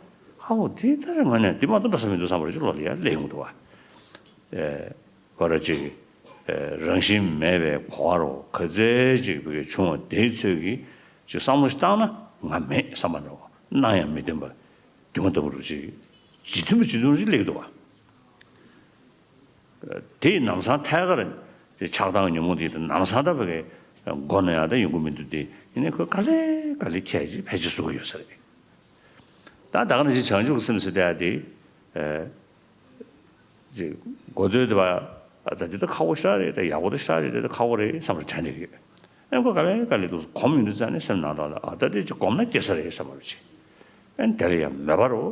ཨའོ་དེ་ལྟར་ང་ནས་དེ་མ་གཏོགས་འགྲོ་ས་མི་འདུག་བསམ་པ་རེ་ཅིག་བློ་ལ་ཡར་སླེབས་ཡོང་གི་འདུག་བ། ཨེ། བ་ར་ཅིག་ཨེ། རང་བཞིན་མེད་པའི་གོ་བ་རོ་ག་ཚད་ཅིག་བི་གེ་བྱུང་བ་དེའི་ཚོད་ཀྱིས་ཅིག་བསམ་བློ་ཞིག་བཏང་ན་ང་མེད་བསམ་པ་འདྲ་བོ། སྣང་ཡང་མི་བདེན་པ། སྒྱུ་མ་ལྟ་བུ་རུ་ཅིག་ཇི་མཐུན་པ་ཇི་མཐུན་རུ་ཅིག་སླེབས་ཀྱི་འདུག་བ། དེ་ཡི་ལམ་སང་ཐད་ཀར་དེ་ཆགས་སྡང་ཉོན་མོངས་དེ་ལམ་སང་ད་བི་གེ་མགོ་ན་ཡང་ད་ཡོང་གི་མི་འདུག་སྟེ། ཡིན་ནའི་ཁོས་ག་ལེ་ག་ལེ་ཁྱད་ཅིག་ཕལ་ཆེར་བཟོ་གི་ཡོད་ས་རེད། ད་ད་ག་ནང་བཞིན་བྱང་ཆུབ་སེམས་ཟེར་ཡ་དེ། ཨེ། ཅིག་གོ་ཐོས་དེ་བ། ད་ཅི་ད་ཁག་པོ་ཤ་རེད། ད་ཡག་པོ་ད་ཤ་རེད། ད་ཁག་པོ་རེད་བསམ་པ་དྲན་བསྡད་ཡོད། ཨེ་ཁོ་ག་ལེ་ག་ལེ་འདུག་སེ་གོམས་ཡོང་དུས་ཙང་ནས་སེམས་ནང་ལོགས་ལ་ཨ་ད་དེ་ཅིག་གོམས་ན་སྐྱེ་ས་རེད་བསམ་པ་ཅིག་ཨེ་དེ་ལ་ཡང་མོས་པ་རོ།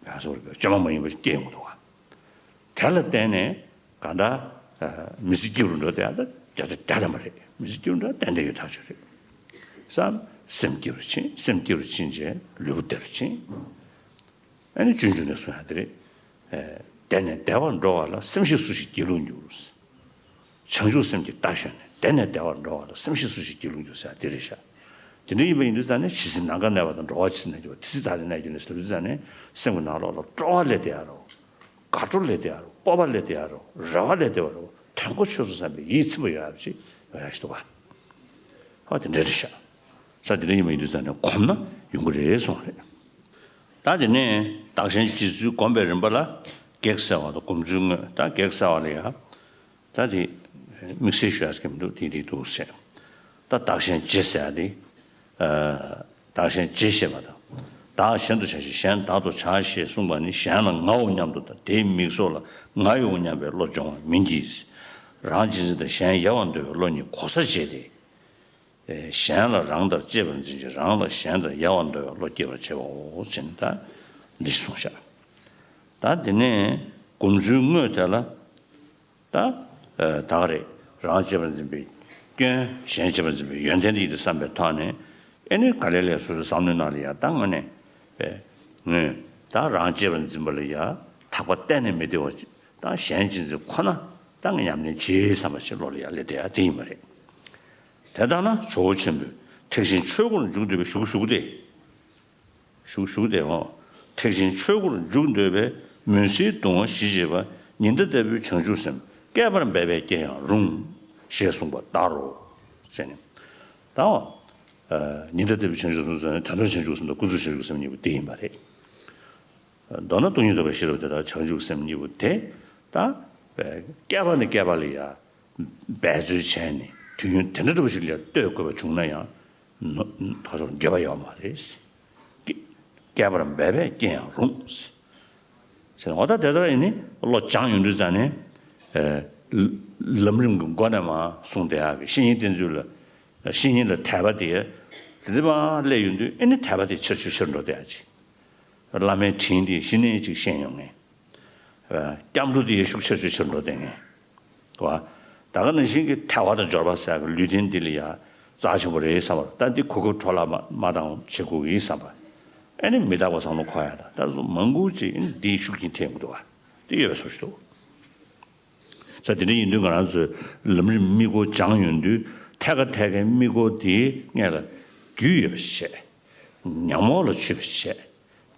ཡང་སོ་བཅོས་མ་མ་ཡིན་པ་ཞིག་སྐྱེ་ཡོང་གི་འདུག་ག་དེ་ལ་བརྟེན་ནས་གང་ལྟར་མི་ཚེ་སྐྱིད་རུ་འགྲོ་དེ་ཨ་ད་བརྒྱ་ཆ་བརྒྱ་ཐམ་པ་རེད། མི་ཚེ་སྐྱིད་རུ་འགྲོ་ཏན་ཏན་ཡོད་ཐག་ཆོད་རེད། བསམ། སེམས་སྐྱིད་རུ་ཕྱིན། སེམས་སྐྱིད་རུ་ཕྱིན་རྗེས་ལུས་པོ་བདེ་རུ་ཕྱིན། ཨ་ནི་སྤྱོད་འཇུག་ནས་གསུངས་ཡ་དེ་རེད། ཨེ། བདེ་ནས་བདེ་བར་འགྲོ་བ་ལ། སེམས་ཤེས་སུ་ཞིག་སྐྱིད་ལུགས་འགྱུར། བྱང་ཆུབ་སེམས་ཀྱི་རྟ་ཞོན་ནས། བདེ་ནས་བདེ་བར་འགྲོ་བ་ལ། སེམས་ཤེས་སུ་ཞིག་སྐྱིད་ལུགས་འགྱུར་ཟེར་ཡ་དེ་རེད་ཤག་དེ་འདྲ་ཡིན་པ་ཡིན་དུས་ཙང་ནས་ཇི་སྲིད་ནམ་མཁའ་གནས་པ་དང་། འགྲོ་བ་ཇི་སྲིད་ན་སྐྱེ་བ་དེ་སྲིད་བདག་ལ་གནས་གྱུར་ནས་ཟེར་དུས་ཙང་ནས་སེམས་ཀྱི་ནང་ལོགས་ལ་སྤྲོ་བ་སླེབས་བསྡད་ཡ་རོ། དགའ་སྤྲོ་སླེབས་བསྡད་ཡ་རོ། སྤོབས་པ་སླེབས་བསྡད་ཡ་རོ། རེ་བ་སླེབས་བསྡད་ཡ་རོ། དོན་གོ་ཆོད་སོང་བསམ་པའི་ཡིད་ཚིམ་པ་ཡོད་ཡ་ཅིག་ཡོང་ཡ་ཞིག་འདུག་ག་ཨ་དེ་འདྲ་རེད་ཤག་ས་དེ་འདྲ་ཡིན་པ་ཡིན་དུས་ཙང་ནས་གོམས་ན་ཡོང་གི་རེད་གསུངས་རེད། ད་དེ་ནས་བདག་གཞན་བརྗེ་ཚུལ་སྒོམ་པའི་རིམ་པ་ལ་གེགས་སེལ་བ་དང་སྒོམ་ཚུལ་དངོས། ད་གེགས་སེལ་བ་ལ་ཡ། ད་དེ་དམིགས་བསལ་ཞུ་ཡ་ཟེར་གྱི་མི་འདུག་དེ་དེ་འདུག་ཟེར། ད་བདག་གཞན་བརྗེ་ཟེར་ཡ་དེ། ཨ། བདག་གཞན་བརྗེ་ཤེས་པ་དང་། བདག་གཞན་དུ་བྱ་ཞིང་གཞན་བདག་ཏུ་བྱ་ཞེས་གསུངས་པ་ནི། གཞན་ལ་ངའོ་སྙམ་དུ་དང་། དེའི་མིག་སོགས་ལ་ང་ཡིའོ་སྙམ་པའི་བློ་སྦྱོང་བ་མིན་གྱི། རང་གཅེས་འཛིན་དང་གཞན་ཡལ་བར་འདོད་པའི་བློ་གཉིས་གོ་ས་འབྱེད་དེ། གཞན་ལ་རང་ལྟར་གཅེས་པར་འཛིན་ཅིང་། རང་ལ་གཞན་ལྟར་ཡལ་བར་འདོད་པའི་བློ་སྐྱེ་བར་བྱེད་པའོ། ཅེས་ནི་ད་འདི་གསུངས་བཞག་ད་དེ་ནས་སྒོམ་ཚུལ་དངོས་དེ་ལ། ད། ཨ། ད་ག་རེད། རང་གཅེས་པར་འཛིན་པའི་སྐྱོན། གཞན་གཅེས་པར་འཛིན་པའི་ཡོན་ཏན་དེ་ཡིན་དུ་བསམ་པའི་ཐོག་ནས། ཨེ་ནི་ག་ལེ་ལེ་སོ་སོའི་བསམ་བློའི་ནང་ལ་ཡ་ད་དངོས་གནས། ཨེ། ངོས་ད་རང་གཅེས་པར་འཛིན་པ་ལ་ཡ་ཐག་པ་གཏན་ནས་མི་བདེ་བ་ཅིག་ད་གཞན་གཅེས་འཛིན་ཁོ་ན་ད་ང་ཉམས་ལེན་བྱེད་བསམ་པ་ཞིག་བློ་ལ་ཡ་སླེབས་བསྡད་ཡ་དེ་ཡིན་པ་རེད། དེ་ལྟར་ན་ཇོ་བོ་ཆེན་པོས་ཐེག་ཆེན་ཆོས་སྒོར་འཇུག་འདོད་པའི་ཞུགས་ཞུགས་ཏེ། ཞུགས་ཞུགས་ཏེ་འོ། ཐེག་ཆེན་ཆོས་སྒོར་འཇུག་འདོད་པས། མུན་སེལ་གདུང་བ་ཞི་བྱེད་པ། ཉི་ཟླ་ལྟ་བུའི་བྱང་ཆུབ་སེམས། བསྐལ་པར་འབད་པས་སྐྱེ་ཡང་རུང་། ཞེས་གསུངས་པ་ལྟར་རོ། ཟེར་ནས། ད་འོ། ཉི་ཟླ་ལྟ་བུའི་བྱང་ཆུབ་སེམས་ཟེར་ནས་དོན་དམ་བྱང་ཆུབ་སེམས་དང་ཀུན་རྫོབ་བྱང་ཆུབ་སེམས་གཉིས་པོ་དེ་ཡིན་པ་རེད། མདོར་ན་སྟོང་ཉིད་རྟོགས་པའི་ཤེས་རབ་དེ་དག་བྱང་ཆུབ་སེམས་གཉིས་པོ་དེ། ད། བསྐལ་པ་ནས་བསྐལ་པ་ལ་ཡ། འབད་རྩོལ་བྱས་ནས་དུས་ཡུན་དེ་འདྲ་འདྲ་པོ་ཞིག་ལ་ལྟོས་དགོས་པ་བྱུང་ན་ཡང་། ད་ཚོར་འགྱོད་པ་ཡོད་མ་རེད། བསྐལ་པར་འབད་པས་སྐྱེ་ཡང་རུང་། ཟེར་ནས་འོ་ད་དེ་ལྟར་ཡིན་ནི་བློ་སྦྱངས་ཡོང་དུས་ཙང་ནས། ལམ་རིམ་གྱི་སྒོ་ནས་མར་གསུངས་བསྡད་ཡག་གི་བཤེས་གཉེན་བསྟེན་ཚུལ་ལ། བཤེས་གཉེན་ལ་དད་པ་དེ། དེ་དེ་མར་སླེབས་ཡོང་དུས་ཨེ་ནི་དད་པ་དེ་ཆེར་ཆེར་ཆེར་འགྲོ་བསྡད་ཡག་ཅིག་བླ་མའི་དྲིན་དེ་གཞི་ནས་ཅིག་ཤེས་ཡོང་ངེས། སྐྱབས་འགྲོ་དེ་ཤུགས་ཆེར་ཆེར་ཆེར་འགྲོ་བསྡད་ངེས། བ། ད་ག་ནང་བཞིན་གྱི་ཐལ་བ་དང་འབྱོར་པ་ཟེར་ཡག་གི་ལུས་རྟེན་འདི་ལ་ཡ་རྩ་ཆེན་པོ་རེད་བསམ་པ། ད་འདི་གོ་སྐབས་འཕྲོ་བརླག་མ་མ་བཏང་བྱེད་དགོས་ཀྱི་བསམ་པ། ཨེ་ནི་མི་རྟག་པ་བསམ་བློ་འཁོར་ཡག་དང་ད་གཟུགས་མང་པོ་ཅིག་ཨེ་ནི་འདིའི་ཤུགས་རྐྱེན་ཐེབས་ཀྱི་འདུག་བ། འདི་ཡོད་པའི་བཟོ་ཞིག་འདུག་ས་དེ་འདྲ་ཡིན་དུས་ང་རང་ཚོས་ལམ་རིམ་དམིགས་སྐོར་སྦྱངས་ཡོང་དུས་ཐད་ཀ་ཐད་ཀའི་དམིགས་སྐོར་དེའི་སྔོན་ལ་རྒྱུས་ཡོད་པ་ཞིག་བྱས། ཉམས་འོག་ལ་ཆུད་པ་ཞིག་བྱས།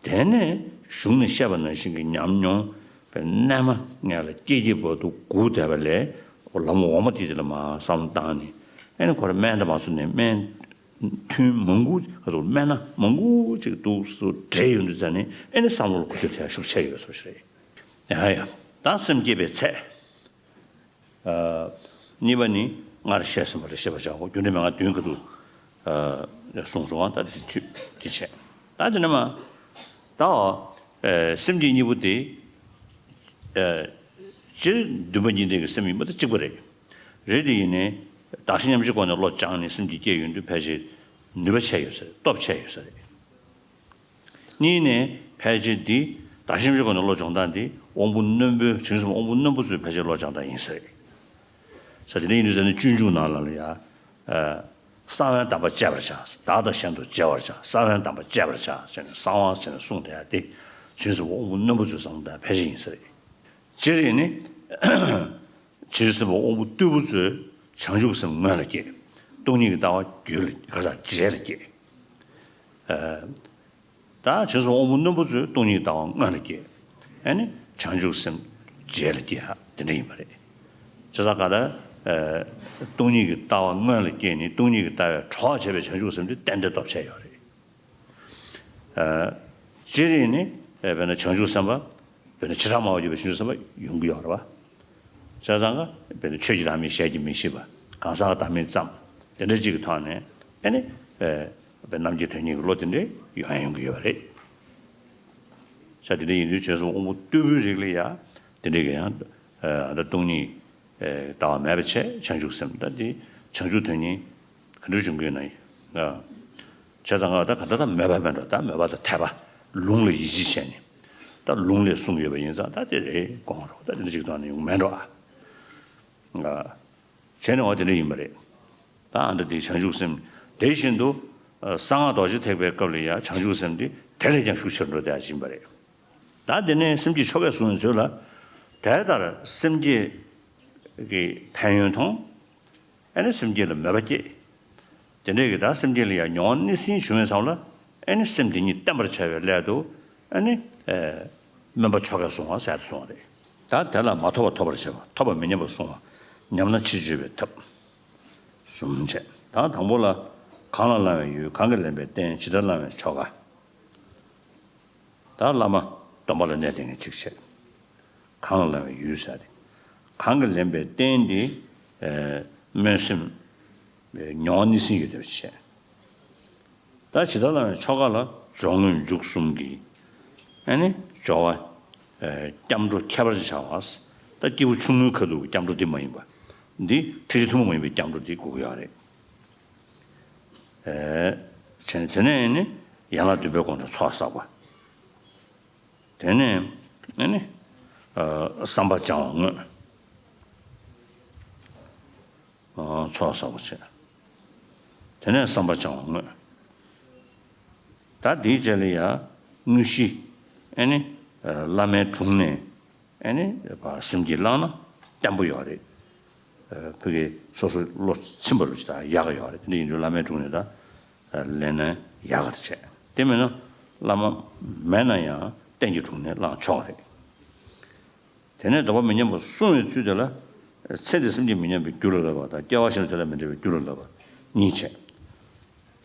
དེ་ནས་གཞུང་ནས་བཤད་པ་ནང་བཞིན་གྱི་ཉམས་མྱོང་པའི་རྣལ་མ་སྔོན་ལ་སྐྱེ་སྐྱེ་བར་དུ་སྒུག་བསྡད་པ་ལས་ལམ་འོག་མ་དེ་དེ་ལ་མར་བསམ་བློ་བཏང་ནས་ཨེ་ནི་ཁོ་རང་སྨན་དང་མ་སོ་ནས་སྨན་ཐུན་མང་པོ་ཁ་སོ་སྨན་སྣ་མང་པོ་ཅིག་འདུག་སེ་འདྲེས་ཡོང་དུས་ཙ་ནས་ཨེ་ནི་བསམ་བློ་ལ་འགུལ་སྐྱོད་ཐེབས་ཤུགས་ཆེ་ཡོད་པའི་བཟོ་ཞིག་རེད། ཡ་ཡ། ད་སེམས་བསྐྱེད་པའི་ཚད། ཨ། གཉིས་པ་ནི་སྔར་བཤད་ཟིན་པ་ལ་ཤེས་པར་བྱའོ། རྒྱུ་འབྲས་མན་ངག་བདུན་ཁ་ཐུག་ཨ། གསུངས་སོང་བ། ད་འདི་མཐུད་འདི་བྱས། ད་དེ་ནས་མ། ད། ཨ། སེམས་བསྐྱེད་གཉིས་པོ་དེ། ཨ། སྤྱིར་འདུན་པ་གཉིས་ལྡན་གྱི་སེམས་ཡིན་པ་དང་གཅིག་པ་རེད། རེད་དེ་ཡིན་ནའི། བདག་གཞན་མཉམ་བརྗེའི་སྒོ་ནས་བློ་སྦྱངས་ནས་སེམས་བསྐྱེད་སྐྱེས་ཡོང་དུས་ཕལ་ཆེར་ནུས་པ་ཆེ་ཡོད་ས་རེད། སྟོབས་ཆེ་ཡོད་ས་རེད། གཉིས་ནས་ཕལ་ཆེར་འདི་བདག་གཞན་མཉམ་བརྗེའི་སྒོ་ནས་བློ་སྦྱོང་སྟངས་འདི་དབང་པོ་རྣོན་པོའི་བྱང་སེམས་དབང་པོ་རྣོན་པོ་ཚོའི་ཕལ་ཆེར་བློ་སྦྱོང་སྟངས་ཡིན་ས་རེད། ས་དེ་འདྲ་ཡིན་དུས་ས་ནི་སྤྱོད་འཇུག་ནང་ལ་ལ་ཡ། ཨ། གསང་བའི་གདམས་པ་སྤྱད་པར་བྱ། བདག་དང་གཞན་དུ་བརྗེ་བར་བྱ། གསང་བའི་གདམས་པ་སྤྱད་པར་བྱ་ཟེར་ནས་གསང་བ་ཟེར་ནས་གསུངས་བསྡད་ཡ་དེ་བྱང་སེམས་དབང་པོ་རྣོན་པོ་ཚོའི་བསམ་བློ་དང་ཕལ་ཆེར་ཡིན་ས་རེད། སྤྱིར་ཡིན་ནི། བྱང་སེམས་དབང་པོ་རྟུལ་པོ་ཚོས་བྱང་ཆུབ་སེམས་སྔོན་ལ་སྐྱེ། སྟོང་ཉིད་ཀྱི་ལྟ་བ་རྒྱུད་ལ་ག་ས་རྗེས་ལ་སྐྱེ། ཨ། ད་བྱང་ཆུབ་དབང་པོ་རྣོན་པོ་ཚོས་སྟོང་ཉིད་ཀྱི་ལྟ་བ་སྔོན་ལ་སྐྱེས། ཨ་ནི་བྱང་ཆུབ་སེམས་རྗེས་ལ་སྐྱེས་ཧ་དེ་འདྲ་ཡིན་པ་རེད། བྱས་ཙང་ག་ད་སྟོང་ཉིད་ཀྱི་ལྟ་བ་སྔོན་ལ་སྐྱེས་ནས་སྟོང་ཉིད་ཀྱི་ལྟ་བའི་གྲོགས་བྱས་པའི་བྱང་ཆུབ་སེམས་དེ་ཏན་ཏན་སྟོབས་ཆེ་ཡོད་རེད། སྤྱིར་ནི་དཔེར་ན་བྱང་ཆུབ་སེམས་དཔའ་དཔེར་ན་བྱེ་བྲག་སྨྲ་བ་ཡོད་པའི་བྱང་ཆུབ་སེམས་དཔའ་ཡོང་གི་ཡོད་རེད་བ། བྱས་ཙང་ཀ་དཔེར་ན་ཆོས་ཀྱི་བདག་མེད་ཞལ་གྱིས་མི་བཞེས་པ། གང་ཟག་བདག་མེད་ཙམ། དེ་འདྲ་གཅིག་གི་ཐོག་ནས་ཨེ་ནི་དཔེར་རྣམ་མཁྱེན་དོན་གཉེར་གྱི་བློ་དེ་འདྲའི་ཡོང་ཡ་ཡོང་གི་ཡོད་རེད། བྱས་དེ་འདྲ་ཡིན་དུས་བྱང་ཆུབ་དབང་པོ་རྟུལ་པོའི་རིགས་ལ་ཡ་དེ་འདྲའི་གི་ཡང་ཨ་ད་སྟོང་ཉིད་ལྟ་བ་མེད་པ་བྱས། བྱང་ཆུབ་སེམས་ད་དེ་བྱང་ཆུབ་དོན་གཉེར་ག་འདྲ་བྱུང་གི་ཡོད་ན་ཡིན། བྱས་ཙང་ང་ད་ག་ད་ད་མོས་པ་མེད་འགྲོ། ད་མོས་པ་དང་འཐད་པ་ལུང་ལ་ཡིད་ཆེས་བྱས་ནས་ད་ལུང་ལས་གསུངས་ཡོད་པ་ཡིན་ཙང་ད་དེ་རེད་དགོངས་རོགས། ད་དེ་འདྲ་ཅིག་ཐོག་ནས་ཡོང་མེད་འགྲོ་ཨ། བྱས་ནས་འོ་དེ་འདྲ་ཡིན་པ་རེད། ད་ཨ་འདྲ་དེ་བྱང་ཆུབ་སེམས་དེ་བཞིན་དུ་གསང་སྔགས་རྡོ་རྗེ་ཐེག་པའི་སྐབས་ལ་ཡང་བྱང་ཆུབ་སེམས་དེ་དེ་ལས་ཀྱང་ཤུགས་ཆེར་འགྲོ་བསྡད་ཡ་ཡིན་པ་རེད། ད་དེ་ནས་སེམས་བསྐྱེད་ཆོ་གས་བཟུང་བའི་ཚུལ་ལ་དེ་ལྟར་སེམས་བསྐྱེད་ཀྱི་ཕན་ཡོན་མཐོང་། ཨ་ནི་སེམས་བསྐྱེད་ལ་མོས་པ་སྐྱེས། དེ་འདྲའི་གི་ད་སེམས་བསྐྱེད་ལ་ཡང་མྱོང་བ་སྣེ་ཟིན་བྱུང་བའི་མཚམས་ལ་ཨ་ནི་སེམས་དེ་ཉིད་བརྟན་པར་བྱ་བའི་སླད་དུ་ཨ་ནི་སྨོན་པ་ཆོ་གས་བཟུང་བ་ཟེར་དུ་སོང་བ་རེད། ད་དེ་ལ་མ་ཐོབ་པ་ཐོབ་པར་བྱེད་པ། ཐོབ་པ་མི་ཉམས་པར་བཟུང་བ། ཉམས་ན་ཕྱིར་བཅོས་པའི་ཐབས་གསུམ་བྱས། ད་དང་པོ་ལ་གང་ལ་བླང་བའི་ཡུལ། གང་གིས་ལེན་པའི་རྟེན། ཇི་ལྟར་བླང་བའི་ཆོ་ག། ད་བླ་མ་སྡོམ་པ་ལ་གནས་བསྡད་མཁན་གཅིག་བྱས། གང་ལ་བླང་བའི་ཡུལ་ཟེར་ཏེ། གང་གིས་ལེན་པའི་རྟེན་དེ་སྨོན་སེམས་མྱོང་བ་སྣེ་ཟིན་ཡོད་བསྡད་པ་བྱས། ད་ཇི་ལྟར་བླང་བའི་ཆོ་ག་ལ་སྦྱོར་དངོས་མཇུག་གསུམ་གྱི་ཨ་ནི་སྦྱོར་བ་སྐྱབས་འགྲོ་ཁྱད་པར་ཅན་བྱ་བ། ད་སྐྱེས་བུ་ཆུང་ངུའི་ཁ་ཐུག་གི་སྐྱབས་འགྲོ་འདི་མ་ཡིན་པ། འདི་ཐེག་ཆེན་ཐུན་མོང་མ་ཡིན་པའི་སྐྱབས་འགྲོ་འདི་དགོས་ཀྱི་ཡོད་རེད། བྱས་ནས་དེ་ནས་ནི་ཡན་ལག་བདུན་པའི་སྒོ་ནས་ཚོགས་བསགས་པ། དེ་ནས་ནི་བསམ་པ་བྱང་བ་དངོས། ཚོགས་བསགས་པ་བྱས། དེ་ནས་བསམ་པ་བྱང་བ་དངོས། ད་དེའི་རྗེས་ལ་ཡང་དངོས་གཞི་ཨེ་ནི་བླ་མའི་དྲུང་ནས། ཨེ་ནི་སེམས་བསྐྱེད་བླངས་ན་བརྟན་པོ་ཡོད་རེད། ཕ་གི་སོ་སོ་བློ་ཚིམ་པ་རུ་ཅིག་ད་ཡག་ག་ཡོད་རེད། དེ་འདྲ་ཡིན་དུས་བླ་མའི་དྲུང་ནས་ད་ལེན་ན་ཡག་ག་རེད་བྱས། དེ་མིན་ན་བླ་མ་མེད་ན་ཡང་རྟེན་གྱི་དྲུང་ནས་བླངས་ཆོག་རེད། དེ་ནས་སྡོམ་པ་མི་ཉམས་པ་བསྲུང་བའི་ཚུལ་དེ་ལ། ཚེ་འདིར་སེམས་བསྐྱེད་མི་ཉམས་པའི་རྒྱུ་ལ་བསླབ་པ་དང་། སྐྱེ་བ་གཞན་ལ་དེ་ལ་མི་འབྲལ་བའི་རྒྱུ་ལ་བསླབ་པ་གཉིས་བྱས།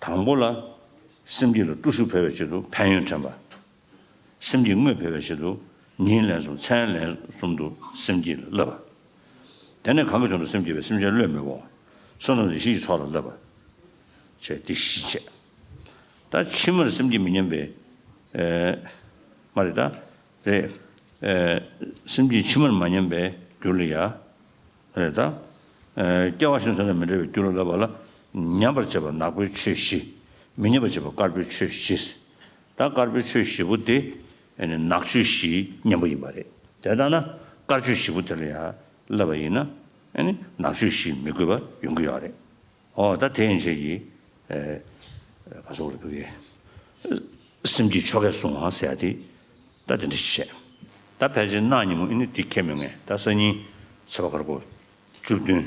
དང་པོ་ལ་སེམས་བསྐྱེད་ལ་སྤྲོ་ཤུགས་འཕེལ་བའི་ཆེད་དུ་ཕན་ཡོན་དྲན་པ། སེམས་ཀྱི་དངོས་འཕེལ་བའི་ཆེད་དུ་ཉིན་ལན་གསུམ་མཚན་ལན་གསུམ་དུ་སེམས་བསྐྱེད་ལ་བསླབ་པ། དེ་ནས་གང་གི་དོན་དུ་སེམས་བསྐྱེད་པའི་སེམས་ཅན་བློས་མི་འོང་བ། བསོད་ནམས་ཡེ་ཤེས་ཀྱི་ཚོགས་ལ་བསླབ་པ། བྱས་ཏེ་བཞི་བྱས། ད་ཕྱི་མར་སེམས་བསྐྱེད་མི་ཉམས་པའི། ཨེ། མ་རེད་ད། རེད། ཨེ། སེམས་བསྐྱེད་ཕྱི་མར་མ་ཉམས་པའི་རྒྱུ་ལ་ཡ། རེད་ད། ཨེ། སྐྱེ་བ་གཞན་དོན་དང་མི་འབྲལ་བའི་རྒྱུ་ལ་བསླབ་པ་ལ། ཉམས་པར་བྱེད་པ་ནག་པོའི་ཆོས་བཞི། མི་ཉམས་པར་བྱེད་པ་དཀར་པོའི་ཆོས་བཞི། ད་དཀར་པོའི་ཆོས་བཞི་པོ་དེ་ནག་ཆོས་བཞིའི་གཉེན་པོ་ཡིན་པ་རེད། དེ་ལྟར་ན་དཀར་ཆོས་བཞི་པོ་དེ་ལ་ཡ་བསླབ་པ་ཡིན་ན་ནག་ཆོས་བཞི་མི་དགོས་པ་ཡོང་གི་ཡོད་རེད། འོ་ད་དེ་ཡན་ཆད་ཀྱི་ཨེ། ག་སོགས་རེད་བུ་གའི། སེམས་བསྐྱེད་ཆོ་གས་བཟུང་བ་ཟེར་ཡ་དེ་ད་དེ་འདྲ་ཞིག་བྱས། ད་ཕལ་ཆེར་གནངས་ཉིན་མོ་ཨེ་ནི་དེ་ཁྱད་མི་ངེས། ད་སང་ཉིན་ཚེས་པ་ག་རེ་གོ། བཅུ་བདུན།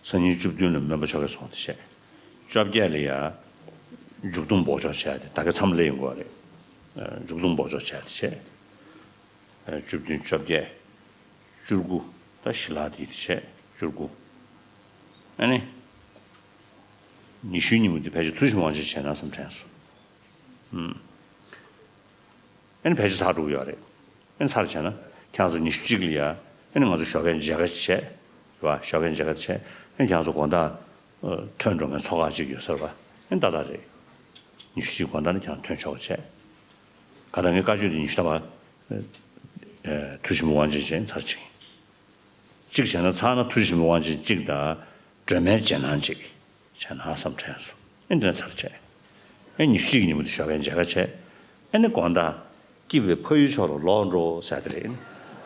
སང་ཉིན་བཅུ་བདུན་ལ་སྨོན་པ་ཆོ་གས་བཟུང་བ་དེ་བྱས། བཅོ་བརྒྱད་ལ་ཡ་མཇུག་སྡོམ་འབོགས་ཆོག་བྱས་ཏེ་ད་ག་མཚམས་ལས་ཡོང་གི་བ་རེད། མཇུག་སྡོམ་འབོགས་ཆོག་བྱས་ཏེ་བྱས། བཅུ་བདུན་བཅོ་བརྒྱད། བཅུ་དགུ། ད་ཞི་ལྷག་དེ་བྱས་བཅུ་དགུ། ཨ་ནི། ཉི་ཤུའི་ཉིན་མོ་དེ་ཕལ་ཆེར་ཐུགས་བཞེད་དབང་ཆེན་བྱས་ན་བསམ་དྲན་སོང་། ཨ་ནི་ཕལ་ཆེར་ཚར་འགྲོ་གི་ཡོད་རེད། ཨ་ནི་ཚར་བྱས་ན་ཁྱེད་ཚོ་ཉི་ཤུ་གཅིག་ལ་ཡ། ཨ་ནི་ང་ཚོ་ཞོགས་ཀས་མཇལ་ཁ་བྱས། རེད་བ། ཞོགས་ཀས་མཇལ་ཁ་བྱས། ཨ་ནི་ཁྱེད་ཚོ་དགོང་དག་ཐོན་འགྲོ་མཁན་ཚོགས་ཁག་ཅིག་ཡོད་ས་རེད་བ། ཨ་ནི་ཏག་ཏག་རེད། ཉི་ཤུ་གཅིག་དགོང་དག་ནི་ཁྱེད་ཚོ་ཐོན་ཆོག་པ་བྱས། ག་ད་ངའི་བཀའ་ཆོས་དེ་ཉི་ཤུ་ཐམ་པ། ཐུགས་ཆེན་པོ་དབང་ཆེན་ཅན་ཚར་ཅིག་གཅིག་བྱས་ན་ཚར་ན་ཐུགས་ཆེན་པོ་དབང་ཆེན་གཅིག་དང་། སྒྲོལ་མའི་རྗེས་གནང་གཅིག་བྱས་ན་བསམ་དྲན་སོང་། ཨེ་འདི་ནས་ཚར་བྱས། ཨེ་ཉི་ཤུ་གཅིག་གི་ཉིན་མོ་དེ་ཞོགས་ཀས་མཇལ་ཁ་བྱས། ཨེ་ནི་དགོང་དག་སྐྱིད་པའི་ཕ་ཡུལ་ཕྱོགས་ལ་ལོག་འགྲོ་ཟེར་དེ་རེད།